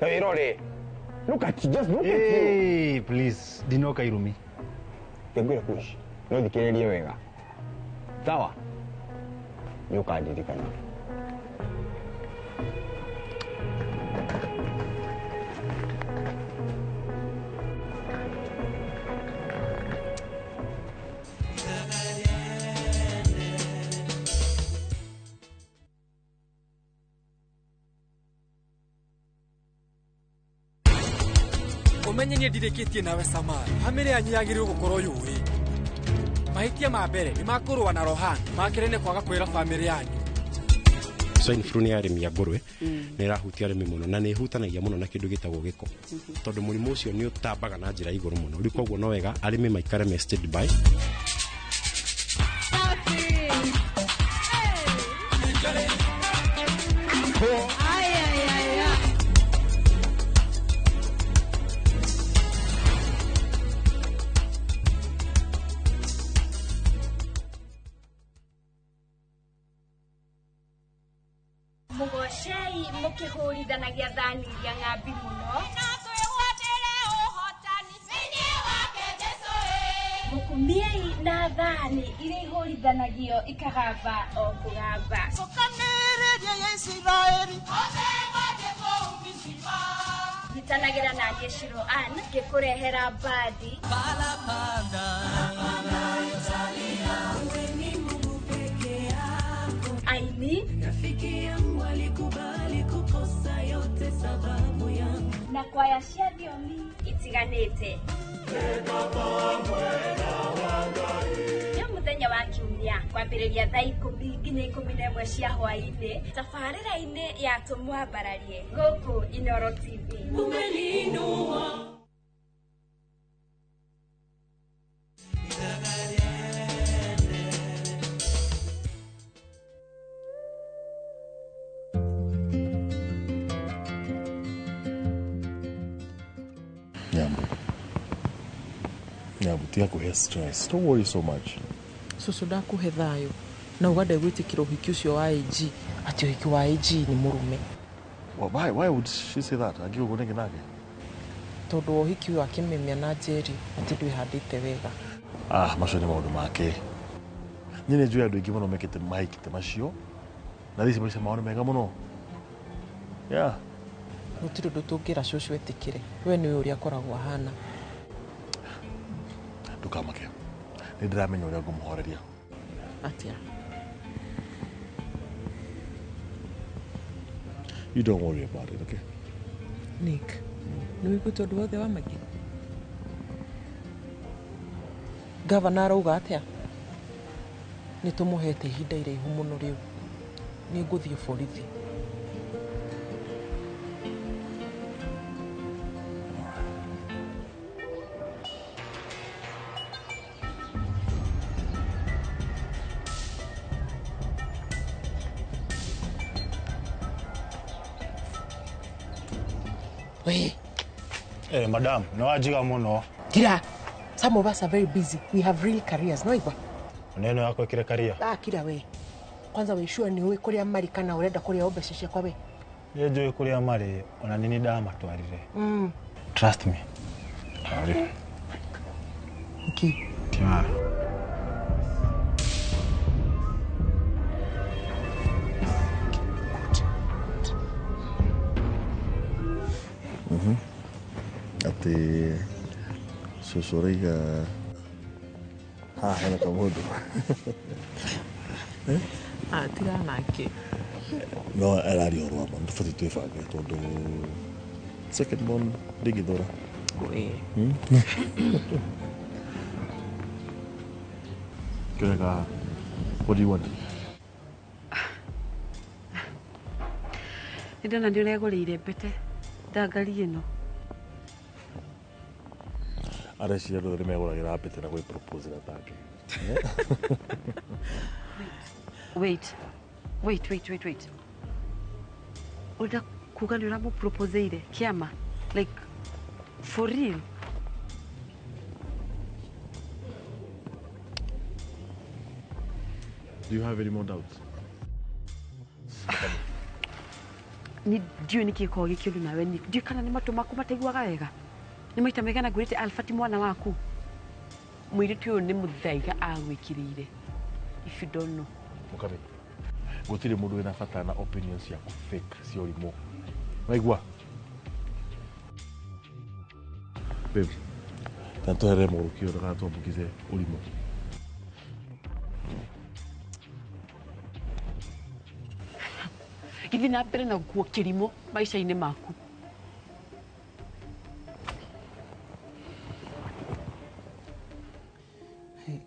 Ta wĩrore. Look at you, just look at you. Hey, please, ndinoka irumi. Ngwĩra Kush, no thikĩrĩrie wega. Sawa? Nĩ ũkandirikana. Ũmenye niĩ ndirĩkĩtie nawe Samar, bamĩrĩ yanyu yagĩrĩirwo gũkorwo yũĩ. Mahĩtia ma mbere nĩ makũrũa na Rohan, ma kerĩ nĩ kwaga kwĩra bamĩrĩ yanyu. Swine flu nĩ arĩmi a ngũrwe, nĩ ĩrahutia arĩmi mũno na nĩ ĩhutanagia mũno na kĩndũ gĩtagwo gĩko, tondũ mũrimũ ũcio nĩ ũtambaga na njĩra ya igũrũ mũno. Rĩu koguo no wega arĩmi maikare me stand by. Mũgocei mũkĩhũrithanagia thani iria ng'ambi mũno. Mũkumiei na thani iria ihũrithanagio ikagamba o kũgamba. Nyitanagĩra na niĩ Shiro Ann ngĩkũrehera mbandi aini na kwaya cia thiomi itiganĩte. Nĩ mũthenya wa kiumia kwambĩrĩria thaa 10 nginya 11 cia hwaĩ-inĩ tabarĩra-inĩ ya Tũmwambararie gũkũ Inooro TV. Nyambo. Nyambo, tiga kũhe stress. Don't worry so much. Cũcũ ndakũhe thayũ na uga ndegwĩtĩkĩra ũhiki ũcio wa AG, atĩ ũhiki wa AG nĩ mũrume. Well, why would she say that? Angĩũguo nĩkĩ nake? Tondũ wa ũhiki ũyũ wa Kĩmemia na Njeri atĩ ndwĩhandĩte wega. Ah, macio nĩ maũndũ make. Niĩ nĩ njũĩ andũ aingĩ mũno mekĩte mahiki macio na thaici maica mao nĩ mega mũno. Yeah. Gũtirĩ ũndũ tũngĩra cũcũ etĩkĩre, we nĩũĩ ũrĩa akoragwo ahana. Ndũkamake. Nĩ ndĩramenya ũrĩa ngũmũhoreria. Atĩa? You don't worry about it, okay? Nick, nĩ wĩiguĩte ũndũ wothe wa Maggie? Gavana arauga atĩa? Nĩ tũmũhete ihinda iraihu mũno rĩu. Nĩ ngũthiĩ borithi. We. Eh, madam, nĩ wanjiga mũno. Kira, some of us are very busy. We have real careers, no igwa? Neno yako ĩkĩre career. Ah, kira we. Kwanza we sure nĩ ũĩ kũrĩa marĩ kana ũrenda kũrĩa o mbeca ciakwa we. Nĩ njũĩ kũrĩa marĩ, ona nĩ niĩ ndamatwarire. Trust me. Sorry. Okay. Tiara. Atĩ cũcũ ũraiga haha hena kamũndũ. Ah, tiga nake. No araria ũhoro wa ma, nĩtũbatiĩ twĩbange tondũ second born ndĩngĩthũra. We. Kĩreka, what do you want? Nĩ ndona nĩ ũregũrĩire mbete ndangari ĩno. Areciria andũ othe nĩmegũragĩra mbete na gwĩproposera take. Wait. Wait, wait, wait, wait. Ũrenda kuga nĩ ũramũproposeire kĩama? Like, for real? Do you have any more doubts? Ni ndiũĩ nĩkĩ gĩkoragwo gĩkĩũru nawe Nick. Ndiũĩ kana nĩ matũ maku mataiguaga wega. Nĩ maita maigana ngwĩrĩte Alpha ti mwana waku. Mũirĩtu ũyũ nĩ mũthaiga agwĩkĩrĩire. If you don't know. Mũkabi, gũtirĩ mũndũ wĩna bata na opinions ciaku fake cia ũrimũ. Waigua? Babe, ta tweherere mũgũrũki ũyũ ndakatwambukize ũrimũ. Gĩthiĩ na mbere na gũkuo kĩrimũ maica-inĩ maku.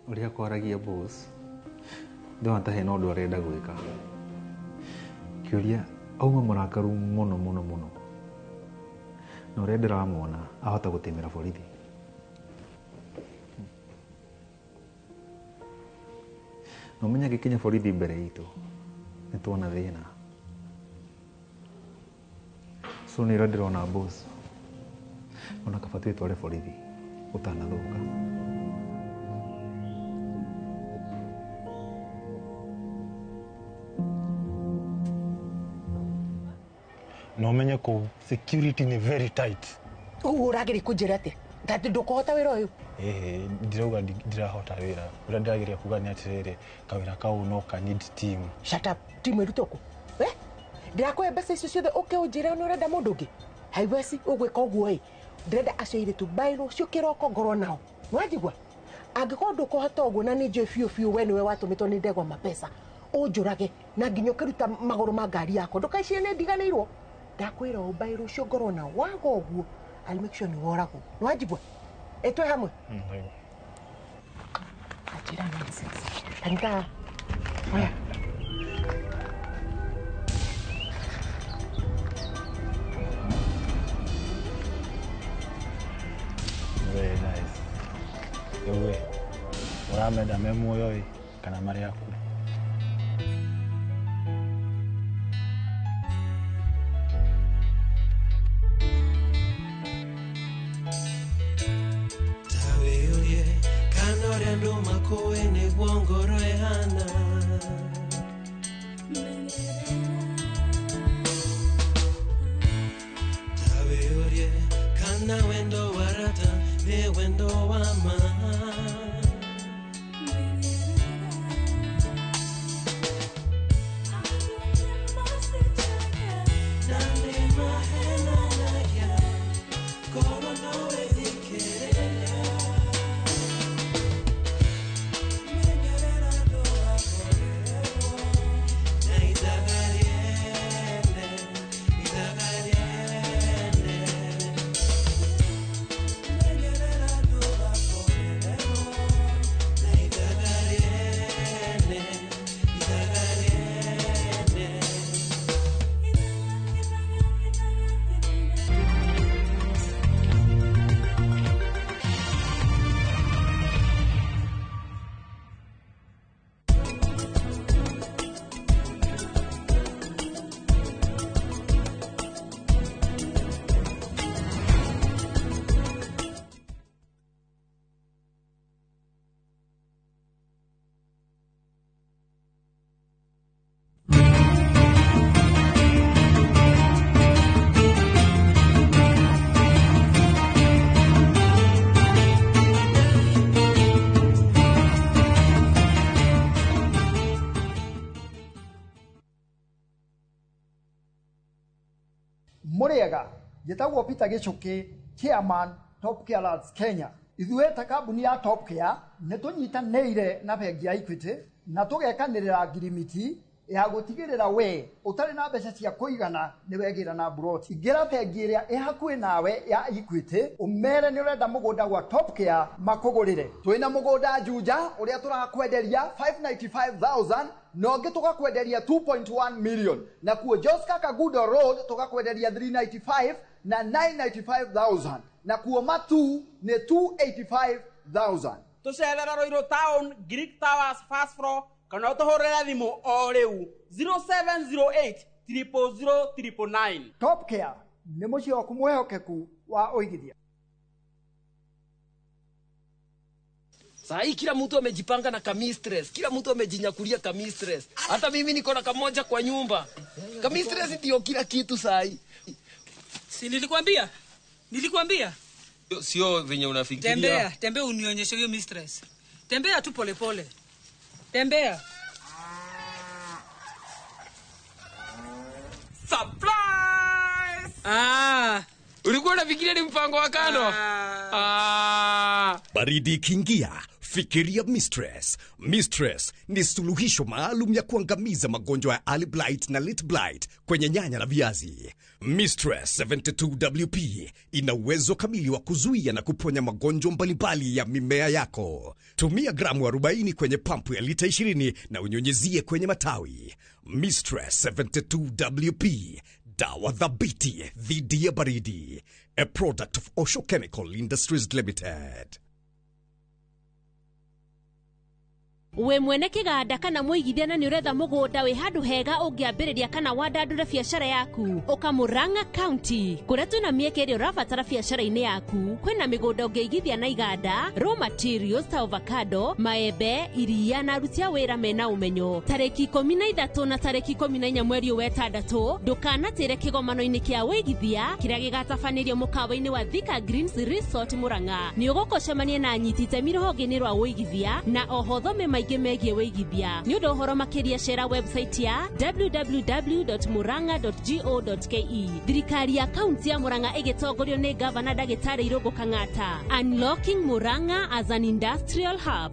Ũrĩa kwaragia boss, ndĩrona ta hena ũndũ arenda gwĩka. Kĩũria, auma mũrakaru mũno mũno mũno. Na ũrĩa ndĩramuona, ahota gũtĩmĩra borithi. Na ũmenye angĩkinya borithi mbere itũ, nĩ tuona thĩna. So nĩ ũrĩa ndĩrona boss, ona kaba twĩtware borithi ũtanathũka. Na ũmenye kũu security nĩ very tight. Ũguo ũrageria kũnjĩra atĩa? Atĩ ndũkũhota wĩra ũyũ? Ĩhĩ, ndirauga ndirahota wĩra. Ũrĩa ndĩrageria kuga nĩ atĩrĩrĩ, kawĩra kau no ka need team. Shut up. Team ĩrutwo kũ? Eh? Ndĩrakũhe mbeca icio ciothe ũke ũnjĩre nĩ ũrenda mũndũ ũngĩ? Haiweci ũgwĩka ũguo ĩ. Ndĩrenda acio airĩtu mbaĩ rũciũ kĩroko ngorwo nao. Nĩwanjigua? Angĩkorwo ndũkũhota ũguo na nĩ njũĩ biũ biũ we nĩwe watũmĩtwo nĩ ndegwa mapesa, ũnjũrage na nginya ũkĩruta magũrũ ma ngari yakwa. Ndũkaicirie nĩ ndiganĩirwo. Ndakwĩra ũũ mbaĩ rũciũ ngorwo nao. Waga ũguo, I'll make sure nĩ woragwo. Nĩwanjigua? Ĩ twĩ hamwe? Anjĩra nonsense. Kanitha. Oya. Very nice. Rĩu ĩ, ũramenda me muoyo ĩ kana marĩ akuũ? Tawĩũrie kana ũrĩa andũ makũĩ nĩguo ngoro ĩhana. Tawĩũrie kana wendo wa rata nĩ wendo wa ma. Na nĩ mahenanagia, ngoro no ĩthikĩrĩria. Mũrĩega, njĩtagwo Peter Gĩchũkĩ, chairman Top Care Lands Kenya. Ithuĩ ta kambuni ya Top Care nĩ tũnyitanĩire na bengi ya Equity na tũgekanĩrĩra ngirimiti ya gũtigĩrĩra we ũtarĩ na mbeca cia kũigana nĩ wegĩra na mburoti. Ingĩra bengi ĩrĩa ĩ hakuhĩ nawe ya Equity ũmere nĩ ũrenda mũgũnda gwa Top Care makũgũrĩre. Twĩna mũgũnda Juja ũrĩa tũrakwenderia 595,000 na ũngĩ tũgakwenderia 2.1 million, nakuo Joska Kagudo Road tũgakwenderia 395 na 995,000, nakuo Matu nĩ 285,000. Tũcerera Ruiru Town, Greek Towers first floor, kana ũtũhũrĩre thimũ o rĩu 0708 000 999. Top Care nĩ mũciĩ waku mwĩhokeku wa ũigithia. Saa hii kila mtu amejipanga na kamistress, kila mtu amejinyakulia kamistress. Hata mimi niko na kamoja kwa nyumba. Kamistress ndio kila kitu saa hii. Si nilikwambia? Nilikwambia? Sio venye unafikiria. Tembea, tembea unionyeshe hiyo mistress. Tembea tu polepole. Tembea. Surprise! Ah, ulikuwa unafikiria ni mpango wa kando? Ah. Baridi ikiingia, fikiria Mistress. Mistress ni suluhisho maalum ya kuangamiza magonjwa ya early blight na late blight kwenye nyanya na viazi. Mistress 72WP ina uwezo kamili wa kuzuia na kuponya magonjwa mbalimbali ya mimea yako. Tumia gramu 40 kwenye pampu ya lita 20 na unyunyizie kwenye matawi. Mistress 72WP, dawa thabiti dhidi ya baridi. A product of Osho Chemical Industries Limited. We mwene kiganda kana muigithia na niuretha mugunda wi handu hega ungiambiriria kana wandandure biacara yaku uka Murang'a County kuria twina mieke iria urabatara biacara-ini yaku. Kwina migunda ungiigithia na iganda, raw materials ta avocado, maembe, iria na aruti a wira mena umenyo. Tariki 13 na tariki 14 mweri wa 6 ndukanatire kigomano-ini kia wigithia kiria gigatabanĩrio mukawa-ini wa Thika Greens Resort Murang'a. Ni ugucemania na anyiti itemi rũhonge-inĩ rwa wigithia na oho thome maingĩ megiĩ wĩigithia. Nĩ ũndũ ũhoro makĩria cera website ya www.murang'a.go.ke. Thirikari ya kaunti ya Murang'a ĩgĩtongorio nĩ gavana Ndagĩtarĩ Irũngũ Kang'ata. Unlocking Murang'a as an industrial hub.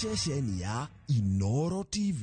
Ceceni ya Inoro TV.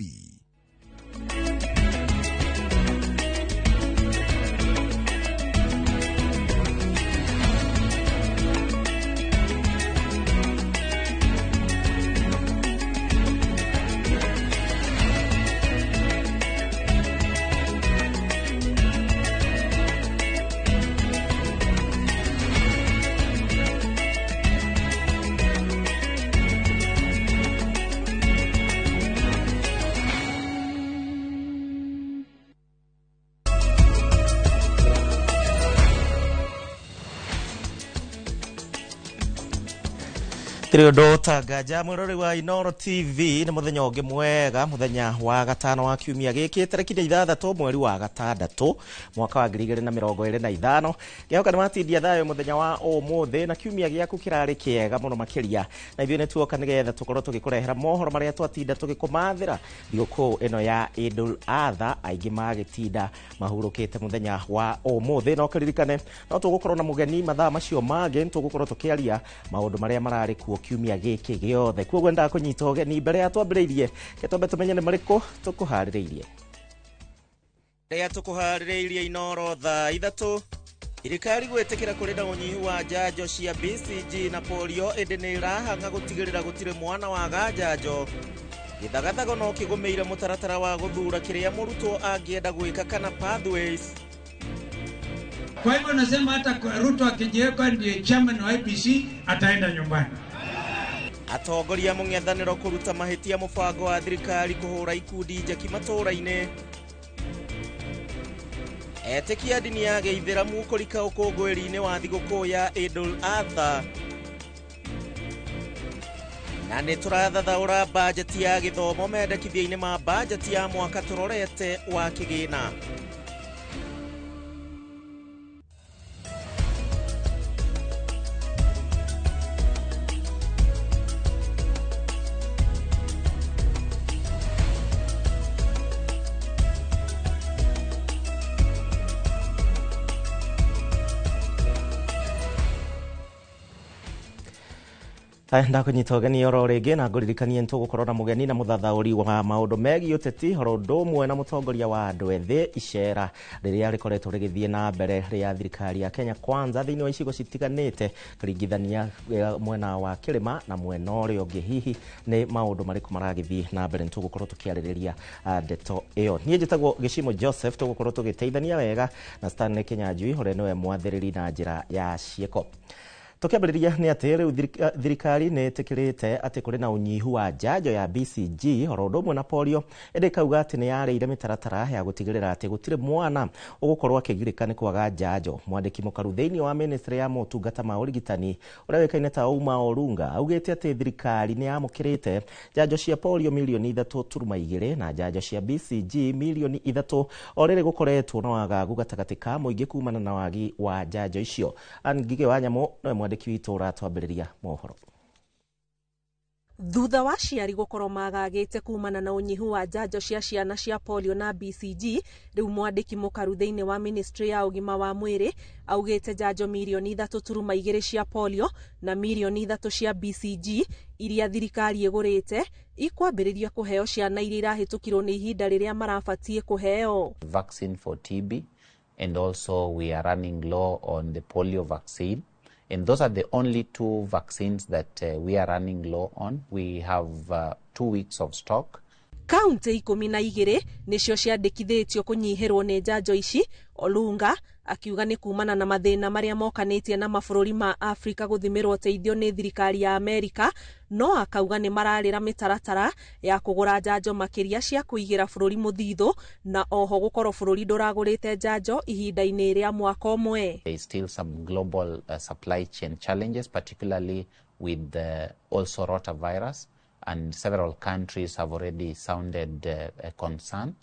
Tiri tanga mwirori wa Inoro TV ni muthenya ungi mwega, muthenya wa gatano wa kiumia giki tariki 6 mweri wa 6 mwaka wa 2025. Ngihoka ni matindia thayo muthenya wa umuthi na kiumia giaku kirari kiega muno makiria, na ithuĩ nĩtuoka nigetha tukorwo tugikurehera mohoro maria twatinda tugikumathira thigũkũ ĩno ya Idul Adha. Aingĩ magĩtinda mahurũkĩte muthenya wa umuthi, no kĩririkane no tũgũkorwo na mũgeni mathaa macio mangĩ, tũgũkorwo tũkĩaria maũndũ marĩa mararĩ kuo kiumia gĩkĩ gĩothe. Koguo endaga kũnyita ũgeni mbere ya twambĩrĩirie, ke twambe tũmenye nĩ marĩkũ tũkũharĩrĩirie. Rĩa tũkũharĩrĩirie Inoro thaa 3. Thirikari gwĩtĩkĩra kũrĩ na ũnyihu wa njanjo cia BCG na polio, ĩndĩ nĩ ĩrahang'a gũtigĩrĩra gũtirĩ mwana waga njanjo. Gĩthagathago no kĩgũmĩire mũtaratara wa gũthura kĩrĩa mũrutwo angĩenda gwĩka kana pathways. Kwa hivyo nasema hata Ruto akijiweka ndiye chairman wa IEBC ataenda nyumbani. Atongoria mũng'ethanĩro kũruta mahĩtia mũbango wa thirikari kũhũra ikundi njaki matũũra-inĩ. Etĩkia ndini ya gĩithĩramu kũrika ũkũngũĩri-inĩ wa thigũkũ ya Eid al-Adha. Na nĩ tũrathathaũra bajeti ya gĩthomo mendekithia-inĩ ma bajeti ya mwaka tũrorete wa kĩgĩna. Ndakunyita ũgeni oro rĩngĩ na ngũririkanie nĩtũgũkorwo na mũgeni na mũthathaũri wa maũndũ megiĩ ũteti oro ũndũ ũmwe na mũtongoria wa andũ ethĩ icera rĩrĩa rĩkoretwo rĩgĩthiĩ na mbere rĩa thirikari ya Kenya Kwanza thĩinĩ wa icigo citiganĩte kũringithania mwena wa kĩrĩma na mwena ũrĩa ũngĩ. Hihi nĩ maũndũ marĩkũ maragĩthiĩ na mbere? Nĩtũgũkorwo tũkĩarĩrĩria ndeto ĩyo. Niĩ njĩtagwo Gĩcimo Joseph, tũgũkorwo tũgĩteithania wega na Stanley Kinyanjui ũrĩa nĩwe mwathĩrĩri na njĩra ya ciĩko. Tũkĩambĩrĩria nĩ atĩ rĩu thirikari nĩ ĩtĩkĩrĩte atĩ kũrĩ na ũnyihu wa njanjo ya BCG oro ũndũ ũmwe na polio, ĩndĩ ĩkauga atĩ nĩ yarĩire mĩtaratara ya gũtigĩrĩra atĩ gũtirĩ mwana ũgũkorwo akĩgirĩka nĩ kwaga njanjo. Mwandĩki mũkaru thĩinĩ wa ministry ya motungata ma ũrigitani ũrĩa ũĩkaine ta Ouma Olunga augĩte atĩ thirikari nĩ yamũkĩrĩte njanjo cia polio milioni 3.2 na njanjo cia BCG milioni 3 o rĩrĩ gũkoretwo na wagagu gatagatĩ ka mũingĩ kumana na wagi wa njanjo icio. Ann Ngigĩ wa Nyamũ nĩwe mwandĩki witũ ũratwambĩrĩria mohoro. Thutha wa aciari gũkorwo magagĩte kumana na ũnyihu wa njanjo cia ciana cia polio na BCG, rĩu mwandĩki mũkaru thĩinĩ wa ministry ya ũgima wa mwĩrĩ augĩte njanjo milioni 3.2 cia polio na milioni 3 cia BCG iria thirikari ĩgũrĩte ikwambĩrĩria kũheo ciana iria irahĩtũkirwo nĩ ihinda rĩrĩa marabatiĩ kũheo. Vaccine for TB, and also we are running low on the polio vaccine. And those are the only two vaccines that we are running low on. We have 2 weeks of stock. Kaunti 12 nĩcio ciandĩkithĩtio kũnyihĩrwo nĩ njanjo ici. Olunga akiuga nĩ kumana na mathĩna marĩa mokanĩtie na mabũrũri ma Afrika gũthimĩrwo ũteithio nĩ thirikari ya Amerika, no akauga nĩ mararĩra mĩtaratara ya kũgũra njanjo makĩria cia kũigĩra bũrũri mũthithũ na oho gũkorwo bũrũri ndũragũrĩte njanjo ihinda-inĩ rĩa mwaka ũmwe. There is still some global supply chain challenges, particularly with also rotavirus, and several countries have already sounded a concern.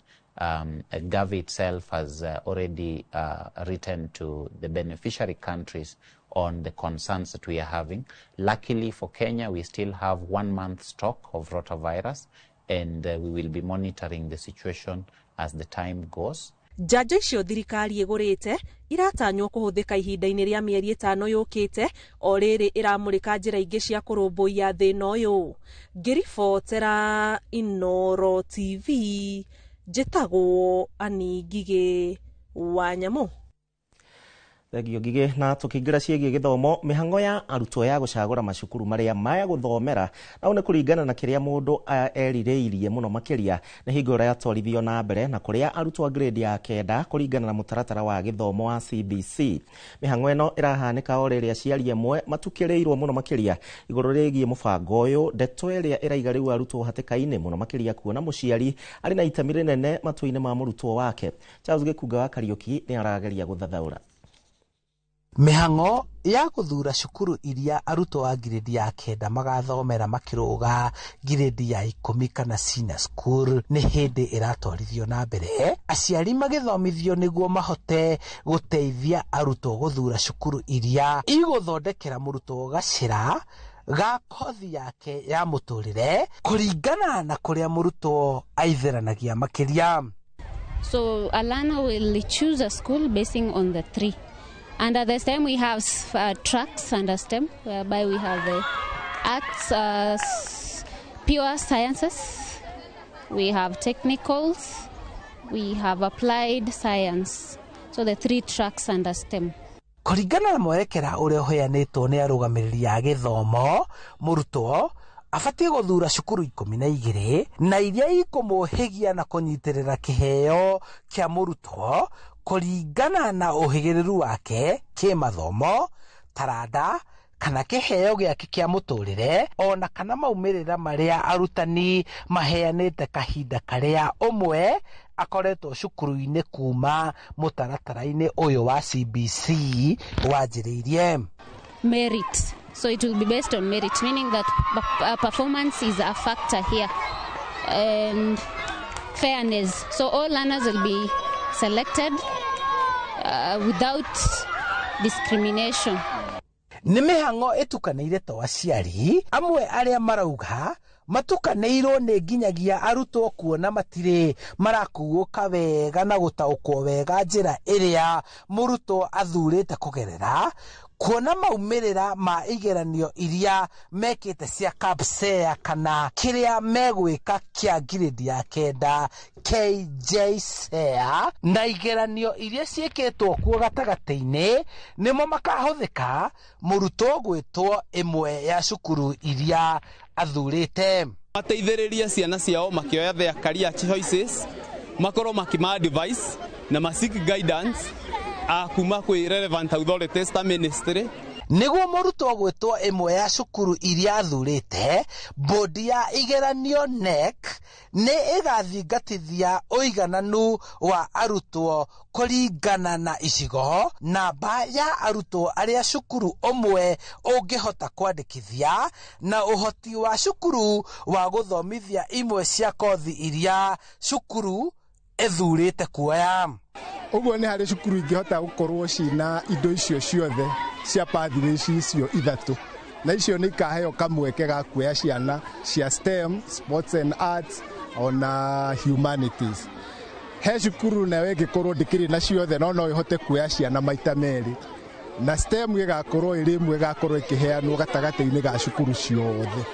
Gavi itself has already written to the beneficiary countries on the concerns that we are having. Luckily for Kenya, we still have 1 month stock of rotavirus, and we will be monitoring the situation as the time goes. Njanjo icio thirikari ĩgũrĩte iratanywo kũhũthĩka ihinda-inĩ rĩa mĩeri 5 yũkĩte o rĩrĩ ĩramũrĩka njĩra ingĩ cia kũrũmbũiya thĩna ũyũ. Ngĩribotera Inooro TV, njĩtagwo Ann Ngigĩ wa Nyamũ. Thengio Ngigĩ. Na tũkĩingĩra ciĩgiĩ gĩthomo, mĩhang'o ya arutwo ya gũcagũra macukuru marĩa maya gũthomera nao nĩ kũringana na kĩrĩa mũndũ erirĩirie mũno makĩria nĩ hingo ĩrĩa yatwarithio na mbere na kũrĩa arutwo a grade ya 9 kũringana na mũtaratara wa gĩthomo wa CBC. Mĩhang'o ĩno ĩrahanĩka o rĩrĩa aciari amwe matukĩrĩirwo mũno makĩria igũrũ rĩgiĩ mũbango ũyũ, ndeto ĩrĩa ĩraiga rĩu arutwo hatĩka-inĩ mũno makĩria kuona mũciari arĩ na itemi rĩnene matua-inĩ ma mũrutwo wake. Charles Gĩkunga wa Kariũki nĩ arageria gũthathaũra. Mĩhang'o ya gũthura cukuru iria arutwo a ngirĩndi ya 9 magathomera makĩrũga ngirĩndi ya 10 kana senior school nĩ hĩndĩ ĩratwarithio na mbere, aciari magĩthomithio nĩguo mahote gũteithia arutwo gũthura cukuru iria igũthondekera mũrutwo gacĩra ga kothi yake ya mũtũrĩre kũringana na kũrĩa mũrutwo aitheranagia makĩria. So a learner will choose a school basing on the three. And at the STEM we have tracks under STEM, whereby we have the arts, pure sciences, we have technicals, we have applied science. So the three tracks under STEM. Kũringana na mwerekera ũrĩa ũheanĩtwo nĩ arũgamĩrĩri a gĩthomo, mũrutwo Abatiĩ gũthura cukuru 12 na iria ikũmũhĩgia na kũnyitĩrĩra kĩheo kĩa mũrutwo kũringana na ũhĩgĩrĩru wake kĩmathomo, taranda kana kĩheo gĩake kĩa mũtũrĩre, ona kana maumĩrĩra marĩa arutani maheanĩte kahinda karĩa ũmwe akoretwo cukuru-inĩ kuma mũtaratara-inĩ ũyũ wa CBC wanjĩrĩirie. Merit. So it will be based on merit, meaning that performance is a factor here, and fairness. So all learners will be selected without discrimination. Nĩ mĩhang'o ĩtukanĩire to aciari amwe arĩa marauga matukanĩirwo nĩ nginyagia arutwo kuona matirĩ marakuũka wega na gũtaũkwo wega njĩra ĩrĩa mũrutwo athurĩte kũgerera kuona maumĩrĩra ma igeranio iria mekĩte cia KPSEA kana kĩrĩa megwĩka kĩa ngirĩndi ya 9 KJSEA na igeranio iria ciĩkĩtwo kuo gatagatĩ-inĩ nĩmo makahũthĩka mũrutwo gwĩtwo ĩmwe ya cukuru iria athurĩte. Mateithĩrĩrie ciana ciao makĩoya their career choices, makorwo makĩma advice na ma seek guidance kuma kwĩ relevant authorities ta ministry. Nĩguo mũrutwo gwĩtwo ĩmwe ya cukuru iria athurĩte, bodi ya igeranio KNEC nĩ ĩgathingatithia ũigananu wa arutwo kũringana na icigo, namba ya arutwo arĩa cukuru ũmwe ũngĩhota kwandĩkithia, na ũhoti wa cukuru wa gũthomithia imwe cia kothi iria cukuru ĩthurĩte kuoya. Ũguo nĩ harĩ cukuru ingĩhota gũkorwo cina indo icio ciothe cia pathways icio ithatũ, na icio nĩ ikaheo kamweke ga kuoya ciana cia STEM, sports and arts ona humanities. He cukuru nayo ĩngĩkorwo ndĩkĩrĩ na ciothe no no ĩhote kuoya ciana maita merĩ, na STEM ĩgakorwo ĩrĩ ĩmwe ĩgakorwo ĩkĩheanwo gatagatĩ-inĩ ga cukuru ciothe.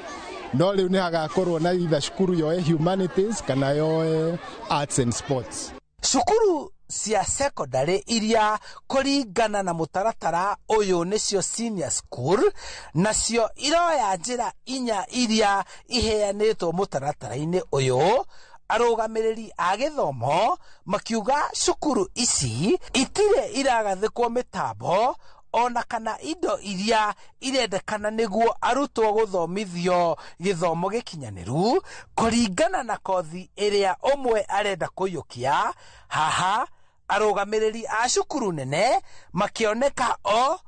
No rĩu nĩ hagakorwo na either cukuru yoe humanities kana yoe arts and sports. Cukuru cia secondary iria kũringana na mũtaratara ũyũ nĩcio senior school, nacio iroya njĩra inya iria iheanĩtwo mũtaratara-inĩ ũyũ. Arũgamĩrĩri a gĩthomo makiuga cukuru ici itirĩ iragathĩkwo mĩtambo ona kana indo iria irendekana nĩguo arutwo gũthomithio gĩthomo gĩkinyanĩru kũringana na kothi ĩrĩa ũmwe arenda kũiyũkia. Haha arũgamĩrĩri a cukuru nene makĩoneka o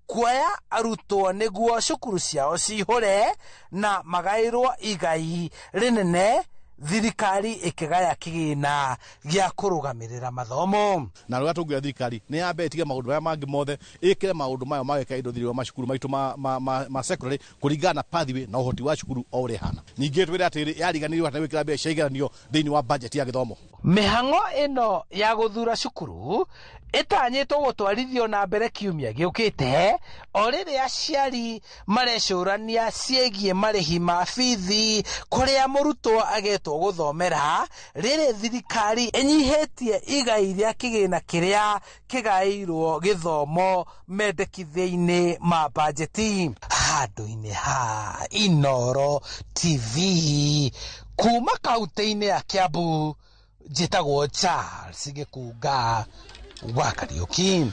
kuoya arutwo nĩguo cukuru ciao cihũre na magaĩrwo igai rĩnene, thirikari ĩkĩgaya kĩgĩna gĩa kũrũgamĩrĩra mathomo. Na rũrĩa tũngiuga thirikari nĩ yambe ĩtige maũndũ marĩa mangĩ mothe, ĩkĩre maũndũ mayo mageka indo thĩinĩ wa macukuru maitũ ma secondary kũringana na pathway na ũhoti wa cukuru o ũrĩa ĩhana. Ningĩ twĩre atĩrĩ, yariganĩirwo atĩ gwĩkĩra mbeca cia igeranio thĩinĩ wa budget ya gĩthomo. Mĩhang'o ĩno ya gũthura cukuru ĩtanyĩtwo gũtwarithio na mbere kiumia gĩũkĩte, o rĩrĩa aciari marecũrania ciĩgiĩ marĩhi ma bithi kũrĩa mũrutwo agetwo gũthomera, rĩrĩ thirikari ĩnyihĩtie igai rĩa kĩgĩna kĩrĩa kĩgaĩirwo gĩthomo mendekithia-inĩ ma bajeti. Handũ-inĩ ha Inooro TV kuma kaunti-inĩ ya Kiambu, njĩtagwo Charles Gĩkunga wa Kariũki.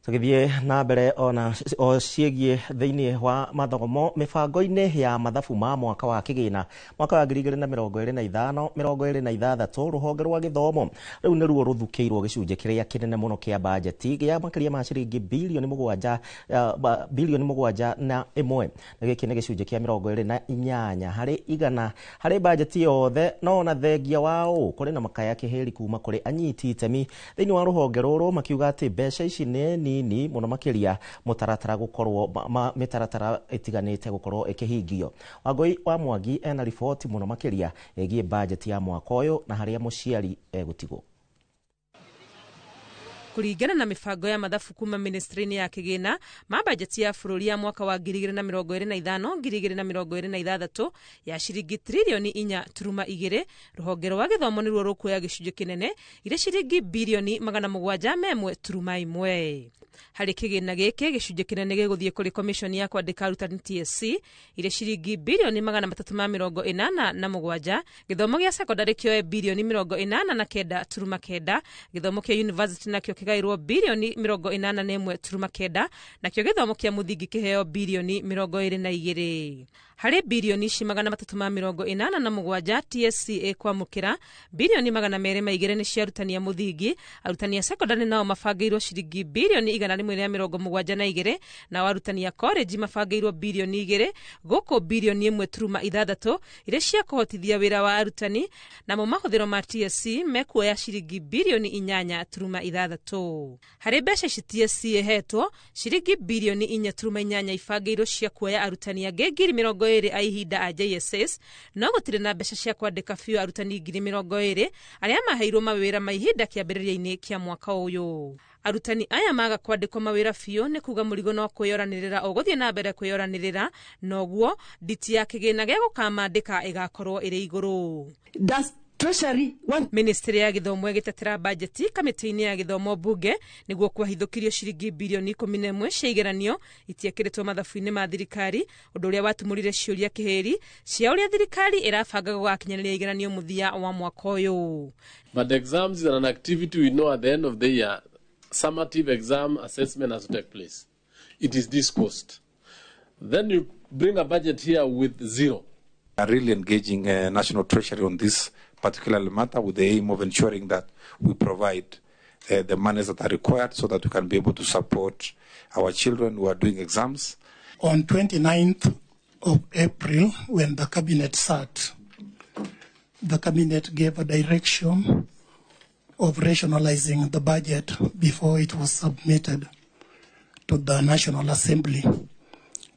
Tũgĩthiĩ na mbere ona o ciĩgiĩ thĩinĩ wa mathomo mĩbango-inĩ ya mathabu ma mwaka wa kĩgĩna mwaka wa 2025 26 rũhonge rwa gĩthomo rĩu nĩruo rũthukĩirwo gĩcunjĩ kĩrĩa kĩnene mũno kĩa bajeti gĩa makĩria ma ciringi bilioni 7.1, na gĩkĩ nĩ gĩcunjĩ kĩa 28 harĩ igana harĩ bajeti yothe. No ona thengia wa ũũ kũrĩ na makaya kĩhĩri kuma kũrĩ anyiti itemi thĩinĩ wa rũhonge rũrũ makiuga atĩ mbeca ici nĩ nini mũno makĩria mũtaratara gũkorwo mĩtaratara ĩtiganĩte gũkorwo ĩkĩhingio. Wangũi wa Mwangi ena riboti mũno makĩria ĩgiĩ bajeti ya mwaka ũyũ na harĩa mũciari egũtigwo. Kũringana na mĩbango ya mathabu kuma ministry-inĩ ya kĩgĩna ma bajeti ya bũrũri ya mwaka wa 2025 2026 ya ciringi tririoni 4.2, rũhonge rwa gĩthomo nĩruo rũkuoya gĩcunjĩ kĩnene irĩ ciringi birioni 701.1. Harĩ kĩgĩna gĩkĩ gĩcunjĩ kĩnene gĩgũthiĩ kũrĩ commission ya kwandĩka arutani TSC irĩ ciringi birioni 387, gĩthomo gĩa secondary kĩoe birioni 89.9, gĩthomo kĩa university nakĩo kĩgaĩrwo birioni 81.9, nakĩo gĩthomo kĩa mũthingi kĩheo birioni 22. Harĩ birioni ici 387 TSC ĩkwamũkĩra birioni 202 nĩ cia arutani a mũthingi, arutani a secondary nao mabangĩirwo ciringi birioni 172, nao arutani a college mabangĩirwo birioni 2, gũkũ birioni 1.6 irĩ cia kũhotithia wĩra wa arutani, namo mahũthĩro ma TSC mekuoya ciringi birioni 8.6. Harĩ mbeca ici TSC ĩhetwo ciringi birioni 4.8 ibangĩirwo cia kuoya arutani angĩ 20,000 a ihinda a JSS, no gũtirĩ na mbeca cia kwandĩka biũ arutani 20,000 arĩa maheirwo mawĩra ma ihinda kĩambĩrĩria-inĩ kĩa mwaka ũyũ. Arutani aya maga kwandĩkwo mawĩra biũ nĩ kuga mũrigo no kwĩyoranĩrĩra ũgũthiĩ na mbere kwĩyoranĩrĩra, noguo nditi ya kĩgĩna gĩa gũkamandĩka ĩgakorwo ĩrĩ igũrũ. Ministry ya gĩthomo ĩgĩtetera bajeti kamĩtĩ-inĩ ya gĩthomo mbunge nĩguo kwahithũkirio ciringi birioni 11 cia igeranio itiekĩrĩtwo mathabu-inĩ ma thirikari, ũndũ ũrĩa watumũrire ciũria kĩhĩri cia ũrĩa thirikari ĩrabanga gũgakinyanĩria igeranio mũthia wa mwaka ũyũ. But exams is an activity we know at the end of the year, summative exam assessment has to take place. It is this cost. Then you bring a budget here with zero. Are really engaging National Treasury on this particular matter with the aim of ensuring that we provide the monies that are required so that we can be able to support our children who are doing exams. On 29th of April, when the cabinet sat, the cabinet gave a direction of rationalizing the budget before it was submitted to the National Assembly.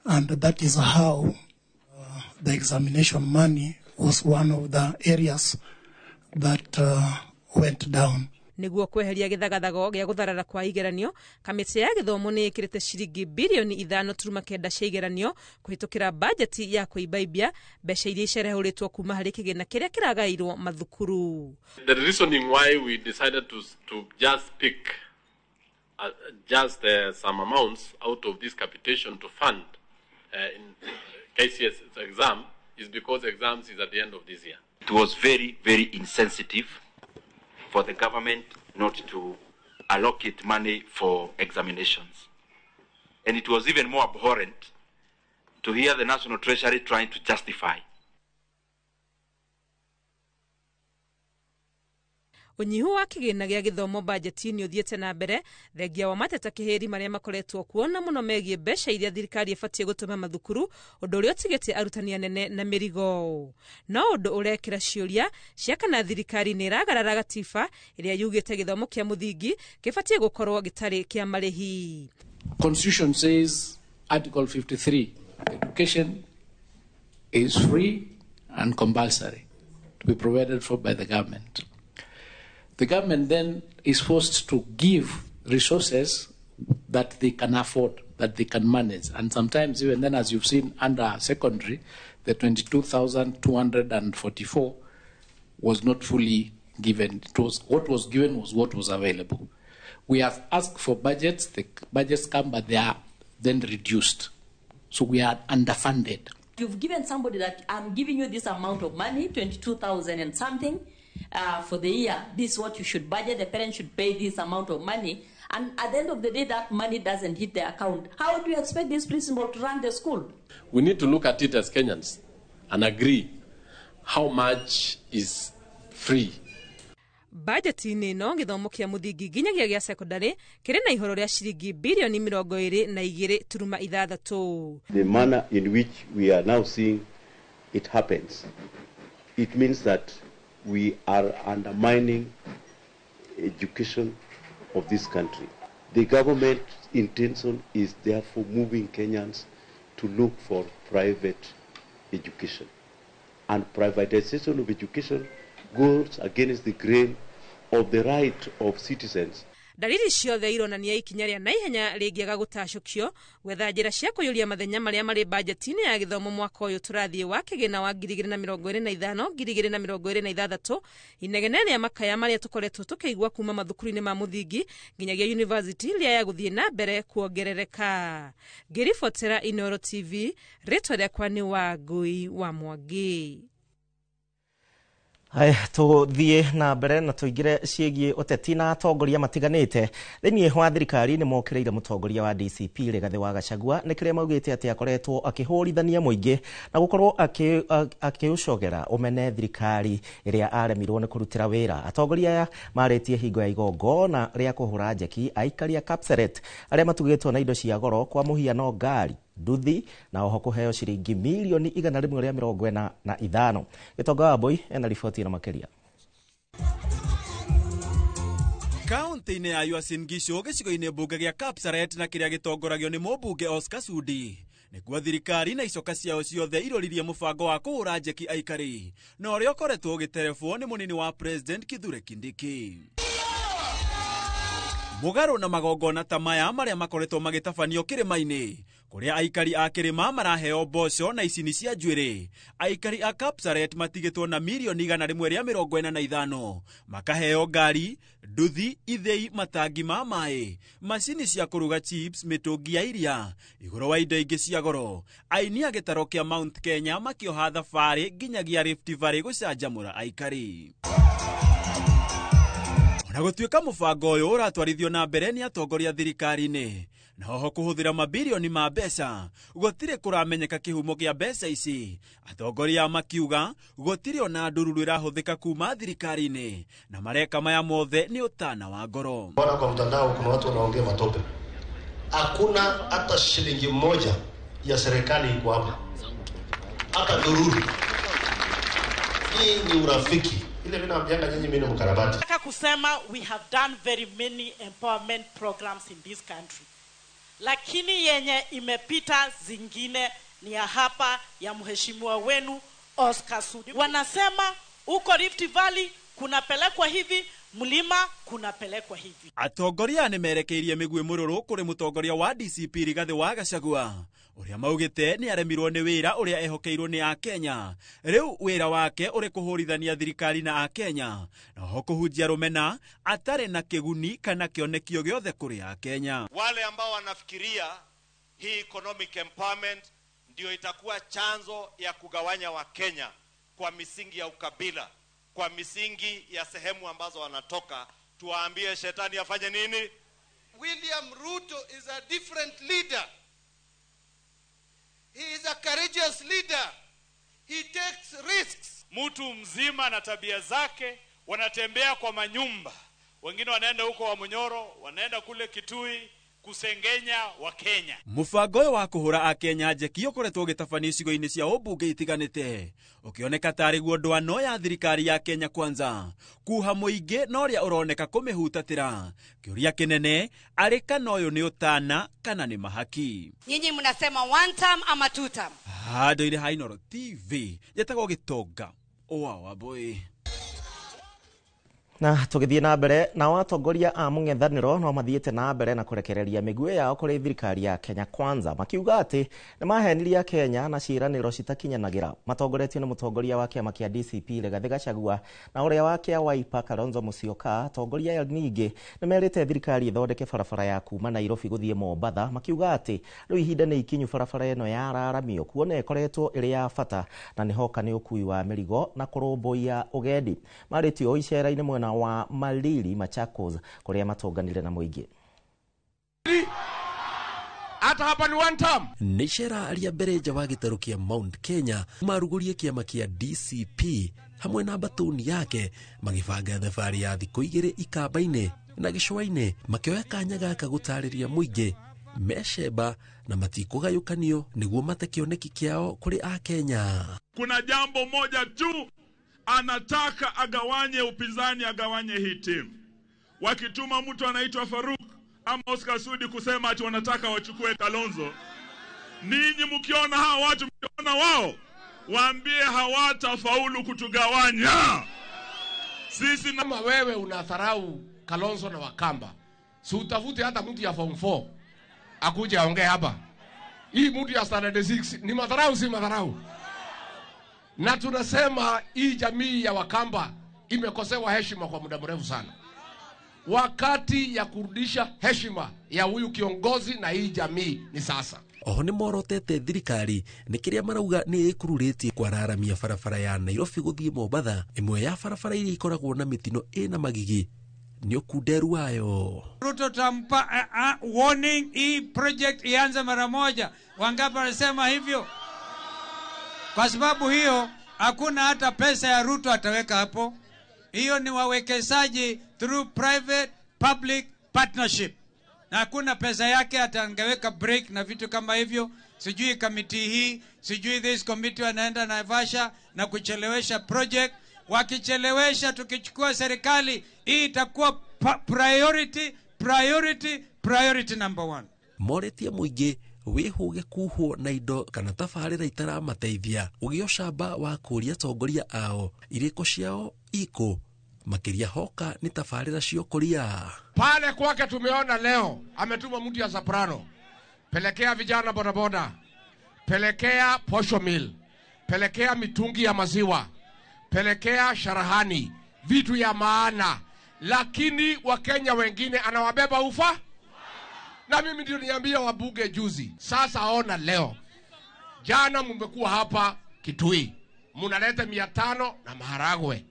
And that is how the examination money was one of the areas that went down. Nĩguo kweheria gĩthagathago gĩa gũtharara kwa igeranio, kamĩtĩ ya gĩthomo nĩ ĩkĩrĩte ciringi birioni 5.9 cia igeranio kũhĩtũkĩra bajeti ya kũibaibia mbeca iria icerehũrĩtwo kuma harĩ kĩgĩna kĩrĩa kĩragaĩirwo mathukuru. The reasoning why we decided to just pick some amounts out of this capitation to fund in KCSE exam is because exams is at the end of this year. It was very, very insensitive for the government not to allocate money for examinations. And it was even more abhorrent to hear the National Treasury trying to justify. Ũnyihu wa kĩgĩna gĩa gĩthomo bajeti-inĩ ũthiĩte na mbere thengia wa mateta kĩhĩri marĩa makoretwo kuona mũno megiĩ mbeca iria thirikari ĩbatiĩ gũtũma mathukuru, ũndũ ũrĩa ũtigĩte arutani anene na mĩrigo. No ũndũ ũrekĩra ciũria cia kana thirikari nĩ ĩragarara gatiba ĩrĩa yugĩte gĩthomo kĩa mũthingi kĩbatiĩ gũkorwo gĩtarĩ kĩa marĩhi. Constitution says Article 53, education is free and compulsory to be provided for by the government. The government then is forced to give resources that they can afford, that they can manage. And sometimes even then, as you've seen under secondary, the 22,244 was not fully given. It was, what was given was what was available. We have asked for budgets. The budgets come, but they are then reduced. So we are underfunded. You've given somebody that I'm giving you this amount of money, 22,000 and something, for the year. This is what you should budget. The parents should pay this amount of money. And at the end of the day, that money doesn't hit the account. How do you expect this principal to run the school? We need to look at it as Kenyans and agree how much is free. Bajeti-inĩ ĩno gĩthomo kĩa mũthingi nginyagia gĩa secondary kĩrĩ na ihoro rĩa ciringi birioni 22.6. The manner in which we are now seeing it happens, it means that we are undermining education of this country. The government's intention is therefore moving Kenyans to look for private education. And privatization of education goes against the grain of the right of citizens. Dalili ciothe ironania ikinya rĩa naihenya rĩngĩaga gũtacũkio gwetha njĩra cia kũiyũria mathenya marĩa marĩ bajeti-inĩ ya gĩthomo mwaka ũyũ tũrathiĩ wa kĩgĩna wa 2025 2026. Inegene rĩa makaya marĩa tũkoretwo tũkĩigua kuma mathukuru-inĩ ma mũthingi nginyagia university rĩaya gũthiĩ na mbere kuongerereka. Ngĩribotera Inooro TV, rĩtwa rĩakwa nĩ Wangui wa Mwangi. Haya, tuthiĩ na mbere na tũingĩre ciĩgiĩ ũteti na atongoria matiganĩte thĩinĩ wa thirikari nĩ mokĩrĩire mũtongoria wa DCP Rigathĩ wa Gachagua nĩ kĩrĩa maugĩte atĩ akoretwo akĩhũrithania mũingĩ na gũkorwo akĩũcogera ũmene thirikari ĩrĩa aremirwo nĩ kũrutĩra wĩra. Atongoria aya marĩtie hingo ya igongona rĩa kũhũra njeki aikari a Kapseret arĩa matugĩtwo na indo cia goro kwa mũhiano ngari, nduthi na oho kũheo ciringi milioni 145. Gĩtonga wa Mbui ena riboti ĩno makĩria. Kaunti-inĩ ya Uasin Gishu gĩcigo-inĩ mbunge gĩa Kapseret na kĩrĩa gĩtongoragio nĩ mũmbunge Oscar Sudi nĩkuo thirikari na icoka ciao ciothe iroririe mũbango wa kũhũra njeki aikari na ũrĩa ũkoretwo ũgĩterebwo nĩ mũnini wa President Kithure Kindiki. Mũgarũ na magongona ta maya marĩa makoretwo magĩtabanio kĩrĩma-inĩ kũrĩa aikari a kĩrĩma maraheo mboco na icini cia njuĩrĩ, aikari a Kapseret matigĩtwo na milioni 145 makaheo ngari, nduthi, ithĩi, matangi ma maĩ, macini cia kũruga chips, mĩtũngi ya iria, igũrũ wa indo ingĩ cia goro. Aini a gĩtaro kĩa Mount Kenya makĩoha thabarĩ nginyagia Rift Valley gũcanjamũra aikari. Na gũtuĩka mũbango ũyũ ũratwarithio na mbere nĩ atongoria thirikari-inĩ na hoho kũhũthĩra mabirioni ma mbeca, gũtirĩ kũramenyeka kĩhumo kĩa mbeca ici. Atongoria makiuga gũtirĩ ona ndururu ĩrahũthĩka kuma thirikari-inĩ na mareka maya mothe nĩ ũtana wa ngoro. Bwana, kwa mtandao kuna watu wanaongea matope. Hakuna hata shilingi moja ya serikali iko hapa, hata ndururu. Hii ni urafiki. Ile mimi naambianga nyinyi, mimi ni mkarabati. Nataka kusema we have done very many empowerment programs in this country. Lakini yenye imepita zingine ni ya hapa ya mheshimiwa wenu Oscar Sudi. Wanasema huko Rift Valley kunapelekwa hivi, mlima kunapelekwa hivi. Atongoria nĩ merekeirie mĩguĩ mũrũrũ kũrĩ mũtongoria wa DCP Rigathĩ wa Gachagua ũrĩa maugĩte nĩ aremirwo nĩ wĩra ũrĩa ehokeirwo nĩ Akenya. Rĩu wĩra wake ũrĩ kũhũrithania thirikari na Akenya na ho kũhunjia rũmena atarĩ na kĩguni kana kĩonekio gĩothe kũrĩ Akenya. Wale ambao wanafikiria hii economic empowerment ndio itakuwa chanzo ya kugawanya Wakenya kwa misingi ya ukabila, kwa misingi ya sehemu ambazo wanatoka, tuwaambie shetani afanye nini? William Ruto is a different leader. He is a courageous leader. He takes risks. Mtu mzima na tabia zake, wanatembea kwa manyumba. Wengine wanaenda huko wa Munyoro, wanaenda kule Kitui kusengenya wa Kenya. Mũbango ũyũ wa kũhũra Akenya njeki ũkoretwo ũgĩtabanio icigo-inĩ cia ũmbunge itiganĩte ũkĩoneka tarĩ guo ndwano ya thirikari ya Kenya Kwanza kuha mũingĩ na ũrĩa ũroneka kũmĩhutatĩra. Kĩũria kĩnene arĩ kana ũyũ nĩ ũtana kana nĩ mahaki. Nyinyi mnasema one term ama two term? Handũ-inĩ ha Inooro TV njetagwo Gĩtonga wa Wambui. Na tũgĩthiĩ na mbere nao atongoria a mũng'ethanĩro no mathiĩte na mbere na kũrekereria mĩguĩ yao kũrĩ thirikari ya Kenya Kwanza makiuga atĩ nĩ mahenirie Kenya na ciĩranĩro citakinyanagĩra. Matongoretio nĩ mũtongoria wa kĩama kĩa DCP Rigathĩ Gachagua na ũrĩa wa kĩa Wiper Kalonzo Musyoka. Atongoria aya ningĩ nĩ merĩte thirikari ĩthondeke barabara ya kuma Nairobi gũthiĩ Mombatha makiuga atĩ rĩu ihinda nĩ ikinyu barabara ĩno yararamio kuona ĩkoretwo ĩrĩ ya bata na nĩhoka nĩ ũkui wa mĩrigo na kũrũmbũiya ũgendi. Marĩtio icera-inĩ mwena wa Malili Machakos kuria matonganire na mũingĩ. Hata hapa ni one term. Nĩ icera rĩa mbere nja wa gĩtarũ kĩa Mount Kenya marugũrie kĩama kĩa DCP hamwe na mbatũni yake magĩbanga thabarĩ ya thikũ igĩrĩ ikamba-inĩ na gĩcũa-inĩ makĩoya kanya gaka gũtarĩria mũingĩ mecemba na matikũgayũkanio nĩguo mate kĩoneki kĩao kũrĩ Akenya. Kuna jambo moja tu anataka agawanye upinzani, agawanye hii timu. Wakituma mtu anaitwa Faruk ama Oscar Sudi kusema ati wanataka wachukue Kalonzo, ninyi mkiona hawa watu, mkiona wao, waambie hawatafaulu kutugawanya. Sisi kama wewe unadharau Kalonzo na Wakamba, Si utafute hata mtu ya form 4 akuje aongee hapa. Hii mtu ya standard 6 ni madharau, si madharau? Na tunasema hii jamii ya Wakamba imekosewa heshima kwa muda mrefu sana. Wakati ya kurudisha heshima ya huyu kiongozi na hii jamii ni sasa. Oho nĩ morotete thirikari nĩ kĩrĩa marauga nĩ ĩkururĩtie kwararamia barabara ya Nairobi gũthiĩ Mombatha, ĩmwe ya barabara iria ikoragwo na mĩtino ĩna magigi nĩ ũkunderu wayo. Ruto tampa warning, hii project ianze mara moja. Wangapi wanasema hivyo? Kwa sababu hiyo hakuna hata pesa ya Ruto ataweka hapo. Hiyo ni wawekezaji through private public partnership, na hakuna pesa yake atangeweka break na vitu kama hivyo. Sijui kamiti hii, sijui this committee wanaenda Naivasha na kuchelewesha project. Wakichelewesha, tukichukua serikali hii itakuwa priority, priority, priority number one. Moretie mũingĩ wĩhũge kuhwo na indo kana tabarĩra itaramateithia ũgĩo camba wa kũria atongoria ao irĩko ciao ikũ makĩria hoka nĩ tabarĩra cia ũkũria. Pale kwake tumeona leo ametuma mtu ya soprano, pelekea vijana bodaboda, pelekea posho mill, pelekea mitungi ya maziwa, pelekea sharahani, vitu ya maana, lakini Wakenya wengine anawabeba ufa. Na mimi ndio niambia wabunge juzi. Sasa ona leo, jana mmekuwa hapa Kitui mnaleta 500 na maharagwe,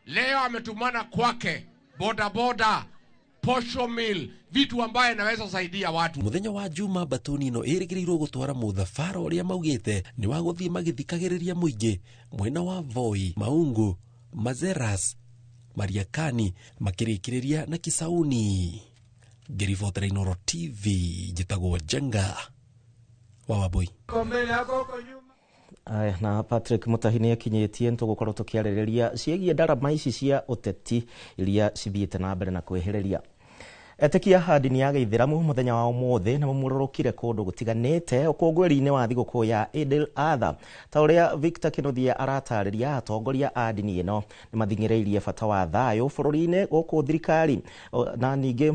leo ametumana kwake bodaboda, posho mill, vitu ambaye naweza saidia watu. Muthenya wa Juma batuni ino ĩrĩgĩrĩirwo gũtwara mũthabara ũrĩa maugĩte nĩ wa gũthiĩ magĩthikagĩrĩria mũingĩ mwena wa Voi, Maungu, Mazeras, Mariakani makĩrĩkĩrĩria na Kisauni. Ngĩribotera Inooro TV njĩtagwo Njenga wa Wambui. Aya, na Patrick Mutahi nĩ akinyĩtie nĩtũgũkorwo tũkĩarĩrĩria ciĩgiĩ ndarama ici cia ũteti iria cithiĩte na mbere na kwĩhĩrĩria. Etĩkia a ndini ya gĩithĩramu mũthenya wa ũmũthĩ nĩ mamũrũrũkire kũndũ gũtiganĩte ũkũngũĩri-inĩ wa thigũkũ ya Eid al-Adha. Ta ũrĩa Victor Kĩnuthia aratarĩria, atongoria a ndini ĩno nĩ mathing'ĩrĩirie bata wa thayũ bũrũri-inĩ gũkũ thirikari na ningĩ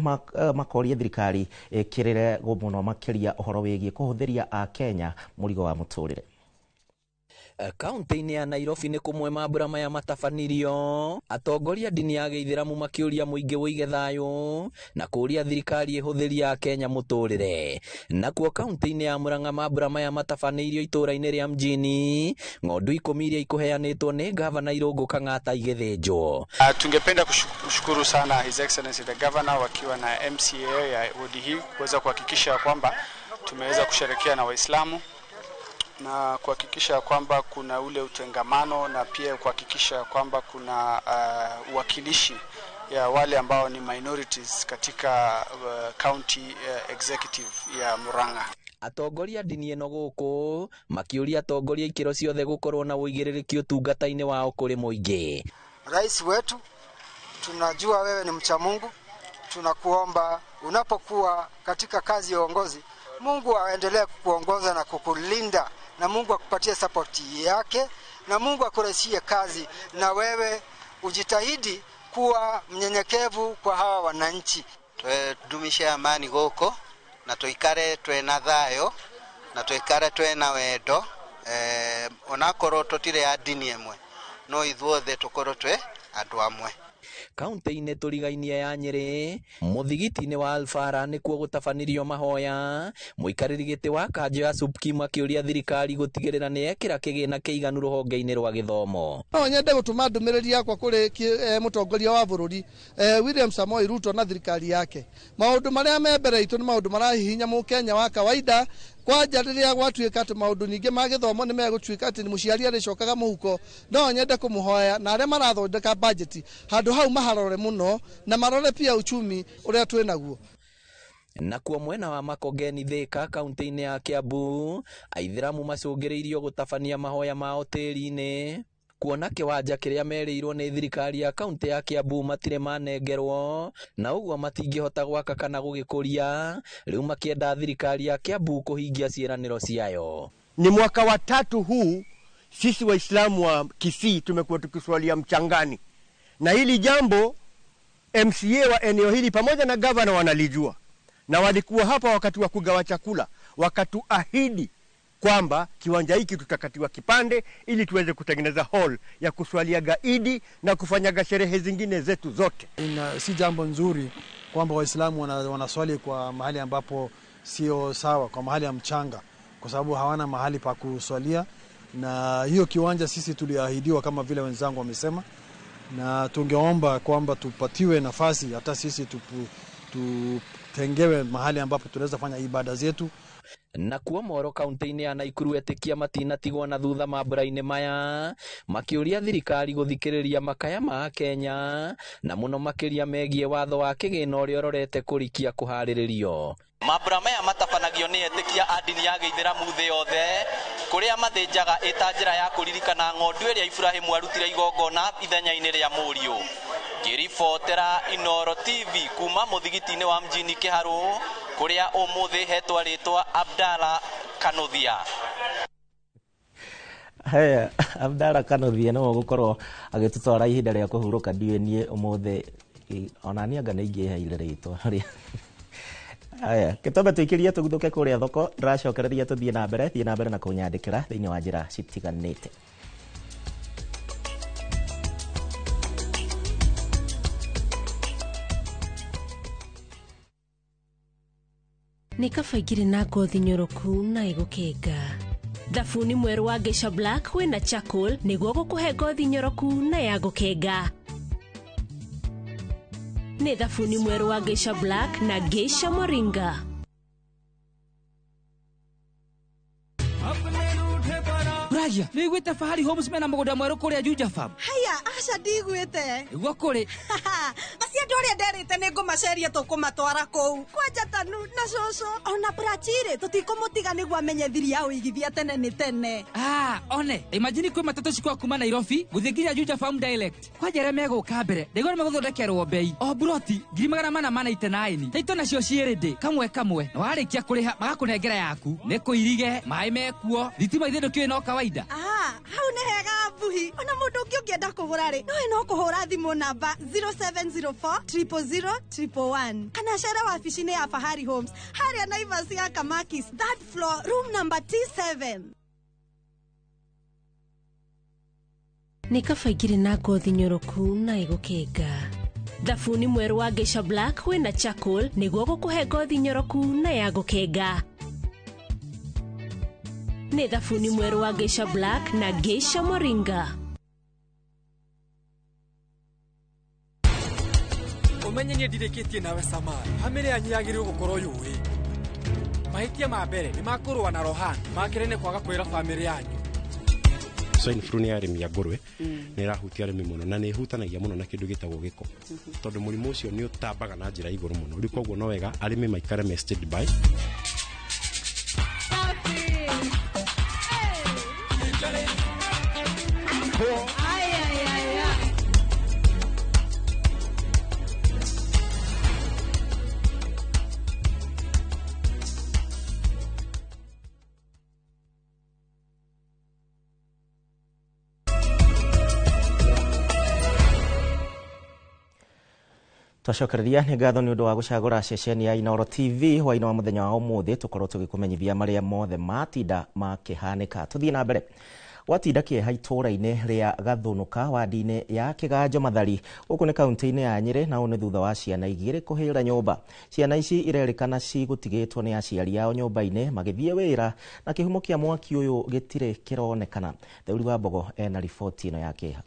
makoria thirikari ĩkĩrĩre mũno makĩria ũhoro wĩgiĩ kũhũthĩria Akenya mũrigo wa mũtũrĩre. Kaunti-inĩ ya Nairobi nĩ kũmwe mambura maya matabanirio, atongoria ndini ya gĩithĩramu makĩũria mũingĩ wĩige thayũ na kũũria thirikari ĩhũthĩrie Akenya mũtũrĩre. Nakuo kaunti-inĩ ya Murang'a mambura maya matabanĩirio itũũra-inĩ rĩa mjini, ng'ondu 10 iria ikũheanĩtwo nĩ gavana Irũngũ Kang'ata igĩthĩnjwo. Tungependa kushukuru sana His Excellency the Governor wakiwa na MCA ya wodi hii kuweza kuhakikisha kwamba tumeweza kusherehekea na Waislamu na kuhakikisha kwamba kuna ule utengamano na pia kuhakikisha kwamba kuna uwakilishi ya wale ambao ni minorities katika county executive ya Murang'a. Atongoria ndini ĩno gũkũ makĩũria atongoria ikĩro ciothe gũkorwo na ũigĩrĩrĩki ũtungata-inĩ wao kũrĩ mũingĩ. Rais wetu, tunajua wewe ni mcha Mungu, tunakuomba unapokuwa katika kazi ya uongozi, Mungu aendelee kukuongoza na kukulinda, na Mungu akupatie support yake, na Mungu akurahisishie kazi, na wewe ujitahidi kuwa mnyenyekevu kwa hawa wananchi. Tudumishe amani goko na tuikare twena thayo na tuikare twena wendo, onakorwo tutire a ndini emwe no ithuothe tukorwo twe andu amwe. Kaunti-inĩ tũrigainie ya Nyĩrĩ, mũthigiti-inĩ wa Alfara nĩkuo gũtabanirio mahoya, mũikarĩri gĩtĩ wa kanjũ ya Subkim akĩũria thirikari gũtigĩrĩra nĩ yekĩra kĩgĩna kĩiganu rũhonge-inĩ rwa gĩthomo. No nyende gũtũma ndũmĩrĩri yakwa kũrĩ mũtongoria wa bũrũri William Samoei Ruto na thirikari yake. Maũndũ marĩa me mbere itũ nĩ maũndũ marahihinya mũkenya wa kawaida, kwanja rĩrĩa gwatuĩka atĩ maũndũ ningĩ ma gĩthomo nĩ megũtuĩka atĩ mũciari arĩcokaga mũhuko. No nyende kũmũhoya na arĩa marathondeka bajeti handũ hau maharore mũno na marore pia uchumi ũrĩa twĩ naguo. Nakuo mwena wa Makongeni Thika kaunti-inĩ ya Kiambu, aithĩramu macũngĩrĩirio gũtabania mahoya mao tĩri-inĩ kuona kĩwanja kĩrĩa merĩirwo nĩ thirikari ya kaunti ya Kiambu matirĩ manengerwo na ũguo matingĩhota gwaka kana gũgĩkũria, rĩu makĩenda thirikari ya Kiambu kũhingia ciĩranĩro ciayo. Ni mwaka wa tatu huu sisi Waislamu wa Kisii tumekuwa tukiswalia mchangani, na hili jambo MCA wa eneo hili pamoja na gavana wanalijua, na walikuwa hapa wakati wa kugawa chakula, wakatuahidi kwamba kiwanja hiki tutakatiwa kipande ili tuweze kutengeneza hall ya kuswaliaga Idi na kufanyaga sherehe zingine zetu zote. Si jambo nzuri kwamba Waislamu wanaswali kwa mahali ambapo sio sawa, kwa mahali ya mchanga, kwa sababu hawana mahali pa kuswalia. Na hiyo kiwanja sisi tuliahidiwa kama vile wenzangu wamesema, na tungeomba kwamba tupatiwe nafasi hata sisi tutengewe mahali ambapo tunaweza fanya ibada zetu. Nakuo Moro kaunti-inĩ ya Naikuru etĩkia matinatigwo na thutha mambura-inĩ maya, makĩũria thirikari gũthikĩrĩria makaya ma Akenya na mũno makĩria megiĩ watho wa kĩgĩna ũrĩa ũrorete kũrikia kũharĩrĩrio. Mambura maya matabanagio nĩ etĩkia a ndini ya gĩithĩramu thĩ yothe, kũrĩa mathĩnjaga ĩta njĩra ya kũririkana ng'ondu ĩrĩa Iburahĩmu arutire igongona ithenya-inĩ rĩa mũriũ. Ngĩribotera Inooro TV kuma mũthigiti-inĩ wa mjini Kĩharũ, kũrĩa ũmũthĩ hetwa rĩtwa Abdalla Kanuthia. Haya, Abdalla Kanuthia no gũkorwo agĩtũtwara ihinda rĩa kũhurũka. Ndiũĩ niĩ ũmũthĩ ona niĩ anga nĩ ingĩheire rĩtwa rĩa. Aya, gĩtombe tũikĩrie tũguthũke kũrĩa thoko, ndĩracokereria tũthiĩ na mbere, thiĩ na mbere na kũnyandĩkĩra thĩinĩ wa njĩra citiganĩte. Nĩ kaba ingĩrĩ na ngothi nyoroku na ĩgũkenga. Thabuni mwerũ wa Geisha Black wĩna charcoal nĩguo gũkũhe ngothi nyoroku na ya gũkenga. Nĩ thabuni mwerũ wa Geisha Black na Geisha Moringa. Ragia, nĩ iguĩte Fahari Homes mena mũgũnda mwerũ kũrĩa Juja Farm? Haya, aca ndiguĩte. Nĩguo kũrĩ. Acio andũ arĩa nderĩte nĩ ngũmaceria tũkũmatwara kũu. Kwanja Tanu na cũcũ, ona Prachire tũtikũmũtiga nĩguo amenye thiri ya ũigithia tene nĩ tene. Ah, one, imagine kwĩ matatũ cikwa kuma Nairobi gũthiĩ nginya Juja Farm direct. Kwanja arĩa megũka mbere, ndaigua nĩ megũthondekerwo bei. O buroti 489. Taito nacio ciĩ kamwe kamwe. Na warĩkia kũrĩha magakũnengera yaku. Nĩ kũirige, maĩ mekuo, thitima ithe ndũkĩũĩ no kawaida. Ah, hau nĩ hega Mbuhi. Ona mũndũ ũngĩ ũngĩenda kũgũra rĩ, no kũhũra thimũ namba 0704 000 111 kana cere wabici-inĩ ya Fahari Homes harĩa Naivas ya Kamakis, third floor, room number T7. Nĩ kaba ingĩrĩ na ngothi nyoroku na ĩgũkenga. Thabuni mwerũ wa Geisha Black wĩna charcoal nĩguo gũkũhe ngothi nyoroku na ya gũkenga. Nĩ thabuni mwerũ wa Geisha Black na Geisha Moringa. Ũmenye niĩ ndirĩkĩtie nawe Samar, bamĩrĩ yanyu yagĩrĩirwo gũkorwo yũĩ. Mahĩtia ma mbere nĩ makũrũa na Rohan, ma kerĩ nĩ kwaga kwĩra bamĩrĩ yanyu. Swine flu nĩ arĩmi a ngũrwe, nĩ ĩrahutia arĩmi mũno na nĩ ĩhutanagia mũno na kĩndũ gĩtagwo gĩko, tondũ mũrimũ ũcio nĩ ũtambaga na njĩra igũrũ mũno. Rĩu koguo no wega arĩmi maikare me stand by. Twacokereria nĩ ngatho nĩ ũndũ wa gũcagũra ceceni ya Inooro TV hwaĩ-inĩ wa mũthenya wa ũmũthĩ tũkorwo tũgĩkũmenyithia marĩa mothe matinda makĩhanĩka. Tũthiĩ na mbere. Gwatinda kĩeha itũũra-inĩ rĩa Gathũnũka wadi-inĩ ya Kĩganjo Mathari gũkũ nĩ kaunti-inĩ ya Nyĩrĩ, na ũũ nĩ thutha wa ciana igĩrĩ kũhĩra nyũmba. Ciana ici irerĩkana cigũtigĩtwo nĩ aciari ao nyũmba-inĩ magĩthiĩ wĩra, na kĩhumo kĩa mwaki ũyũ gĩtirĩ kĩronekana. Theuri wa Mbogo ena riboti ĩno ya kĩeha.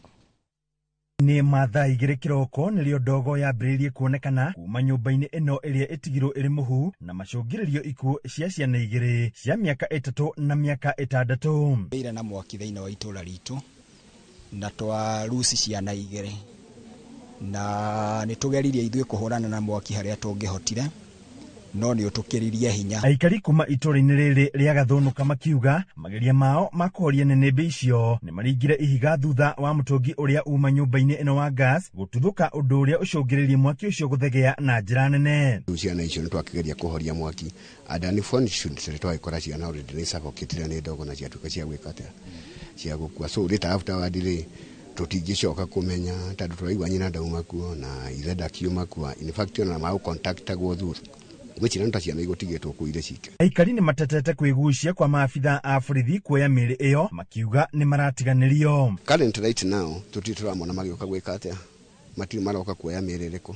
Nĩ mathaa 2 kĩroko nĩrĩo ndogo yambĩrĩirie kuonekana kuma nyũmba-inĩ ĩno ĩrĩa ĩtigirwo ĩrĩ mũhu, na macũngĩrĩrio ikuũ cia ciana 2 cia mĩaka 3 na mĩaka 6. Ira na mwaki thĩinĩ wa itũũra ritũ na twaruci ciana 2 na nĩ tũgeririe ithuĩ kũhũrana na mwaki harĩa tũngĩhotire, no nĩ ũtũkĩririe hinya. Aikari kuma itũũra-inĩ rĩrĩ rĩa Gathũnũka makiuga mageria mao ma kũhoria nĩnĩmbĩ icio nĩ maringire ihiga thutha wa mũtũngi ũrĩa uma nyũmba-inĩ ĩno wa gas gũtuthũka, ũndũ ũrĩa ũcũngĩrĩirie mwaki ũcio gũthegea na njĩra nene. Rĩu ciana icio nĩ twakĩgeria kũhoria mwaki, and unfortunately twagĩkora ciana already nĩ suffocate nĩ ndogo na ciatuĩka cia gwĩka atĩa, cia gũkua. So later afterward rĩ, Tũtingĩcoka kũmenya tondũ tũraigua nyina ndauma kuo na ithe ndakiuma kuo. In fact ona mau contactagwo thutha gwĩciria nĩ ta ciana igũtigĩtwo kũu irĩ cike. Aikari nĩ matetete kwĩgucia kwa maabitha a borithi kuoya mĩĩrĩ ĩyo makiuga nĩ maratiganĩrio. Current right now tũtirĩ tũramona magĩũka gwĩka atĩa, matirĩ maroka kuoya mĩĩrĩ ĩrĩkũ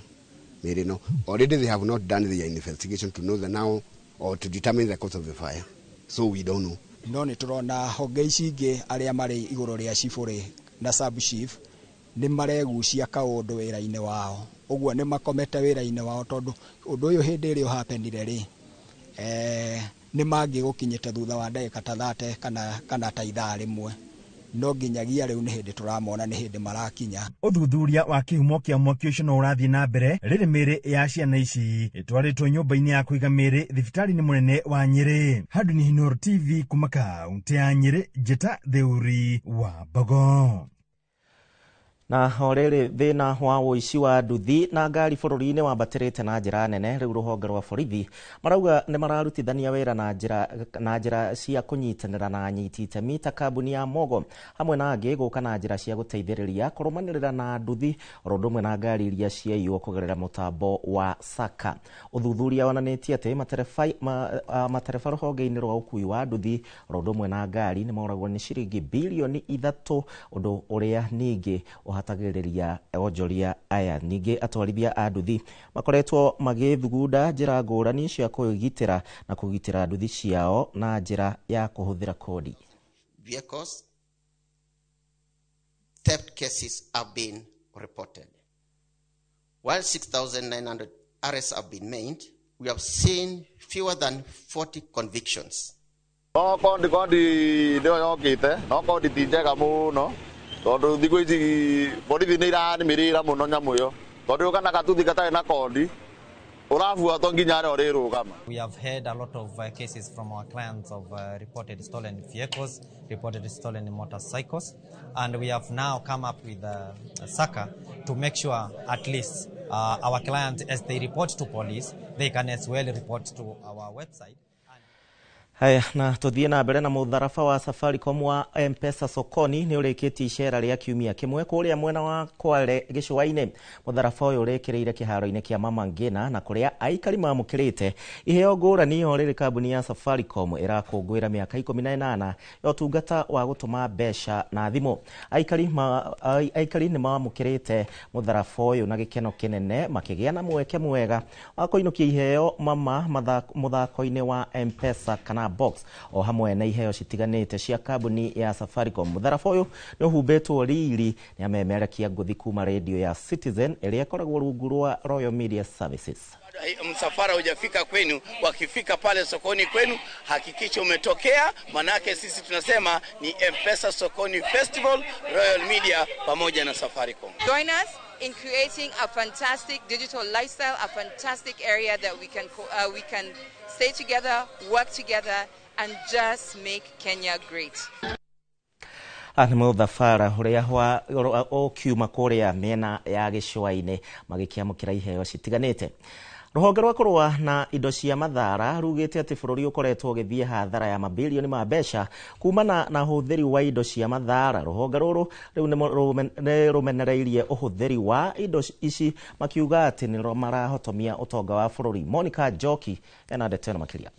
mĩĩrĩ ĩno. Already they have not done their investigation to know the now or to determine the cause of the fire, so we don't know. No nĩ tũrona honge ici ingĩ arĩa marĩ igũrũ rĩa cibũ rĩ na sub chief nĩ maregucia kaũndũ wĩra-inĩ wao, ũguo nĩ makomete wĩra-inĩ wao tondũ ũndũ ũyũ hĩndĩ ĩrĩa ũhapenire rĩ nĩ mangĩgũkinyĩte thutha wa ndagĩka ta 30 kana ta ithaa rĩmwe, no nginyagia rĩu nĩ hĩndĩ tũramona nĩ hĩndĩ marakinya. Ũthuthuria wa kĩhumo kĩa mwaki ũcio no ũrathiĩ na mbere rĩrĩ mĩĩrĩ ya ciana ici ĩtwarĩtwo nyũmba-inĩ ya kũiga mĩĩrĩ thibitarĩ-inĩ mũnene wa Nyĩrĩ. Handũ Inooro TV kuma kaũntĩ ya Nyĩrĩ, Njĩta Theuri wa Mbogo. Na o rĩrĩ thĩna wa ũici wa nduthi na ngari bũrũri-inĩ wambatĩrĩte na njĩra nene. Rĩu rũhonge rwa borithi marauga nĩ mararutithania wĩra na njĩra cia kũnyitanĩra na anyiti itemi ta kambuni ya Mogo hamwe na angĩ gũka na njĩra cia gũteithĩrĩria kũrũmanĩrĩra na nduthi oro ũndũ ũmwe na ngari iria ciaiywo kũgerera mũtambo wa Saka. Ũthuthuria wonanĩtie atĩ matereba rũhonge-inĩ rwa ũkui wa nduthi oro ũndũ ũmwe na ngari nĩ moragwo nĩ ciringi bilioni 3, ũndũ ũrĩa ningĩ ũhatagĩrĩria onjoria aya. Ningĩ atwarithia a nduthi makoretwo magĩthugunda njĩra ngũrani cia kwĩgitĩra na kũgitĩra nduthi ciao na njĩra ya kũhũthĩra kodi. Vehicles theft cases have been reported. While 6,900 arrests have been made, we have seen fewer than 40 convictions. No kondi nĩyo yokĩte, no kondi ti njega mũno tondũ thikũ ici borithi nĩ iranĩmĩrĩra mũno nyamũ ĩyo, tondũ kana gatuthi gatarĩ na kondi ũrabuatwo nginya harĩa ũrĩrũgama. We have had a lot of cases from our clients of reported stolen vehicles, reported stolen motorcycles, and we have now come up with a SACA to make sure at least our clients, as they report to police, they can as well report to our website. Haya, na tuthiĩ na mbere na mũtharaba wa Safaricom wa M-Pesa Sokoni nĩ ũrĩkĩtie icera rĩa kiumia kĩmwe kũrĩa mwena wa Kwale gĩcũa-inĩ. Mũtharaba ũyũ ũrĩkĩrĩire kĩharo-inĩ kĩa Mama Ngina na kũrĩa aikari mamũkĩrĩte iheo ngũrani o rĩrĩ kambuni ya Safaricom ĩrakũngũĩra mĩaka 18 ya ũtungata wa gũtũma mbeca na thimũ. Aikari nĩ mamũkĩrĩte mũtharaba ũyũ na gĩkeno kĩnene makĩgĩa na mweke mwega wa kũinũkia iheo mama mũthako-inĩ wa M-Pesa kana box o hamwe na iheo citiganĩte cia kambuni ya Safaricom. Mũtharaba ũyũ nĩ ũhumbĩtwo riri nĩ amemerekia ngũthi kuma radio ya Citizen ĩrĩa ĩkoragwo rungu rwa Royal Media Services. Msafara hujafika kwenu, wakifika pale sokoni kwenu hakikisha umetokea, manake sisi tunasema ni M-Pesa Sokoni Festival, Royal Media pamoja na Safaricom. Join us in creating a fantastic digital lifestyle, a fantastic area that we can stay together, work together, and just make Kenya great. Nĩ mũthabara ũrĩa ũkiuma kũrĩa mĩena ya gĩcũa-inĩ magĩkĩamũkĩra iheo citiganĩte. Rũhonge rwa kũrũa na indo cia mathara rugĩte atĩ bũrũri ũkoretwo ũgĩthiĩ hathara ya mabilioni ma mbeca kumana na ũhũthĩri wa indo cia mathara. Rũhonge rũrũ rĩu nĩ rũmenereirie ũhũthĩri wa indo ici makiuga atĩ nĩ marahotomia ũtonga wa bũrũri. Monica Njoki ena ndeto ĩno makĩria.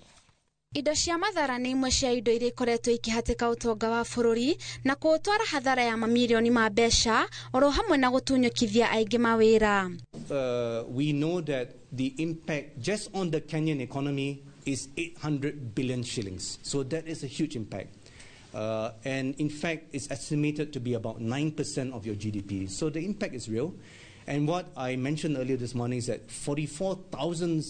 Indo cia mathara nĩ imwe cia indo iria ikoretwo ikĩhatĩka ũtonga wa bũrũri na kũũtwara hathara ya mamirioni ma mbeca oro hamwe na gũtunyũkithia aingĩ mawĩra. We know that the impact just on the Kenyan economy is 800 billion shillings. So that is a huge impact. And in fact, it's estimated to be about 9% of your GDP. So the impact is real. And what I mentioned earlier this morning is that 44,000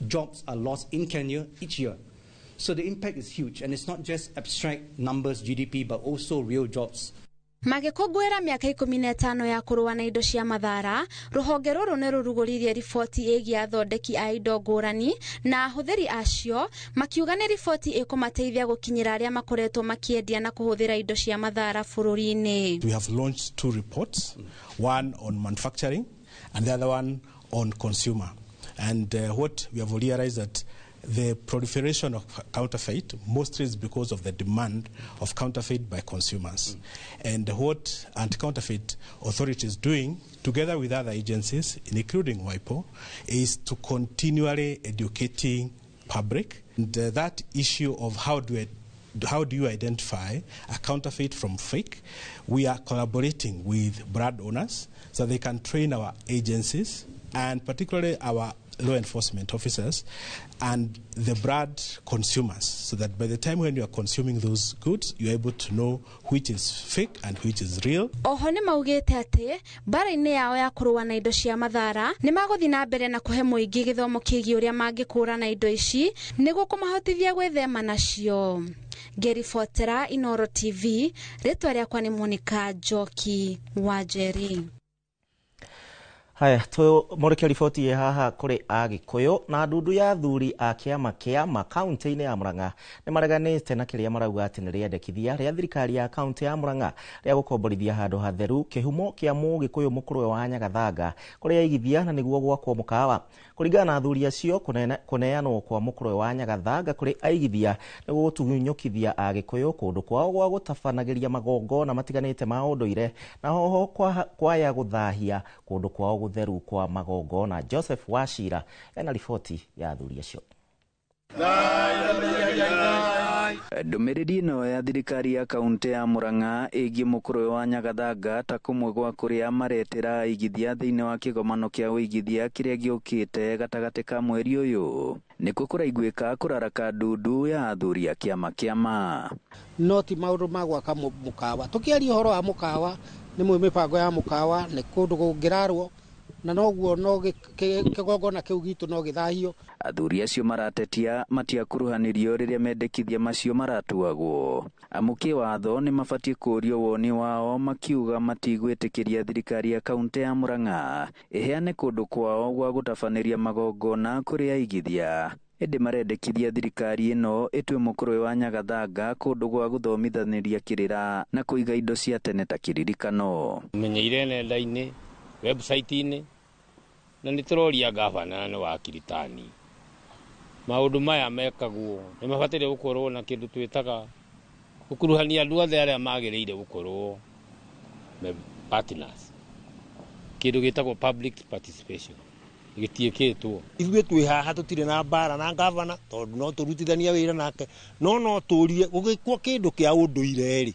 jobs are lost in Kenya each year. So the impact is huge, and it's not just abstract numbers, GDP, but also real jobs. Magĩkũngũĩra mĩaka 15 ya kũrũa na indo cia mathara, rũhonge rũrũ nĩ rũrugũririe riboti ĩgiĩ athondeki a indo ngũrani na ahũthĩri acio, makiuga nĩ riboti ĩkũmateithia gũkinyĩra arĩa makoretwo makĩendia na kũhũthĩra indo cia mathara bũrũri-inĩ. We have launched two reports, one on manufacturing and the other one on consumer. And what we have realized that The proliferation of counterfeit mostly is because of the demand of counterfeit by consumers. And what anti-counterfeit authority is doing, together with other agencies, including WIPO, is to continually educating public. And that issue of how do you identify a counterfeit from fake, we are collaborating with brand owners so they can train our agencies and particularly our law enforcement officers and the brand consumers, so that by the time when you are consuming those goods, you're able to know which is fake and which is real. Oho nĩ maugĩte atĩ mbara-inĩ yao ya kũrũa na indo cia mathara nĩ magũthiĩ na mbere na kũhe mũingĩ gĩthomo kĩgiĩ ũrĩa mangĩkũũrana indo ici nĩguo kũmahotithia gwĩthema nacio. Ngĩribotera Inooro TV, rĩtwa rĩakwa nĩ Monica Njoki wa Njeri. Haya, tumũrĩke riboti ĩ haha kũrĩ Agĩkũyũ na ndundu ya athuri a kĩama kĩa kaunti-inĩ ya Murang'a nĩ mareganĩte na kĩrĩa marauga atĩ nĩ rĩendekithia rĩa thirikari ya kaunti ya Murang'a rĩa gũkomborithia handũ hatheru kĩhumo kĩa Mũgĩkũyũ mũkũrwe wa Nyagathanga kũrĩa aigithia na nĩguo gwakwo mũkawa. Kũringana na athuri acio, kũneanwo kwa mũkũrwe wa Nyagathanga kũrĩ aigithia nĩ gũgũtunyũkithia Agĩkũyũ kũndũ kwao gwa gũtabanagĩria magongona matiganĩte ma ũndũire na hoho kwaya gũthahia kũndũ kwao gũtheru kwa magongona. Joseph Wachira ena riboti ya athuri acio. Ndũmĩrĩri ĩno ya thirikari ya kaunti ya Murang'a ĩgiĩ mũkũrwe wa Nyagathanga ta kũmwe gwa kũrĩa maretĩra aigithia thĩinĩ wa kĩgomano kĩa ũigithia kĩrĩa gĩũkĩte gatagatĩ ka mweri ũyũ nĩkuo kũraiguĩka kũraraka ndundu ya athuri a kĩama kĩama. No ti maũndũ ma gwaka mũkawa, tũkĩaria ũhoro wa mũkawa nĩ mwĩ mĩbango ya mũkawa nĩ kũndũ kũngĩrarwo na noguo no kĩgongona kĩu gitũ no gĩthahio. Athuri acio maratetia matiakuruhanirio rĩrĩa mendekithia macio maratuagwo amu kĩwatho nĩ mabatiĩ kũũrio woni wao, makiuga matigwĩtĩkĩria thirikari ya kaunti ya Murang'a ĩheane kũndũ kwao gwa gũtabanĩria magongona kũrĩ aigithia, ĩndĩ marendekithia thirikari ĩno ĩtue mũkũrwe wa Nyagathanga kũndũ gwa gũthomithanĩria kĩrĩra na kũiga indo cia tene ta kĩririkano. Menyeire nenda-inĩ, website-inĩ, na nĩ tũroria gavana nĩ wa Kiritani maũndũ maya mekagwo nĩ mabataire gũkorwo na kĩndũ twĩtaga gũkuruhania andũ othe arĩa magĩrĩire gũkorwo me partners, kĩndũ gĩtagwo public participation gĩtiĩkĩtwo. Ithuĩ twĩ haha tũtirĩ na mbara na gavana tondũ no tũrutithania wĩra nake, no tũrie gũgĩkwo kĩndũ kĩa ũndũire rĩ,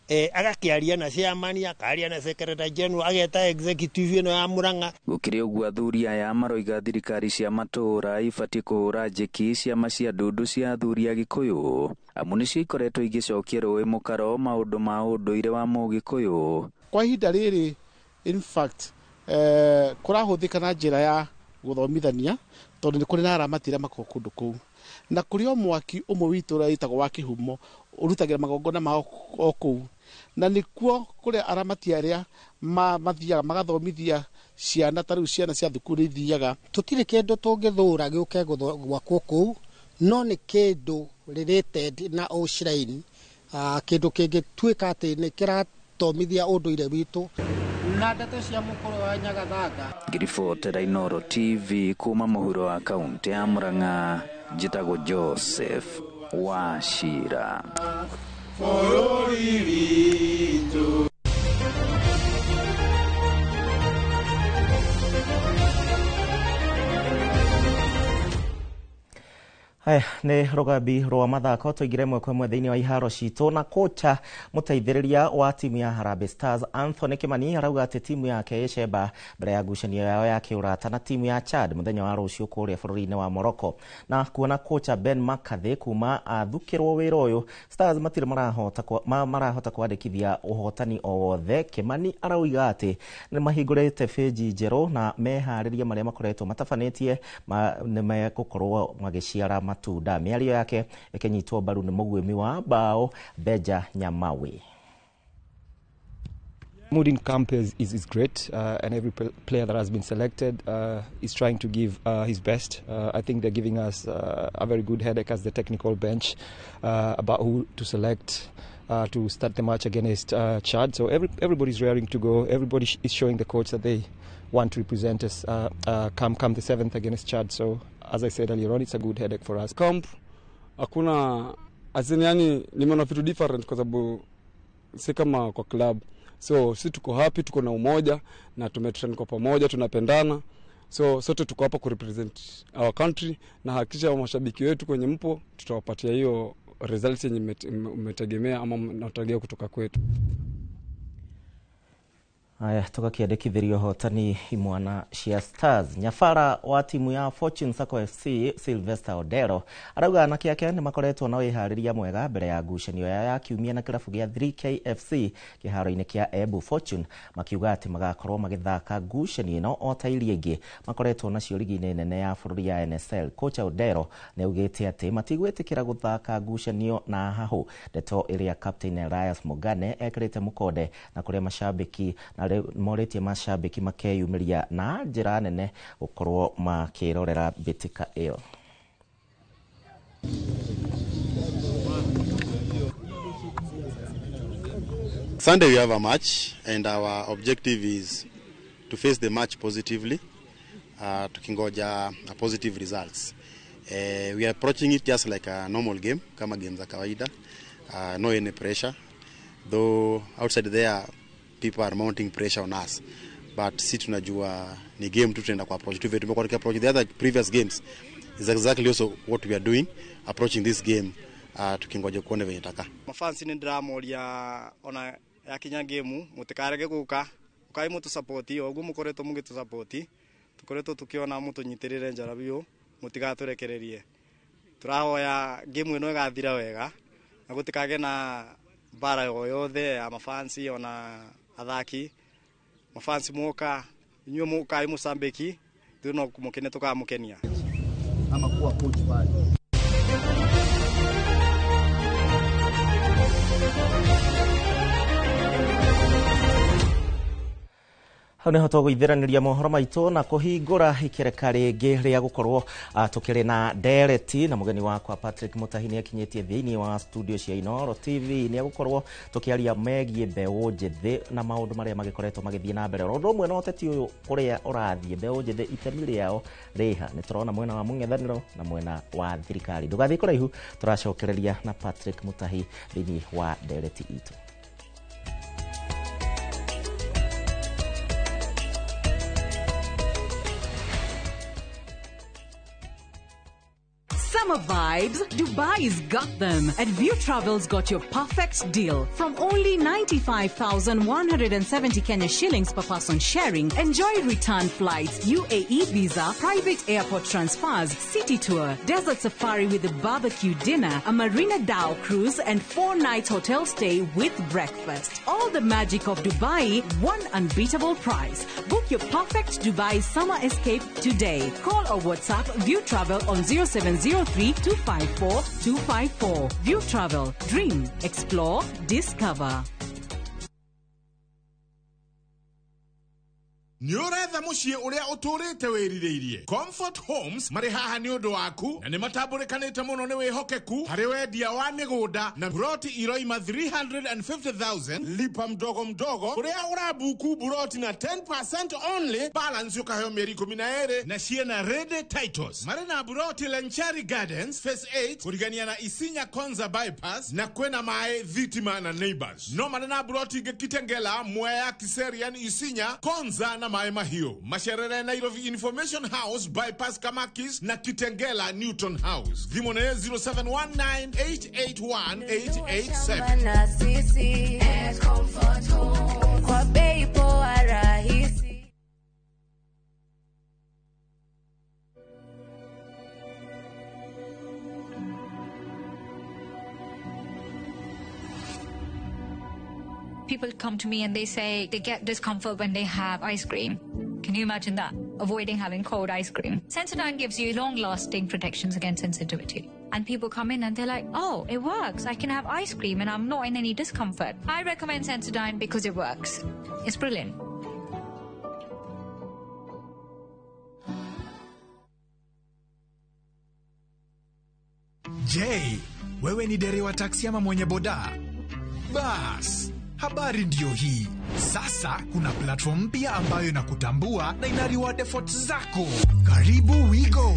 agakĩaria na chairman, akaria na secretary general, ageta executive ĩno ya Murang'a. Gũkĩrĩ ũguo athuri aya maroiga thirikari cia matũũra ibatiĩ kũhũra njeki ciama cia ndundu cia athuri a Gĩkũyũ amu nĩcio ikoretwo igĩcokia rũĩ mũkaro maũndũ ma ũndũire wa Mũgĩkũyũ. Kwa ihinda rĩrĩ in fact kũrahũthĩka na njĩra ya gũthomithania tondũ nĩ kũrĩ na aramati arĩa makoragwo kũndũ kũu, na kũrĩ o mwaki ũmwe witũ ũrĩa wĩtagwo wa kĩhumo ũrutagĩra magongona mao o kũu, na nĩkuo kũrĩa aramati arĩa mathiaga magathomithia ciana, ta rĩu ciana cia thukuru ithiaga. Tũtirĩ kĩndũ tũngĩthũra gĩũke gwakwo kũu, no nĩ kĩndũ related na shrine, kĩndũ kĩngĩtuĩka atĩ nĩ kĩrathomithia ũndũire witũ na ndeto cia mũkũrwe wa Nyagathanga. Ngĩribotera Inooro TV kuma mũhuro wa kaunti ya Murang'a, njĩtagwo Joseph Wachira. Bũrũri witũ. Haya nĩ rũgambi rwa mathako tũingĩre ĩmwe kwa ĩmwe thĩinĩ wa iharo citũ na kocha mũteithĩrĩria wa timu ya Harambee Stars Anthony Kimani arauga atĩ timu yake ĩcemba mbere ya ngucanio yao ya kĩũrata na timu ya Chad mũthenya wa rũciũ kũrĩa bũrũri-inĩ wa Morocco. Na kuona kocha Ben McCarthy kuma athukĩrwo wĩra ũyũ, Stars matirĩ marahota kwandĩkithia ũhotani o wothe. Kimani arauga atĩ nĩ mahingũrĩte benji njerũ na meharĩria marĩa makoretwo matabanĩtie nĩ megũkorwo magĩciara matunda. Mĩario yake ĩkĩnyitwo mbaru nĩ mũguĩmi wa bao Benja Nyamawi. Mood in camp is great, and every player that has been selected is trying to give his best. I think they're giving us a very good headache as the technical bench about who to select to start the match against Chad. So everybody's raring to go. Everybody is showing the coach that they want to represent us come the 7th against Chad. So As I said earlier on, it's a good headache for us. Camp hakuna azini, yani nimeona vitu different kwa sababu si kama kwa club. So si tuko happy, tuko na umoja na tumetrain kwa pamoja, tunapendana. So sote tuko hapa ku represent our country na hakikisha mashabiki wetu kwenye mpo tutawapatia hiyo results yenye mmetegemea ama mnatarajia kutoka kwetu. Aya, tugakiandikithirio hotani imwana cia Stars. Nyabara wa timu ya Fortune Sacco FC Sylvester Odero arauga anake ake nĩ makoretwo na wĩharĩria mwega mbere ya ngucanio ya kiumia na kĩrabu gĩa 3K FC kĩharo-inĩ kĩa Embu. Fortune makiuga atĩ magakorwo magĩthaka ngucanio ĩno o ta iria ingĩ makoretwo nacio ligi-inĩ nene ya bũrũri ya NSL. Kocha Odero nĩ augĩte atĩ matigwĩtĩkĩra gũthaka ngucanio na hahũ, ndeto ĩrĩa Captain Elias Mogane ekĩrĩte mũkonde na kũrĩa mashabiki na morĩtie mashabiki makeyumĩria na njĩra nene gũkorwo makĩrorera mbĩtĩka ĩyo. Sunday we have a match and our objective is to face the match positively, tukingoja a positive results. We are approaching it just like a normal game, kama game za kawaida, no any pressure, though outside there people are mounting pressure on us, but si tunajua ni game tu tunaenda kwa approach tu. Tumekuwa approach the other previous games is exactly also what we are doing, approaching this game, tukingoja kuona venye taka. Mafans ni ndiramoria ona yakinya game mutikarege guka ukai mutu support oguo mukoretwo mugitu support tukoretwo tukiona mutunyitirire njara biu mutigaturekererie. Turahoya game ino igathira wega na gutikage na mbara yothe ya mafansi ona athaki. Mafansi moka inyuĩ mũkai mũcambĩki ithuĩ no kũmũkenia tũkamũkenia ama kuwa coach pale. Hau niho tũgũithĩranĩria mohoro maitũ na kũhingũra ikereka rĩngĩ rĩa gũkorwo tũkĩrĩ na ndereti na mũgeni wakwa Patrick Mutahi nĩ akinyĩtie thĩinĩ wa studio cia Inooro TV. Nĩ egũkorwo tũkĩaria megiĩ mbeũ njĩthĩ na maũndũ marĩa magĩkoretwo magĩthiĩ na mbere. Ũndũ ũmwe na ũteti ũyũ ũrĩa ũrathiĩ, mbeũ njĩthĩ itemi rĩao rĩha nĩ tũrona mwena wa mũng'ethanĩro na mwena wa thirikari. Ndũgathiĩ kũraihu, tũracokereria na Patrick Mutahi thĩinĩ wa ndereti itũ. Summer vibes, Dubai's got them. At View Travel's got your perfect deal. From only 95,170 Kenya shillings per person sharing, enjoy return flights, UAE visa, private airport transfers, city tour, desert safari with a barbecue dinner, a Marina Dhow cruise, and 4-night hotel stay with breakfast. All the magic of Dubai, one unbeatable price. Book your perfect Dubai summer escape today. Call or WhatsApp View Travel on 0703 254 254. View Travel. Dream, explore, discover. Nĩ ũretha mũciĩ ũrĩa ũtũrĩte wĩrirĩirie. Comfort Homes marĩ haha nĩ ũndũ waku na nĩ matambũrĩkanĩte mũno nĩ wĩhokeku harĩ wendia wa mĩgũnda na buroti iroima 350,000 lipa mdogo mdogo kũrĩa ũrabuku buroti na 10% only, balance ũkaheo mĩeri 12 na ciena ready titles. Marĩ na buroti Lenchari Gardens Phase 8 kũrigania na Isinya Konza Bypass na kwĩna maĩ, thitima na neighbors. No marĩ na buroti ingĩ Kitengela, Mwea, Kiserian, Isinya, Konza na Maĩ Mahiũ. Macerere Nairobi Information House Bypass Kamakis na Kitengela Newton House. Thimũ nĩ 0719881887. Na sisi Comfort Home kwa bei poa rahisi. People come to me and they say they get discomfort when they have ice cream. Can you imagine that? Avoiding having cold ice cream. Sensodyne gives you long-lasting protections against sensitivity. And people come in and they're like, oh, it works. I can have ice cream and I'm not in any discomfort. I recommend Sensodyne because it works. It's brilliant. Je, wewe ni dereva taksi ama mwenye boda? Bas, habari ndiyo hii. Sasa kuna platform mpya ambayo inakutambua na ina reward efforts zako. Karibu WeGo.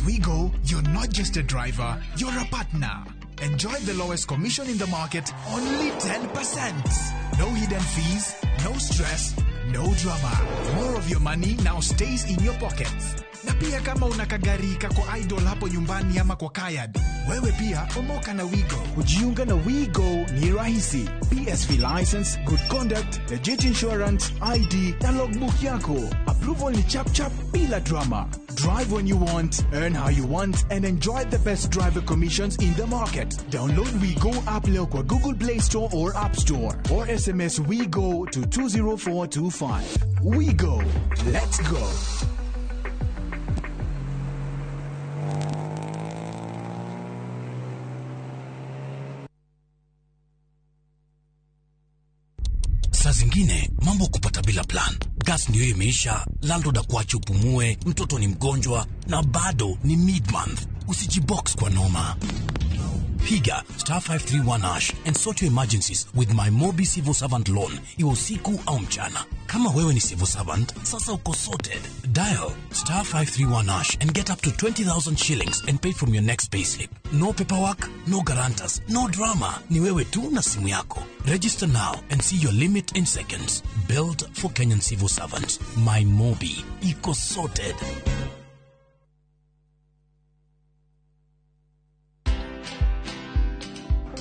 WeGo, you're not just a driver, you're a partner. Enjoy the lowest commission in the market, only 10%. No hidden fees, no stress, no drama. More of your money now stays in your pockets. Na pia kama una kagari kako idle hapo nyumbani ama kwa kayad, wewe pia omoka na WeGo. Kujiunga na WeGo ni rahisi. PSV license, good conduct, legit insurance, ID na logbook yako. Approval ni chap chap bila drama. Drive when you want, earn how you want, and enjoy the best driver commissions in the market. Download WeGo app leo kwa Google Play Store or App Store, or SMS WeGo to 20425. WeGo. Let's go. Saa zingine mambo kupata bila plan. Gas ndio imeisha, landlord akuache upumue, mtoto ni mgonjwa na bado ni mid-month. Usijibox kwa noma. Piga star 531 hash and sort your emergencies with my Mobi Civil Servant Loan, iwe usiku au mchana. Kama wewe ni civil servant, sasa uko sorted. Dial star 531 hash and get up to 20,000 shillings and pay from your next payslip. No paperwork, no guarantors, no drama. Ni wewe tu na simu yako. Register now and see your limit in seconds. Built for Kenyan civil servants. My Mobi. Iko sorted.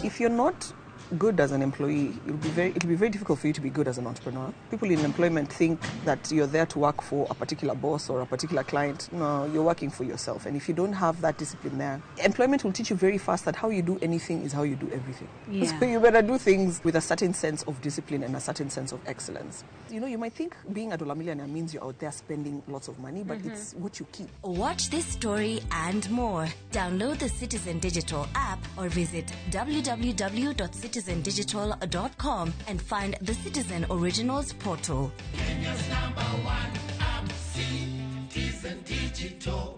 If you're not good as an employee, it'll be very difficult for you to be good as an entrepreneur. People in employment think that you're there to work for a particular boss or a particular client. No, you're working for yourself. And if you don't have that discipline there, employment will teach you very fast that how you do anything is how you do everything. Yeah. So you better do things with a certain sense of discipline and a certain sense of excellence. You know, you might think being a dollar millionaire means you're out there spending lots of money, but it's what you keep. Watch this story and more. Download the Citizen Digital app or visit www.citizendigital.com and find the Citizen Originals portal. Kenya's number one app, Citizen Digital.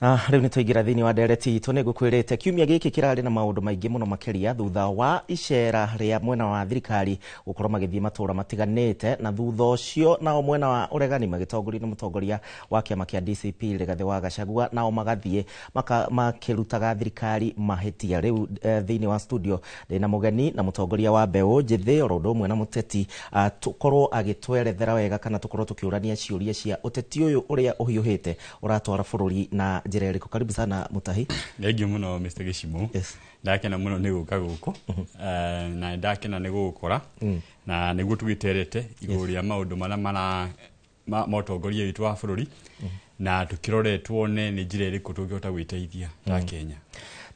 Rĩu nĩ twaingĩra thĩinĩ wa ndereti itũ. Nĩ ngũkwĩrĩte kiumia gĩkĩ kĩrarĩ na maũndũ maingĩ mũno makĩria thutha wa icera rĩa mwena wa thirikari gũkorwo magĩthiĩ matũũra matiganĩte, na thutha ũcio nao mwena wa ũregani magĩtongorio nĩ mũtongoria wa kĩama kĩa DCP Rigathĩ wa Gachagua, nao magathiĩ makĩrutaga thirikari mahĩtia. Rĩu thĩinĩ wa studio ndĩna mũgeni na mũtongoria wa mbeũ njĩthĩ oro ũndũ ũmwe na mũteti, tũkorwo agĩtwerethera wega kana tũkorwo tũkĩũrania ciũria cia ũteti ũyũ ũrĩa ũhiũhĩte ũratwara bũrũri na njĩra ĩrĩkũ. Karibu sana Mutahi. Thengiũ mũno Mr. Gĩcimũ. Yes. Ndakena mũno nĩ gũka gũkũ, na ndakena nĩ gũgũkora, na nĩguo tũgĩterete igũrũ rĩa maũndũ marĩa mara ma ũtongoria witũ wa bũrũri, na tũkĩrore tuone nĩ njĩra ĩrĩkũ tũngĩhota gwĩteithia ta Kenya.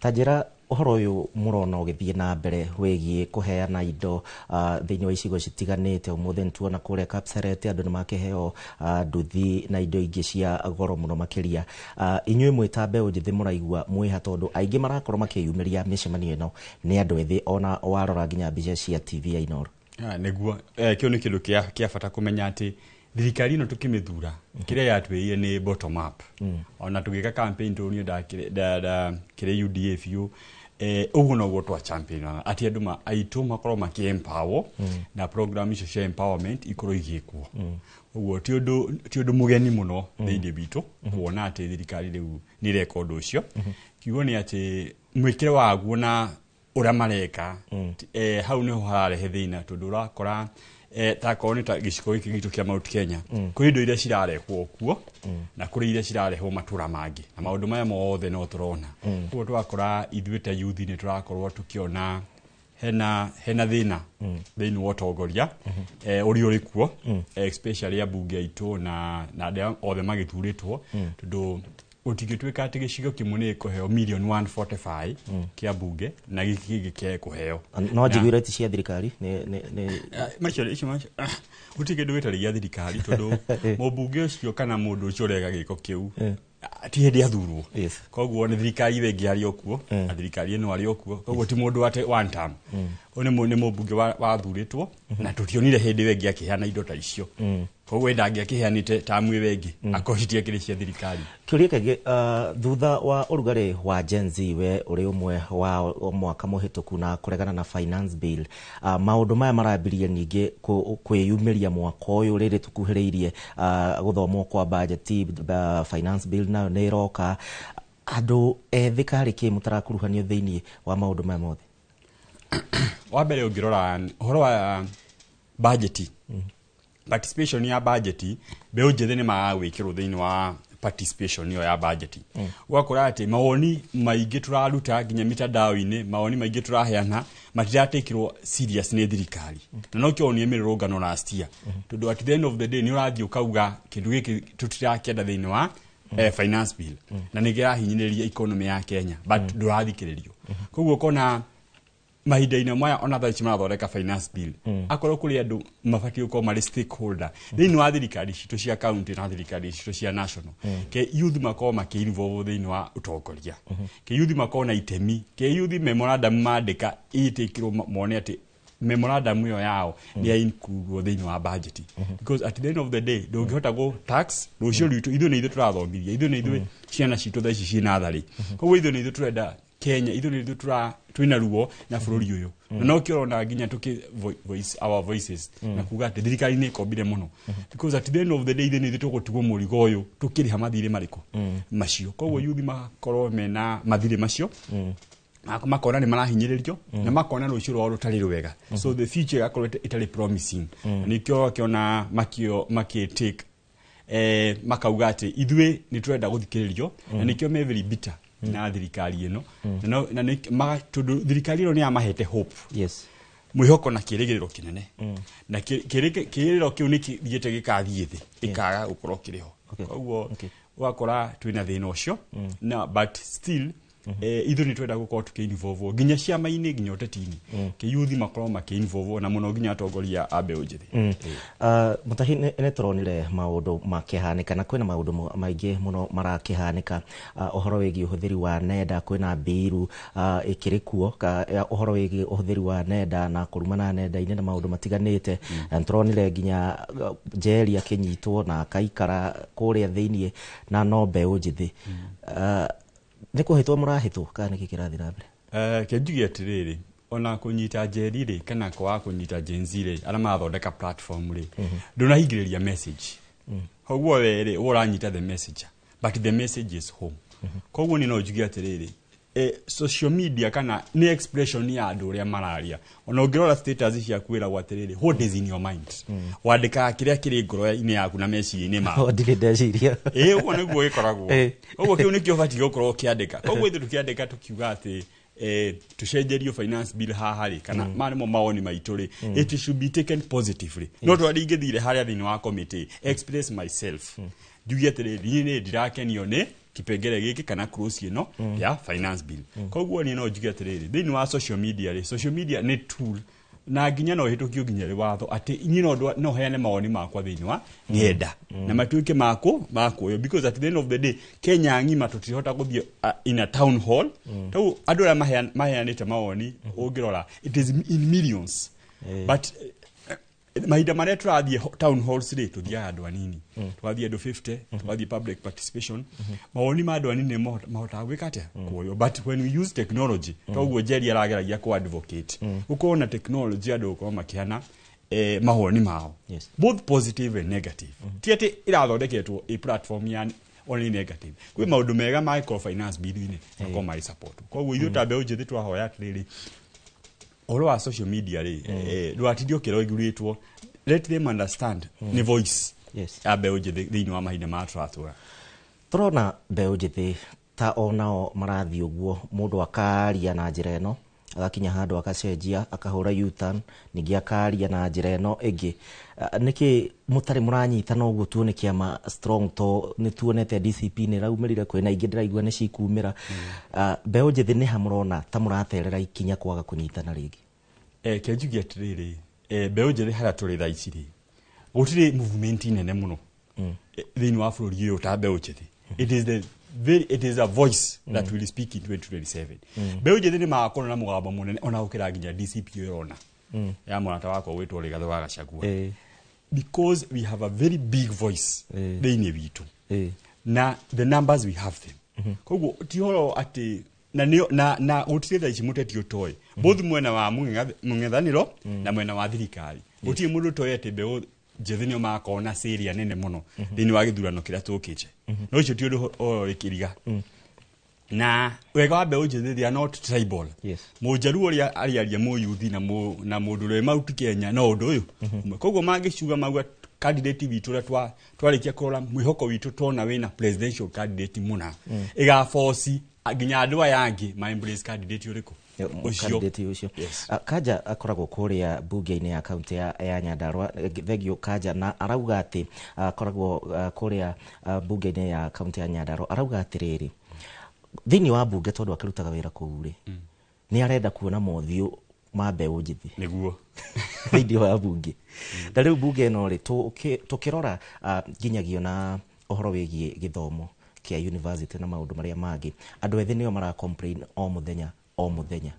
Ta njĩra ũhoro ũyũ mũrona ũgĩthiĩ na mbere wĩgiĩ kũheana indo thĩinĩ wa icigo citiganĩte. Ũmũthĩ nĩ tuona kũrĩa Kapseret andũ nĩ makĩheo nduthi na indo ingĩ cia goro mũno makĩria. Inyuĩ mwĩ ta mbeũ njĩthĩ mũraigua mwĩha, tondũ aingĩ marakorwo makĩyumĩria mĩcemanio ĩno nĩ andũ ethĩ, ona warora nginya mbica cia TV ya Inooro. Nĩguo kĩu nĩ kĩndũ kĩa bata kũmenya atĩ thirikari ĩno tũkĩmĩthura kĩrĩa yatwĩrire nĩ bottom up. Ona tũgĩka campaign tondũ niĩ ndakĩrĩ UDA biũ, ũguo noguo twa champion atĩ andũ aitũ makorwo makĩ empower na program icio cia empowerment ikorwo igĩkwo. Ũguo ti ũndũ mũgeni mũno thĩinĩ witũ kuona atĩ thirikari rĩu nĩ ĩreka ũndũ ũcio. Kiugo nĩ atĩ mwĩkĩre waguo na ũrĩa mareka, hau nĩho hararehe thĩna, tondũ ũrakora takorwo nĩ ta gĩcigo gĩkĩ gitũ kĩa Mount Kenya, kũrĩ indo iria cirarehwo kuo na kũrĩ iria cirarehwo matũra mangĩ, na maũndũ maya mothe no tũrona. Koguo twakora ithuĩ ta youth nĩ tũrakorwo tũkĩona hena thĩna thĩinĩ wa ũtongoria ũrĩa ũrĩ kuo, especially ambunge aitũ na arĩa othe magĩthurĩtwo, tondũ gũtingĩtuĩka atĩ gĩcigo kĩmwe nĩ gĩkũheo milioni 145 kĩa mbunge na gĩkĩ kĩngĩ kĩage kũheo. No njiguire ti cia thirikari nĩ macio icio gũtirĩ kĩndũ gĩtarĩ gĩa thirikari, tondũ mũmbunge ũcio kana mũndũ ũcio ũreka gĩko kĩu Ti hĩndĩ athurwo. Koguo nĩ thirikari ĩyo ĩngĩ arĩ o kuo, na thirikari ĩno arĩ o kuo. Koguo ti mũndũ ate one term. Ũyũ nĩ mũmbunge wathurĩtwo, na tũtionire hĩndĩ ĩyo ĩngĩ akĩheana indo ta icio. Koguo ndangĩakĩheanĩte tamu ĩyo ĩngĩ akorwo citiakĩrĩ cia thirikari. Kĩũria kĩngĩ, thutha wa ũrugarĩ wa Gen Z, we ũrĩ ũmwe wa mwaka mũhĩtũku na kũregana na finance bill, maũndũ maya marambirie ningĩ kwĩyumĩria mwaka ũyũ rĩrĩ tũkuhĩrĩirie gũthomwo kwa bajeti, finance bill nayo nĩ ĩroka. Andũ ethĩ karĩ kĩ mũtarakuruhanio thĩinĩ wa maũndũ maya mothe? Wa mbere, ũngĩrora ũhoro wa bajeti, participation ya bajeti, mbeũ njĩthĩ nĩ magaga gwĩkĩrwo thĩinĩ wa participation ĩyo ya bajeti. Ũgakora atĩ mawoni maingĩ tũraruta nginya mitandao-inĩ, mawoni maingĩ tũraheana matiratakĩrwo serious nĩ thirikari, na nokĩo wonire mĩrũrũngano last year, tondũ at the end of the day nĩ ũrathiĩ ũkauga kĩndũ gĩkĩ tũtirakĩenda thĩinĩ wa finance bill na nĩ kĩrahinyĩrĩria economy ya Kenya, but ndũrathikĩrĩrio. Koguo ũkona mahinda-inĩ maya ona thaa ici marathondeka finance bill, akorwo kũrĩ andũ mabatiĩ gũkorwo marĩ stakeholder thĩinĩ wa thirikari citũ cia county na thirikari citũ cia national, ke youth makorwo makĩ-involve thĩinĩ wa ũtongoria, ke youth makorwo na itemi, ke youth memorandum mandĩka ĩtĩkĩrwo, mone atĩ memorandum ĩyo yao nĩ ya include thĩinĩ wa budget, because at the end of the day ndũngĩhota gũ tax rũciũ rwitũ. Ithuĩ nĩ ithuĩ tũrathomithia, ithuĩ nĩ ithuĩ ciana citũ thaa ici ciĩ natharĩ. Koguo ithuĩ nĩ ithuĩ tũrenda Kenya, ithuĩ nĩ ithuĩ twĩna ruo na bũrũri ũyũ, na nokĩo ũrona nginya tũkĩ voice our voices na kuga atĩ thirikari nĩ ĩkombire mũno, because at the end of the day ithuĩ nĩ ithuĩ tũgũtigwo mũrigo ũyũ tũkĩrĩha mathirĩ marĩkũ macio. Koguo yuthi makorwo mena mathirĩ macio, makona nĩ marahinyĩrĩrio na makona rũciũ rwao rũtarĩ rwega, so the future ĩgakorwo ĩtarĩ promising. Na nĩkĩo wakĩona makio makĩ take makauga atĩ ithuĩ nĩ tũrenda gũthikĩrĩrio, na nĩkĩo me very bitter na thirikari ĩno, na tondũ thirikari ĩno nĩ yamahete hope, mwĩhoko na kĩrĩgĩrĩro kĩnene, na kĩrĩgĩrĩro kĩu nĩ kĩthiĩte gĩkathiĩ thĩ, gĩkaga gũkorwo kĩrĩ ho. Koguo ũgakora twĩna thĩna ũcio, na but still ithuĩ nĩ twenda gũkorwo tũkĩ-involve nginya ciama-inĩ, nginya ũteti-inĩ, kĩyuthi makorwo makĩ-involve na mũno nginya atongoria a mbeũ njĩthĩ. Mutahi, nĩ tũronire maũndũ makĩhanĩka na kwĩna maũndũ maingĩ mũno marakĩhanĩka, ũhoro wĩgiĩ ũhũthĩri wa nenda. Kwĩna mbiru ĩkĩrĩ kuo ya ũhoro wĩgiĩ ũhũthĩri wa nenda na kũrumana nenda-inĩ na maũndũ matiganĩte, na nĩtũronire nginya Njeri akĩnyitwo na akaikara kũrĩa thĩiniĩ na no mbeũ njĩthĩ. Nĩ kũhĩtwo mũrahĩtwo kana nĩkĩ kĩrathiĩ na mbere? Ke njuge atĩrĩrĩ, ona kũnyita Njeri rĩ, kana kwaga kũnyita Gen Z rĩ, arĩa marathondeka platform rĩ, ndũnahingĩrĩria message. Koguo we rĩ, we ũranyita the messenger, but the message is home. Koguo nĩ no njuge atĩrĩrĩ, social media kana nĩ expression ya andũ ũrĩa mararia. Ona ũngĩrora status ciaku wĩragwo atĩrĩrĩ, "What is in your mind?" Wandĩkaga kĩrĩa kĩrĩ ngoro-inĩ yaku na meciria-inĩ maku. Ndirĩ ndeciria. Ĩ, ũguo nĩguo gĩkoragwo. Ũguo kĩu nĩkĩo ũbatiĩ gũkorwo ũkĩandĩka. Koguo ithuĩ tũkĩandĩka tũkiuga atĩ tũcenjerio finance bill haha rĩ, kana maya nĩmo mawoni maitũ rĩ, it should be taken positively. No twarĩ ingĩthire harĩa thĩinĩ wa committee, express myself, njuge atĩrĩrĩ, niĩ nĩ ndirakenio nĩ kipengere gĩkĩ kana clause ĩno ya finance bill. Koguo niĩ no njuge atĩrĩrĩ, thĩinĩ wa social media rĩ, social media nĩ tool na nginya no ĩhĩtũkio nginya rĩ watho atĩ niĩ no heane mawoni makwa thĩinĩ wa ng'enda na matuĩke makũ makuoyo, because at the end of the day Kenya ng'ima tũtirahota gũthiĩ in a town hall. Tau andũ arĩa maheanĩte mawoni, ũngĩrora it is in millions, but mahinda marĩa tũrathiĩ town halls rĩ, tũthiaga andũ anini, tũgathiĩ andũ 50, tũgathiĩ public participation. Mawoni ma andũ anini nĩ mahotaga gwĩka atĩa? Kuoywo. But when we use technology, toguo Njeri arageragia ku advocate gũkorwo na technology, andũ gũkorwo makĩhana mawoni mao, both positive and negative. Ti atĩ ĩrathondeketwo a platform ya only negative. Kwĩ maũndũ mega mangĩkorwo finance bill-inĩ makorwo marĩ support. Koguo ithuĩ ta mbeũ njĩthĩ twahoya atĩrĩrĩ, ũhoro wa social media rĩ, ndũgatinde ũkĩregulĩtwo. Let them understand nĩ voice ya mbeũ njĩthĩ thĩinĩ wa mahinda maya tũratũra. Tũrona mbeũ njĩthĩ ta onao marathiĩ ũguo, mũndũ akaria na njĩra ĩno, agakinya handũ akacenjia, akahũra U-turn, ningĩ akaria na njĩra ĩno ĩngĩ. Nĩkĩ mũtarĩ mũranyitana ũguo tuone kĩama strong? To nĩ tuonete DCP nĩ ĩraumĩrire, kwĩna ingĩ ndĩraigua nĩ cikumĩra. Mbeũ njĩthĩ nĩ ha mũrona ta mũraterera ikinya kwaga kũnyitana rĩngĩ? Ke njuge atĩrĩrĩ, mbeũ njĩthĩ harĩa tũrĩ thaa ici rĩ, gũtirĩ movement nene mũno thĩinĩ wa bũrũri ũyũ ta mbeũ njĩthĩ. It is the very, it is a voice that will speak in 2027. Mbeũ njĩthĩ nĩ magakorwo na mũgambo mũnene ona gũkĩra nginya DCP ĩrona ya mũrata wakwa gwĩtwo Rigathĩ wa Gachagua, because we have a very big voice thĩinĩ witũ na the numbers, we have them. Koguo ti horo atĩ na nĩo na gũtirĩ thaa ici mũteti ũtoĩ, both mwena wa mũng'ethanĩro na mwena wa thirikari, gũtirĩ mũndũ ũtoĩ atĩ mbeũ njĩthĩ nĩo magakorwo na cĩria nene mũno thĩinĩ wa gĩthurano kĩrĩa tũkĩte. No ũcio ti ũndũ ũrĩ kĩriga. Na wega wa mbeũ njĩthĩ, they are not tribal. Mũnjaruo ũrĩa arĩaria, mũyuthi na mũndũ ũrĩa wĩ Mount Kenya no ũndũ ũyũ ũmwe. Koguo mangĩciuga mauga candidate witũ ũrĩa twarĩkia kũrora mwĩhoko witũ tuona wĩna presidential candidate mũna, ĩgaboci nginya andũ aya angĩ ma embrace candidate ũrĩkũ ũcio. Candidate ũcio. Kanja akoragwo kũrĩa bunge-inĩ ya kaunti ya Nyandarua. Thengio Kanja, na arauga atĩ akoragwo kũrĩa bunge-inĩ ya kaunti ya Nyandarua, arauga atĩrĩrĩ, thĩinĩ wa bunge, tondũ akĩrutaga wĩra kũu rĩ, nĩ arenda kuona mothiũ ma mbeũ njĩthĩ thĩinĩ wa bunge. Na rĩu bunge ĩno rĩ, tũkĩrora nginyagia na ũhoro wĩgiĩ gĩthomo kĩa university na maũndũ marĩa mangĩ, andũ ethĩ nĩo mara complain o mũthenya o mũthenya,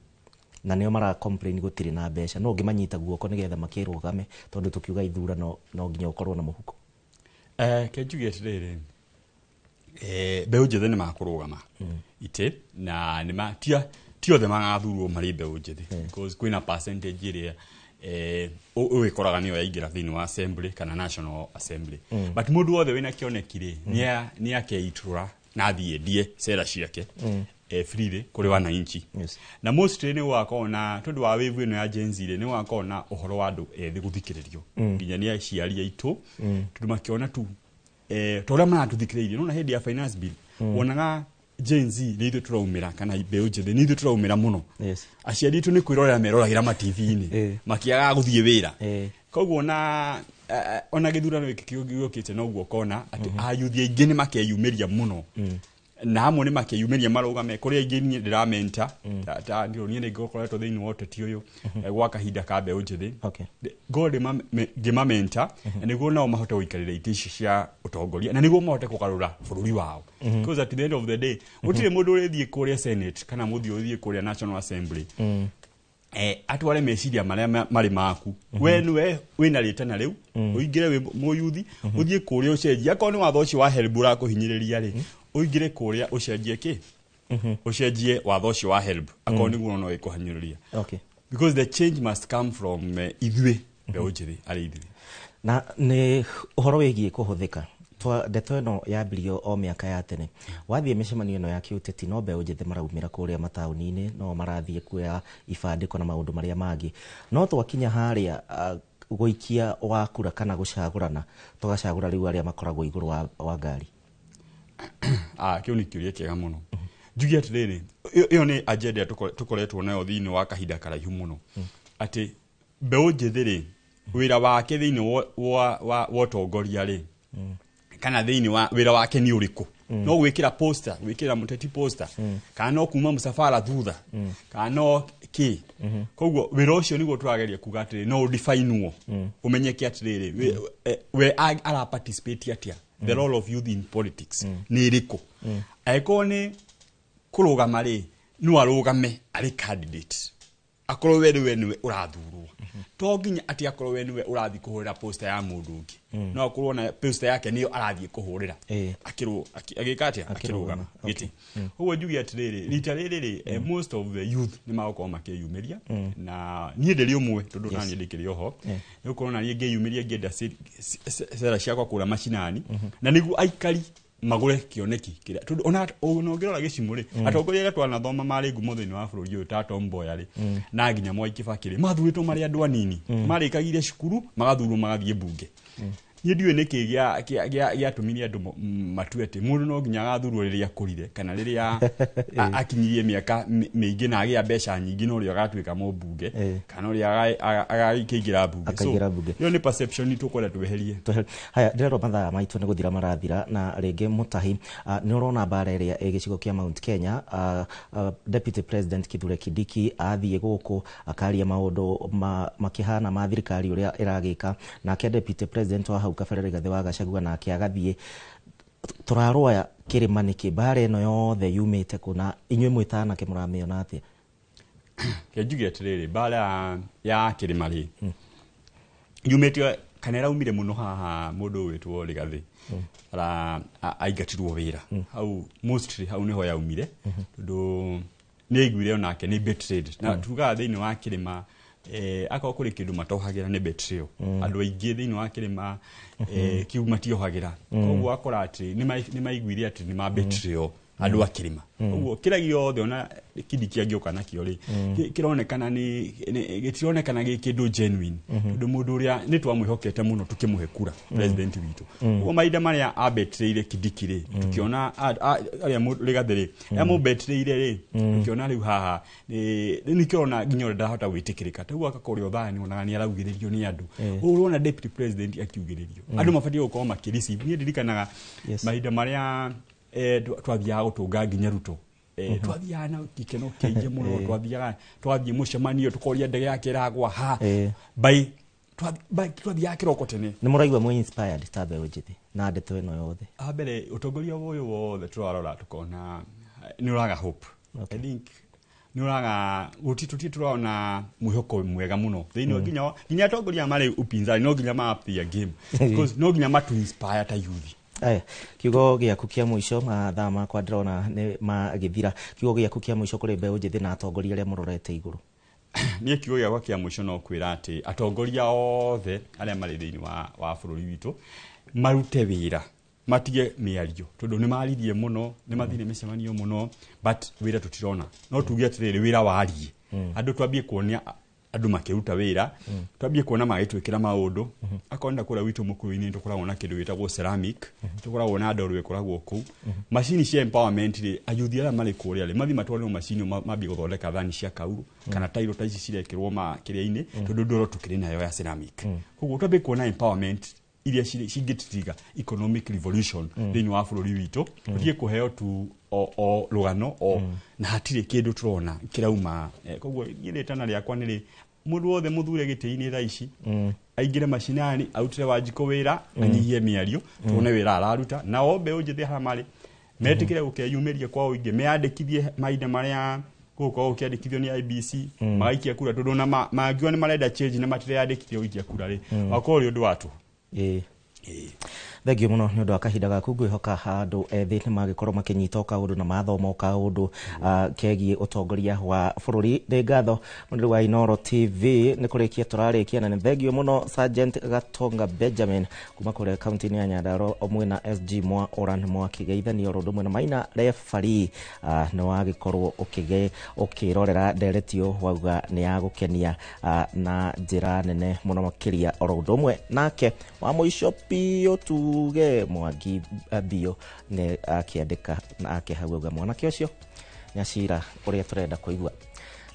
na nĩo mara complain gũtirĩ na mbeca. No ũngĩmanyita guoko nĩgetha makĩrũgame, tondũ tũkiuga ithurano no nginya ũkorwo na mũhuko. Ke njuge atĩrĩrĩ, mbeũ njĩthĩ nĩ makũrũgama itĩ na nĩ ma tia ti othe magathurwo marĩ mbeũ njĩthĩ, because kwĩna percentage ĩrĩa ũgĩkoraga nĩyo yaingĩra thĩinĩ wa assembly kana national assembly. But mũndũ wothe wĩna kĩoneki rĩ, nĩ akeitũrũra na athiĩ endie cera ciake freely kũrĩ wananchi. Na mostly nĩ gũgakorwo na, tondũ wa wave ĩno ya Gen Z rĩ, nĩ gũgakorwo na ũhoro wa andũ ethĩ gũthikĩrĩrio nginya nĩ aciari aitũ, tondũ makĩona tu ta ũrĩa maratũthikĩrĩirie. Nona hĩndĩ ya finance bill, wonaga Gen Z nĩ ithuĩ tũraumĩra, kana mbeũ njĩthĩ nĩ ithuĩ tũraumĩra mũno. Aciari aitũ nĩ kwĩrorera meroragĩra ma TV-inĩ makĩagaga gũthiĩ wĩra. Koguo ona gĩthurano gĩkĩ gĩũkĩte, noguo ũkona atĩ ayuthi aingĩ nĩ makeyumĩria mũno, na amwe nĩ makeyumĩria marũgame kũrĩ aingĩ. Niĩ ndĩramenta ta niĩ nĩ ngokoretwo thĩinĩ wa ũteti ũyũ gwa kahinda ka mbeũ njĩthĩ, ngorwo ngĩmamenta na nĩguo nao mahote gũikarĩra itĩ ici cia ũtongoria na nĩguo mahote kũgarũra bũrũri wao, because at the end of the day gũtirĩ mũndũ ũrĩthiĩ kũrĩa Senate kana mũthiĩ ũthiĩ kũrĩa National Assembly atware meciria marĩa marĩ maku. We nĩwe wĩna rĩtana rĩu, ũingĩre wĩ mũyuthi, ũthiĩ kũrĩa ũcenjie. Akorwo nĩ watho ũcio wa HELB ũrakũhinyĩrĩria rĩ, ũingĩre kũrĩa ũcenjie kĩ, ũcenjie watho ũcio wa HELB akorwo nĩguo no ĩkũhinyĩrĩria, because the change must come from ithuĩ mbeũ njĩthĩ, arĩ ithuĩ. Na nĩ ũhoro wĩgiĩ kũhũthĩka. Ndeto ĩno yambirio o mĩaka ya tene. Wathiĩ mĩcemanio ĩno ya kĩũteti, no mbeũ njĩthĩ maraumĩra kũrĩa mataũni-inĩ, no marathiĩ kuoya ibandĩko na maũndũ marĩa mangĩ, no twakinya harĩa gũikia wa kura kana gũcagũrana, tũgacagũra rĩu arĩa makoragwo igũrũ wa ngari. Ah, kĩu nĩ kĩũria kĩega mũno. Njuge atĩrĩrĩ, ĩyo nĩ agenda tũkoretwo nayo thĩinĩ wa kahinda karaihu mũno, atĩ mbeũ njĩthĩ rĩ, wĩra wake thĩinĩ wa ũtongoria rĩ, kana thĩinĩ wa wĩra wake nĩ ũrĩkũ? No gwĩkĩra poster, gwĩkĩra mũteti poster, kana no kuma mũcabara thutha, kana no kĩ? Koguo wĩra ũcio nĩguo tũrageria kuga atĩrĩ, no ũdefinwo, ũmenyeke atĩrĩrĩ, we ara participate atĩa, the role of youth in politics nĩ ĩrĩkũ. Angĩkorwo nĩ kũrũgama rĩ, no arũgame arĩ candidate, akorwo we nĩwe ũrathurwo. To nginya atĩ akorwo we nĩwe ũrathiĩ kũhũrĩra poster ya mũndũ ũngĩ. No akorwo na poster yake nĩyo arathiĩ kũhũrĩra akĩrwo agĩka atĩa, akĩrũgama gĩtĩ. Ũguo njuge atĩrĩrĩ, rita rĩrĩ rĩ, most of the youth nĩ magũkorwo makĩyumĩria, na niĩ ndĩrĩ ũmwe, tondũ na niĩ ndĩkĩrĩ oho, nĩ gũkorwo na niĩ ngĩyumĩria ngĩenda cera ciakwa kũrĩa macinani, na nĩguo aikari magũre kĩoneki kĩrĩa, tondũ ona ũngĩrora gĩcimũ rĩ, atongoria arĩa twanathoma marĩ ngumo thĩinĩ wa bũrũri ũyũ ta Tom Mboya rĩ, na nginya Mwai Kibaki rĩ, mathurĩtwo marĩ andũ anini, marĩkagire cukuru magathurwo magathiĩ mbunge. Niĩ ndiũĩ nĩkĩ gĩatũmire andũ matue atĩ mũndũ no nginya agathurwo rĩrĩa akũrire, kana rĩrĩa akinyirie mĩaka mĩingĩ na agĩa mbeca nyingĩ, no rĩo agatuĩka mũmbunge, kana ũrĩa agakĩingĩra mbunge. So, Akaingĩra mbunge. Ĩyo nĩ perception tũkwenda tweherie. Haya, ndĩrerwo mathaa maitũ nĩ gũthira marathira. Na rĩngĩ mũtahi, nĩ ũrona mbara ĩrĩa ĩ gĩcigo kĩa Mount Kenya, Deputy President Kithure Kindiki athiĩ gũkũ akaria maũndũ makĩhana ma thirikari ũrĩa ĩragĩka, nake Deputy President wa hau kabere Rigathĩ wa Gachagua nake agathiĩ. Tũrarũa kĩrĩma nĩkĩ? Mbara ĩno yothe yumĩte kũ na inyuĩ mwĩ ta anake mũramĩona atĩa? Ke njuge atĩrĩrĩ, mbara ya kĩrĩma rĩ, yumĩte kana ĩraumire mũno haha mũndũ wĩtwo Rigathĩ ara aingatirwo wĩra hau, mostly hau nĩho yaumire, tondũ nĩ aiguire onake nĩ betrayed. Na tugaga thĩinĩ wa kĩrĩma, akorwo kũrĩ kĩndũ matohagĩra nĩ betrayal. Andũ aingĩ thĩinĩ wa kĩrĩma kiu matiohagĩra. Koguo akora atĩ nĩ maiguire atĩ nĩ ma betrayal andũ a kĩrĩma. Koguo kĩrĩa gĩothe ona Kindiki angĩũka nakĩo rĩ, kĩronekana nĩ gĩtironekana gĩ kĩndũ genuine, tondũ mũndũ ũrĩa nĩ twamwĩhokete mũno tũkĩmũhe kura president witũ. Koguo mahinda marĩa abetĩrĩire Kindiki rĩ, tũkĩona arĩa Rigathĩ rĩ amũbetĩrĩire rĩ, tũkĩona rĩu haha nĩkĩo ona nginya ũrĩa ndarahota gwĩtĩkĩrĩka. Ta rĩu akakorwo thaa nĩ onaga nĩ araugĩrĩrio nĩ andũ. Ũrona deputy president akiugĩrĩrio, andũ mabatiĩ gũkorwo makĩ-receive. Niĩ ndirikanaga mahinda marĩa twathiaga gũtũnga nginya Ruto, twathiaga na gĩkeno kĩingĩ mũno. Twathiaga, twathiĩ mũcemanio tũkoria ndege yake ĩragwa ha. By twathiaga kĩroko tene. Nĩ mũraigua mwĩ inspired ta mbeũ njĩthĩ na ndeto ĩno yothe? Ha mbere, ũtongoria ũyũ wothe tũrarora tũkona nĩ ũraga hope. I think nĩ ũraga tũtirĩ tũrona mwĩhoko mwega mũno thĩinĩ nginya atongoria marĩ upinzani no nginya ma up their game, because no nginya matu inspire ta youth. Aya, kiugo gĩaku kĩa mũico, mathaa makwa ndĩrona nĩ magĩthira, kiugo gĩaku kĩa mũico kũrĩ mbeũ njĩthĩ na atongoria arĩa mũrorete igũrũ? Niĩ kiugo gĩakwa kĩa mũico no kwĩra atĩ atongoria othe arĩa marĩ thĩinĩ wa bũrũri witũ marute wĩra, matige mĩario, tondũ nĩ maririe mũno, nĩ mathire mĩcemanio mũno, but wĩra tũtirona. No tuge atĩrĩrĩ, wĩra warie, andũ twambie kuonia andũ makĩruta wĩra, twambie kuona magĩtwĩkĩra maũndũ. Akorwo nda kũrĩa gwitũ mũkũrũ-inĩ tũkoragwo na kĩndũ gĩtagwo ceramic, tũkoragwo na ndoro ĩkoragwo kũu, macini cia empowerment rĩ, ayuthi arĩa marĩ kũrĩa rĩ mathiĩ matwarĩrwo macini mambie gũthondeka thani cia kauru kana tairo ta ici cirekĩrwo ma kĩrĩa-inĩ, tondũ ndoro tũkĩrĩ nayo ya ceramic. Koguo twambie kuona empowerment iria cingĩtiriga economic revolution thĩinĩ wa bũrũri witũ, tũtige kũheo tu o rũgano o na hatirĩ kĩndũ tũrona kĩrauma. Koguo niĩ rĩtana rĩakwa nĩ rĩ mũndũ wothe mũthure gĩtĩ-inĩ thaa ici aingĩre macinani, arutĩre Wanjikũ wĩra, anyihie mĩario, tuone wĩra araruta. Nao mbeũ njĩthĩ harĩa marĩ metĩkĩre gũkeyumĩria kwa ũingĩ, meyandĩkithie mahinda marĩa gũgũkorwo gũkĩandĩkithio nĩ IBC, magaikia kura, tondũ ona mangiuga nĩ marenda change na matireyandĩkithia gũikia kura rĩ, wakorwo ũrĩ ũndũ wa tũhũ. Thengio mũno nĩ ũndũ wa kahinda gaku. Ngwĩhoka andũ ethĩ nĩ magĩkorwo makĩnyita o kaũndũ na mathoma o kaũndũ kegiĩ ũtongoria wa bũrũri. Nĩ ngatho mũnene wa Inooro TV, nĩ kũrĩkia tũrarĩkia, na nĩ thengio mũno Sergeant Gatonga Benjamin kuma kũrĩa kaunti-inĩ ya Nyandarua, ũmwe na SG Mwa Oran mwakĩgeithanio ũndũ ũmwe na Maina refari. Nĩ wagĩkorwo ũkĩrorera ndereti ĩyo, wauga nĩ ya gũkenia na njĩra nene mũno makĩria, oro ũndũ ũmwe nake wa mũico biũ tuge Mwangi biũ nĩ akĩandĩka na akĩhau auga mwanake ũcio nĩ acira ũrĩa tũrenda kũigua.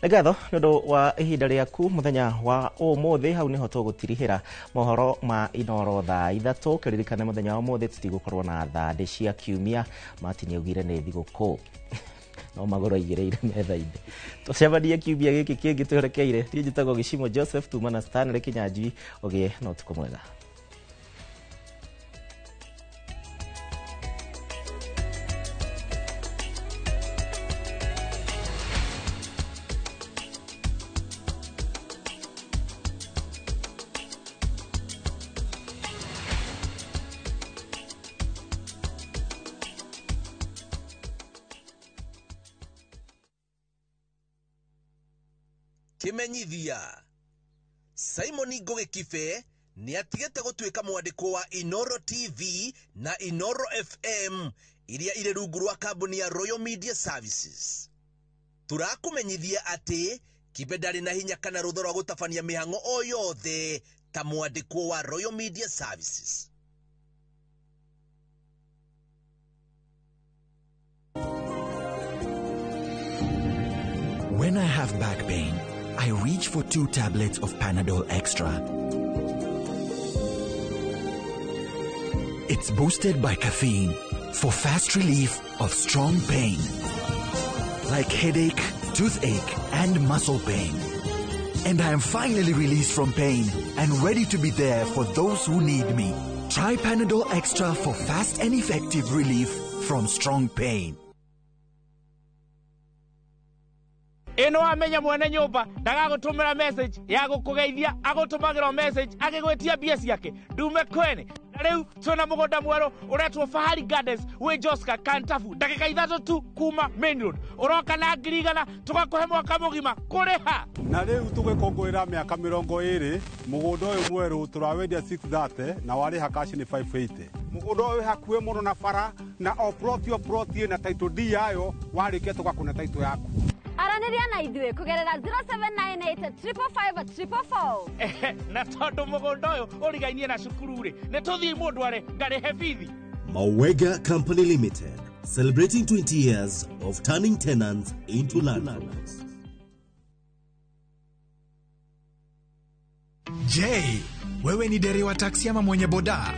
Nĩ ngatho nĩ ũndũ wa ihinda rĩaku mũthenya wa ũmũthĩ. Hau nĩho tũgũtirihĩra mohoro ma Inooro thaa 3. Kĩririkane mũthenya wa ũmũthĩ tũtigũkorwo na thandĩ cia kiumia, Martin augire nĩ thigũkũ no magũrũ aigĩrĩire metha-inĩ. Tũcemanie kiumia gĩkĩ kĩngĩ twerekeire. Niĩ njĩtagwo Gĩcimo Joseph, tuma na Stanley Kinyanjui. Ũgĩe na ũtukũ mwega. Kimenyithia Simon Ngugi Kibe nĩ atigĩte gũtuĩka mwandĩkwo wa Inooro TV na Inooro FM iria irĩ rungu rwa kambuni ya Royal Media Services. Tũrakũmenyithia atĩ Kibe ndarĩ na hinya kana rũtha rwa gũtabania mĩhang'o o yothe ta mwandĩkwo wa Royal Media Services. When I have back pain, I reach for 2 tablets of Panadol Extra. It's boosted by caffeine for fast relief of strong pain, like headache, toothache, and muscle pain. And I am finally released from pain and ready to be there for those who need me. Try Panadol Extra for fast and effective relief from strong pain. Ĩno wamenya mwene nyũmba ndagagũtũmĩra message ya gũkũgeithia, agũtũmagĩra message agĩgwĩtia mbia ciake ndume kwene. Na rĩu twĩna mũgũnda mwerũ ũretwo Fahari Gardens wĩ Joska Kantafu, ndagĩka 3 tu kuma main road. Ũroka na 100,000 tũgakũhe mwaka mũgima kũrĩha. Na rĩu tũgĩkũngũĩra mĩaka 20 mũgũnda ũyũ mwerũ tũrawendia 630 na warĩha cash nĩ 580. Mũgũnda ũyũ wĩ hakuhĩ mũno na bara na o plot o plot ĩna title deed yayo, warĩkia tũgakũne title yaku. Aranĩria na ithuĩ kũgerera 0798 555 444. Na tondũ mũgũnda ũyũ ũrigainie na cukuru rĩ, nĩ tũthiĩ mũndũ are ngarĩhe bithi. Mawega Company Limited, celebrating 20 years of turning tenants into landlords. Je, wewe ni dereva taksi ama mwenye boda?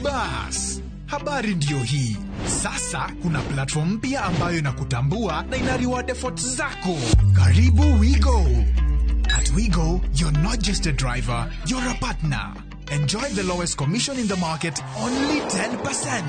Bas, habari ndiyo hii. Sasa kuna platform mpya ambayo inakutambua na ina reward efforts zako. Karibu WeGo. At WeGo, you're not just a driver, you're a partner. Enjoy the lowest commission in the market, only 10%.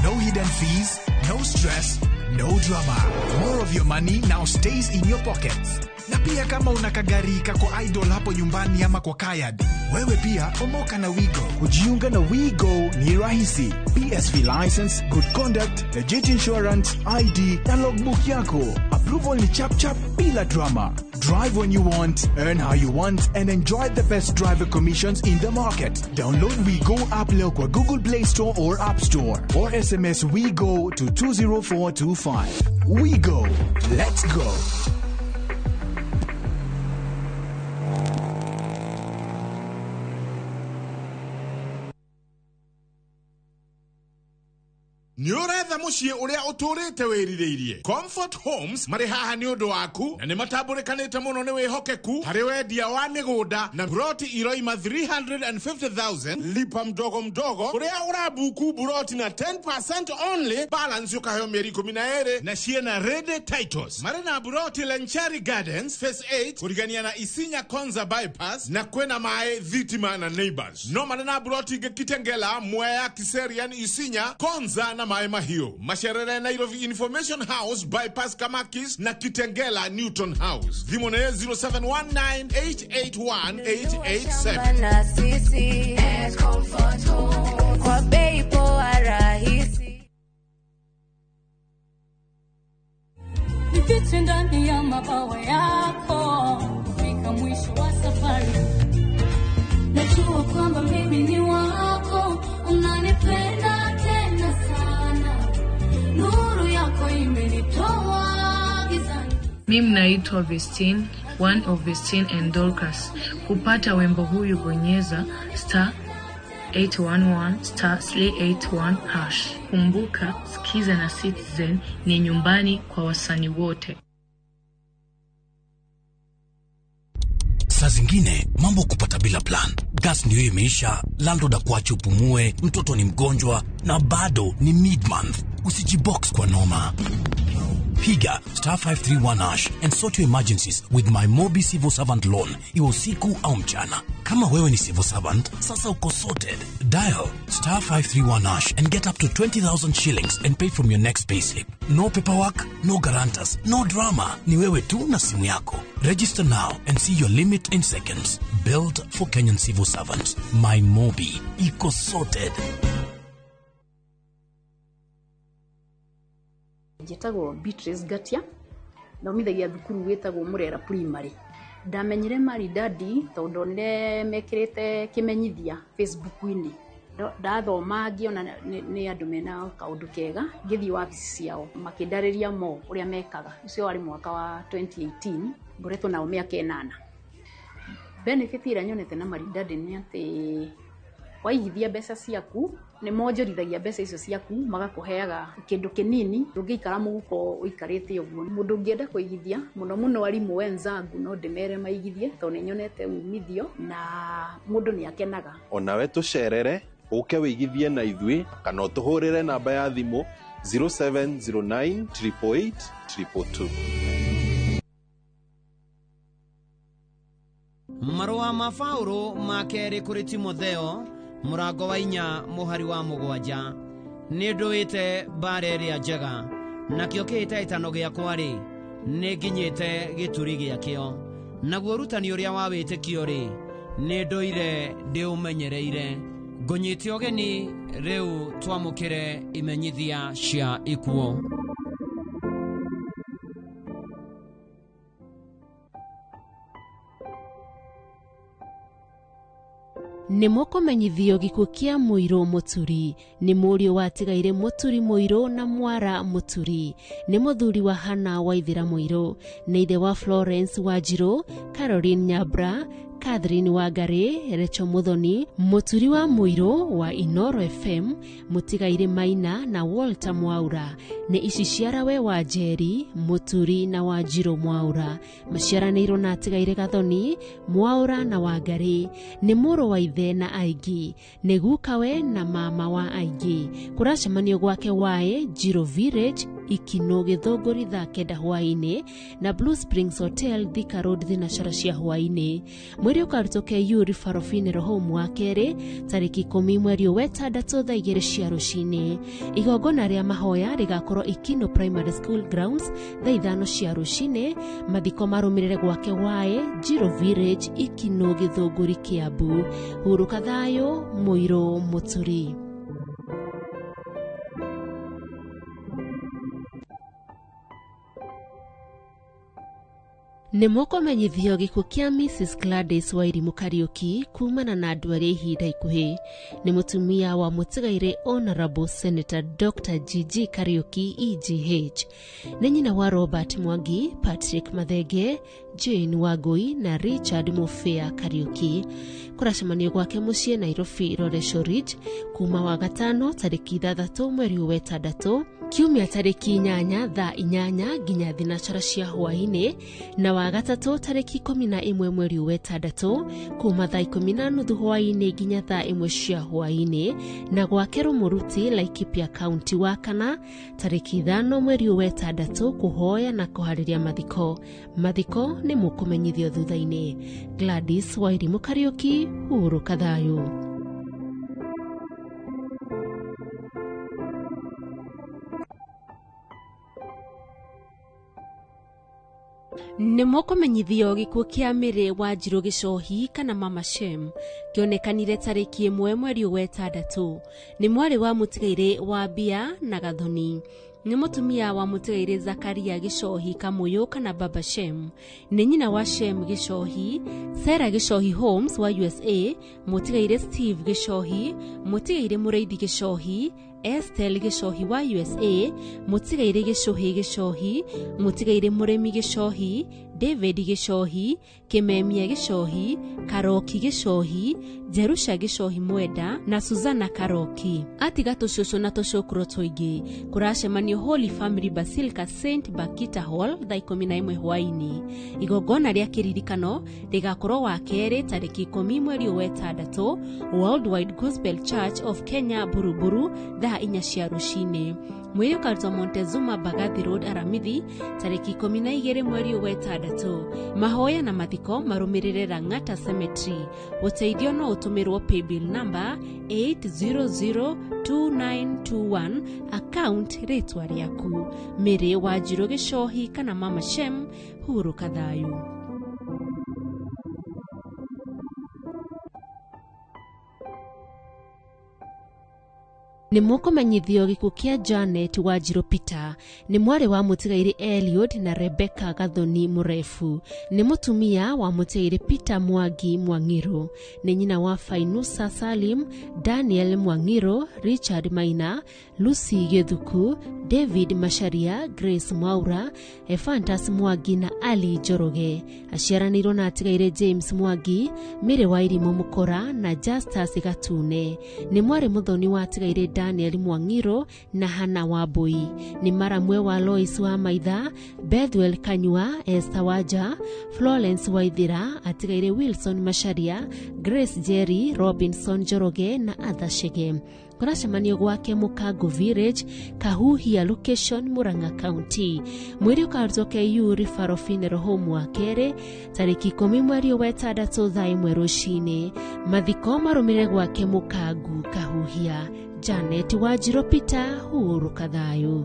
No hidden fees, no stress, no drama. More of your money now stays in your pockets. Na pia kama una kagari kako idol hapo nyumbani ama kwa kayad, wewe pia omoka na WeGo. Kujiunga na WeGo ni rahisi. PSV license, good conduct, legit insurance, ID na logbook yako. Approval ni chap chap bila drama. Drive when you want, earn how you want, and enjoy the best driver commissions in the market. Download WeGo app leo kwa Google Play Store or App Store, or SMS WeGo to 20425. WeGo. Let's go. Nĩ ũretha mũciĩ ũrĩa ũtũrĩte wĩrirĩirie. Comfort Homes marĩ haha nĩ ũndũ waku na nĩ matambũrĩkanĩte mũno nĩ wĩhokeku harĩ wendia wa mĩgũnda na broti iroima 350,000 lipa mdogo mdogo, ũrĩa ũrabuku broti na 10% only, balance ũkaheo mĩeri 12 na ciĩna ready titles. Marĩ na broti Lenchari Gardens Phase 8 kũrigania na Isinya Konza Bypass na kwĩna maĩ, thitima na neighbors. No marĩ na broti ingĩ Kitengela, Mwea, Kiserian, Isinya, Konza na Maĩ Mahiũ. Macerere Nairobi Information House Bypass Kamakis na Kitengela Newton House. Thimũ nĩ 0719881887. Na sisi Comfort Home kwa bei poa rahisi. Nifiche ndani ya mabawa yako kufika mwisho wa safari. Najua kwamba mimi ni wako, unanipenda tena sana. Nuru yako imenitoa gizani. Mimi naitwa Vestine, one of Vestine and Dorcas. Kupata wimbo huyu bonyeza star 811 star 381 hash. Kumbuka, Sikiza na Citizen ni nyumbani kwa wasanii wote. Saa zingine mambo kupata bila plan. Gas ndio imeisha, landlord akuache upumue, mtoto ni mgonjwa na bado ni mid-month. Usijibox kwa noma. Piga star 531 hash and sort your emergencies with my Mobi Civil Servant Loan, iwe usiku au mchana. Kama wewe ni civil servant, sasa uko sorted. Dial star 531 hash and get up to 20,000 shillings and pay from your next payslip. No paperwork, no guarantors, no drama. Ni wewe tu na simu yako. Register now and see your limit in seconds. Built for Kenyan civil servants. My Mobi. Iko sorted. Njĩtagwo Beatrice Ngatia, thomithagia thukuru wĩtagwo Murera Primary. Ndamenyire Maridadi tondũ ndonire mekĩrĩte kĩmenyithia Facebook-inĩ. Ndathoma ngĩona nĩ andũ mena kaũndũ kega, ngĩthiĩ wabici ciao makĩndarĩria mo ũrĩa mekaga. Ũcio warĩ mwaka wa 2018, ngoretwo nao mĩaka 8. Benefit ĩrĩa nyonete na Maridadi nĩ atĩ waigithia mbeca ciaku nĩ monjorithagia mbeca icio ciaku magakũheaga kĩndũ kĩnini ndũngĩikara mũhuko ũikarĩte ũguo. Mũndũ ũngĩenda kũigithia mũno mũno arimũ wenzangu no ndĩmere maigithie tondũ nĩ nyonete umithio na mũndũ nĩ akenaga. Onawe tũcerere ũke wĩigithie na ithuĩ kana ũtũhũrĩre namba ya thimũ 0709 888 222. Marũa ma Paulo ma kerĩ kũrĩ Timotheo Mũrango wa 4 mũhari wa 7. Nĩ ndũĩte mbara ĩrĩa njega, nakĩo kĩhĩtahĩtano gĩakwa-rĩ, nĩ nginyĩte gĩturi gĩakĩo. Naguo ũrutani ũrĩa wa wĩtĩkio-rĩ, nĩ ndũire ndĩũmenyereire. Ngũnyite ũgeni rĩu twamũkĩre imenyithia cia ikuũ. Nĩ mũkũmenyithio gĩkuũ kĩa Mũirũ Mũturi. Nĩ mũriũ watigaire Mũturi Mũirũ na Mwara Mũturi. Nĩ mũthuri wa Hana Waithĩra Mũirũ. Nĩ ithe wa Florence Wanjirũ, Caroline Nyabra, Catherine Wangari, Recho Muthoni, Mũturi wa Mũirũ wa Inoro FM, Mũtigaire Maina na Walter Mwaura. Nĩ ici ciarawe wa Njeri, Mũturi na Wanjirũ Mwaura. Maciaranĩirwo na atigaire Gathoni, Mwaura na Wangari. Nĩ mũrũ wa ithe na aingĩ. Nĩ gukawe na mama wa aingĩ. Kũracemanio gwake wae Njirũ Village, Ikino Gĩthũngũri thaa 9 hwaĩ-inĩ na Blue Springs Hotel Thika Road thinacara cia hwaĩ-inĩ. Mwĩrĩ ũkarutwo KU Referral Funeral Home wa kerĩ tarĩki 10 mweri wa 6 thaa 2 cia rũcinĩ. Igongona rĩa mahoya rĩgakorwo Ikino Primary School Grounds thaa 5 cia rũcinĩ. Mathiko marũmĩrĩre gwake wae Njirũ Village, Ikino Gĩthũngũri, Kiambu. Hurũka thayũ, Mũirũ Mũturi. Nĩ mũkũmenyithio gĩkuũ kĩa Mrs Gladys Wairimu Kariũki kumana na ndwari ya ihinda ikuhĩ. Nĩ mũtumia wa mũtigaire Honorable Senator Dr. GG Kariũki EGH. Nĩ nyina wa Robert Mwangi, Patrick Mathenge, Jane Wangui na Richard Mufea Kariũki. Kũracemanio gwake mũciĩ Nairobi Loresho Ridge kuma wa gatano tarĩki 6 mweri wa 6, kiumia tarĩki 8 thaa 8 nginya thinacara cia hwaĩ-inĩ, na wa gatatũ tarĩki 11 mweri wa 6 kuma thaa 10:30 hwaĩ-inĩ nginya thaa 1 cia hwaĩ-inĩ, na gwake Rũmũruti Laikipia County wa kana tarĩki 5 mweri wa 6 kũhoya na kũharĩria mathiko. Mathiko nĩ mũkũmenyithio thutha-inĩ. Gladys Wairimu Kariũki, hurũka thayũ. Nĩ mũkũmenyithio gĩkuũ kĩa Mĩrĩ Wanjirũ Gĩcohi kana Mama Shem kĩonekanire tarĩki 1 mweri wa 6. Nĩ mwarĩ wa mũtigaire wa Mbia na Gathoni. Nĩ mũtumia wa mũtigaire Zakaria Gĩcohi Kamũyũ kana Baba Shem. Nĩ nyina wa Shem Gĩcohi, Sarah Gĩcohi Holmes wa USA, mũtigaire Steve Gĩcohi, mũtigaire Mũrĩithi Gĩcohi, Estelle Gĩcohi wa USA, mũtigaire Gĩcũhĩ Gĩcohi, mũtigaire Mũrĩmi Gĩcohi, David Gĩcohi, Kĩmemia Gĩcohi, Karoki Gĩcohi, Jerusha Gĩcohi Mwenda na Suzana Karoki. Atiga tũcũcũ na tũcũkũrũ tũingĩ. Kũracemanio Holy Family Basilica St Bakita Hall thaa 11 hwaĩ-inĩ. Igongona rĩa kĩririkano rĩgakorwo wa kerĩ tarĩki 10 mweri wa 6 Worldwide Gospel Church of Kenya Buruburu thaa 4 cia rũcinĩ. Mwĩrĩ ũkarutwo Montezuma Mbagathi Road Aramithi tarĩki 12 mweri wa 6. Mahoya na mathiko marũmĩrĩre Lang'ata Cemetery. Ũteithio no ũtũmĩrwo paybill number 8002921 account rĩtwa rĩaku. Mĩrĩ Wanjirũ Gĩcohi kana Mama Shem, hurũka thayũ. Nĩ mũkũmenyithio gĩkuũ kĩa Janet Wanjirũ Peter. Nĩ mwarĩ wa mũtigaire Eliud na Rebecca Gathoni Mũrefu. Nĩ mũtumia wa mũtigaire Peter Mwangi Mwang'iro. Nĩ nyina wa Fainusa Salim, Daniel Mwang'iro, Richard Maina, Lucy Gĩthuku, David Macharia, Grace Mwaura, Ephantas Mwangi na Ali Njoroge. Aciaranĩirwo na atigaire James Mwangi, Mary Wairimũ Mũkora na Justus Gatune. Nĩ mwarĩ mũthoni wa atigaire Daniel Mwang'iro na Hana Wambui. Nĩ maramwe wa Lois wa Maitha, Bethwel Kanyua, Esther Waja, Florence Waithira, atigaire Wilson Macharia, Grace Jerry, Robinson Njoroge na Arthur Shege. Kũracemanio gwake Mũkango Village, Kahuhia location, Murang'a County. Mwĩrĩ ũkarutwo KU Referral Funeral Home wa kerĩ tarĩki 10 mweri wa ĩtandatũ thaa 1 rũcinĩ. Mathiko marũmĩrĩre gwake Mũkangu Kahuhia. Janet Wanjirũ Peter, hurũka thayũ.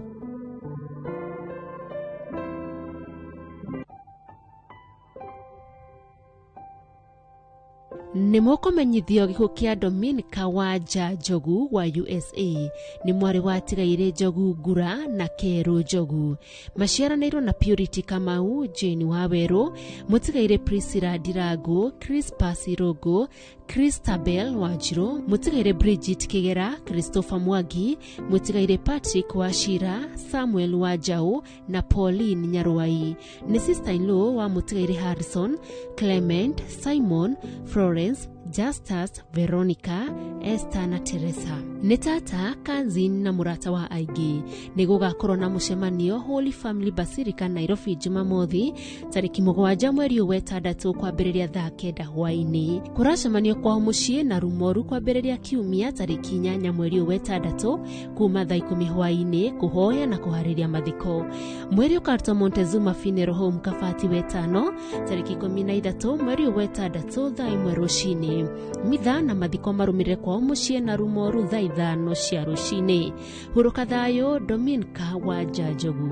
Nĩ mũkũmenyithio gĩkuũ kĩa Dominica Wanja Njogu wa USA. Nĩ mwarĩ wa tigairĩ Njogu Ngura na Kerũ Njogu. Maciaranĩirwo na Purity Kamau, Jane Wawerũ, mũtigairĩ Priscilla Ndirangu, Crispus Irũngũ, Christabel Wanjirũ, mũtigairĩ Bridget Kigera, Christopher Mwangi, mũtigairĩ Patrick Wachira, Samuel Wanjaũ na Pauline Nyarwai. Nĩ sister-in-law wa mũtigairĩ Harrison, Clement, Simon, Florence, Justus, Veronica, Esther na Teresa. Nĩ tata, cousin na mũrata wa aingĩ. Nĩ gũgakorwo na mũcemanio Holy Family Basilica Nairobi Jumamothi tarĩki 7 mweri wa ĩtandatũ kwambĩrĩria thaa 9 hwaĩ-inĩ. Kũracemanio kwao mũciĩ na Rumoru kwambĩrĩria kiumia tarĩki 8 mweri wa ĩtandatũ kuma thaa 10 hwaĩ-inĩ kũhoya na kũharĩria mathiko. Mwĩrĩ ũkarutwo Montezuma Funeral Home Kabati wetano tarĩki 13 mweri wa ĩtandatũ thaa 1 rũcinĩ. Mitha na mathiko marũmĩrĩre kwao mũciĩ na Rumoru thaa 5 cia rũcinĩ. Hurũka thayũ, Dominica Wanja Njogu.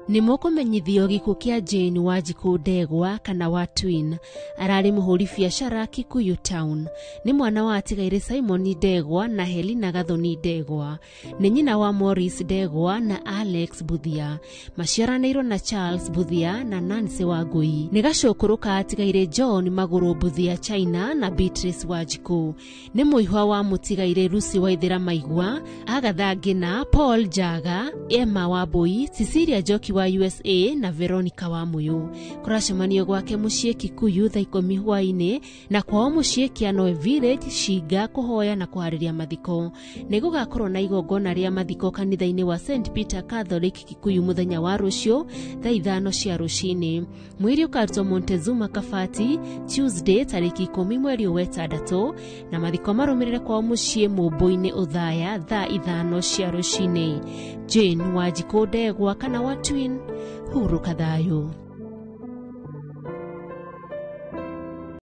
Nĩ mũkũmenyithio gĩkuũ kĩa Jane Wanjikũ Ndegwa kana wa Twin. Ararĩ mũhũri biacara Kikuyu Town. Nĩ mwana wa atigairĩ Simon Ndegwa na Helena Gathoni Ndegwa. Nĩ nyina wa Maurice Ndegwa na Alex Buthia. Maciaranĩirwo na Charles Buthia na Nancy Wangui. Nĩ gacũkũrũ ka atigairĩ John Magũrũ Buthia China na Beatrice Wanjikũ. Nĩ mũihwa wa mũtigairĩ Lucy Waithera Maigua, Agatha Ngina, Paul Njaga, Emma Wambui, Cecilia Njoki wa USA na Veronica Wamuyu. Kũracemanio gwake mũciĩ Kikuyu thaa 10 hwaĩ-inĩ na kwao mũciĩ Kĩanoe Village Shinga kũhoya na kũharĩria mathiko. Nĩ gũgakorwo na igongona rĩa mathiko kanitha-inĩ wa St Peter Catholic Kikuyu mũthenya wa rũciũ thaa 5 cia rũcinĩ. Mwĩrĩ ũkarutwo Montezuma Kabati Tuesday tarĩki 10 mweri wa ĩtandatũ na mathiko marũmĩrĩre kwao mũciĩ Mũmbũ-inĩ Ũthaya thaa 5 cia rũcinĩ. Jane Wanjikũ Ndegwa kana wa Twin, hurũka thayũ.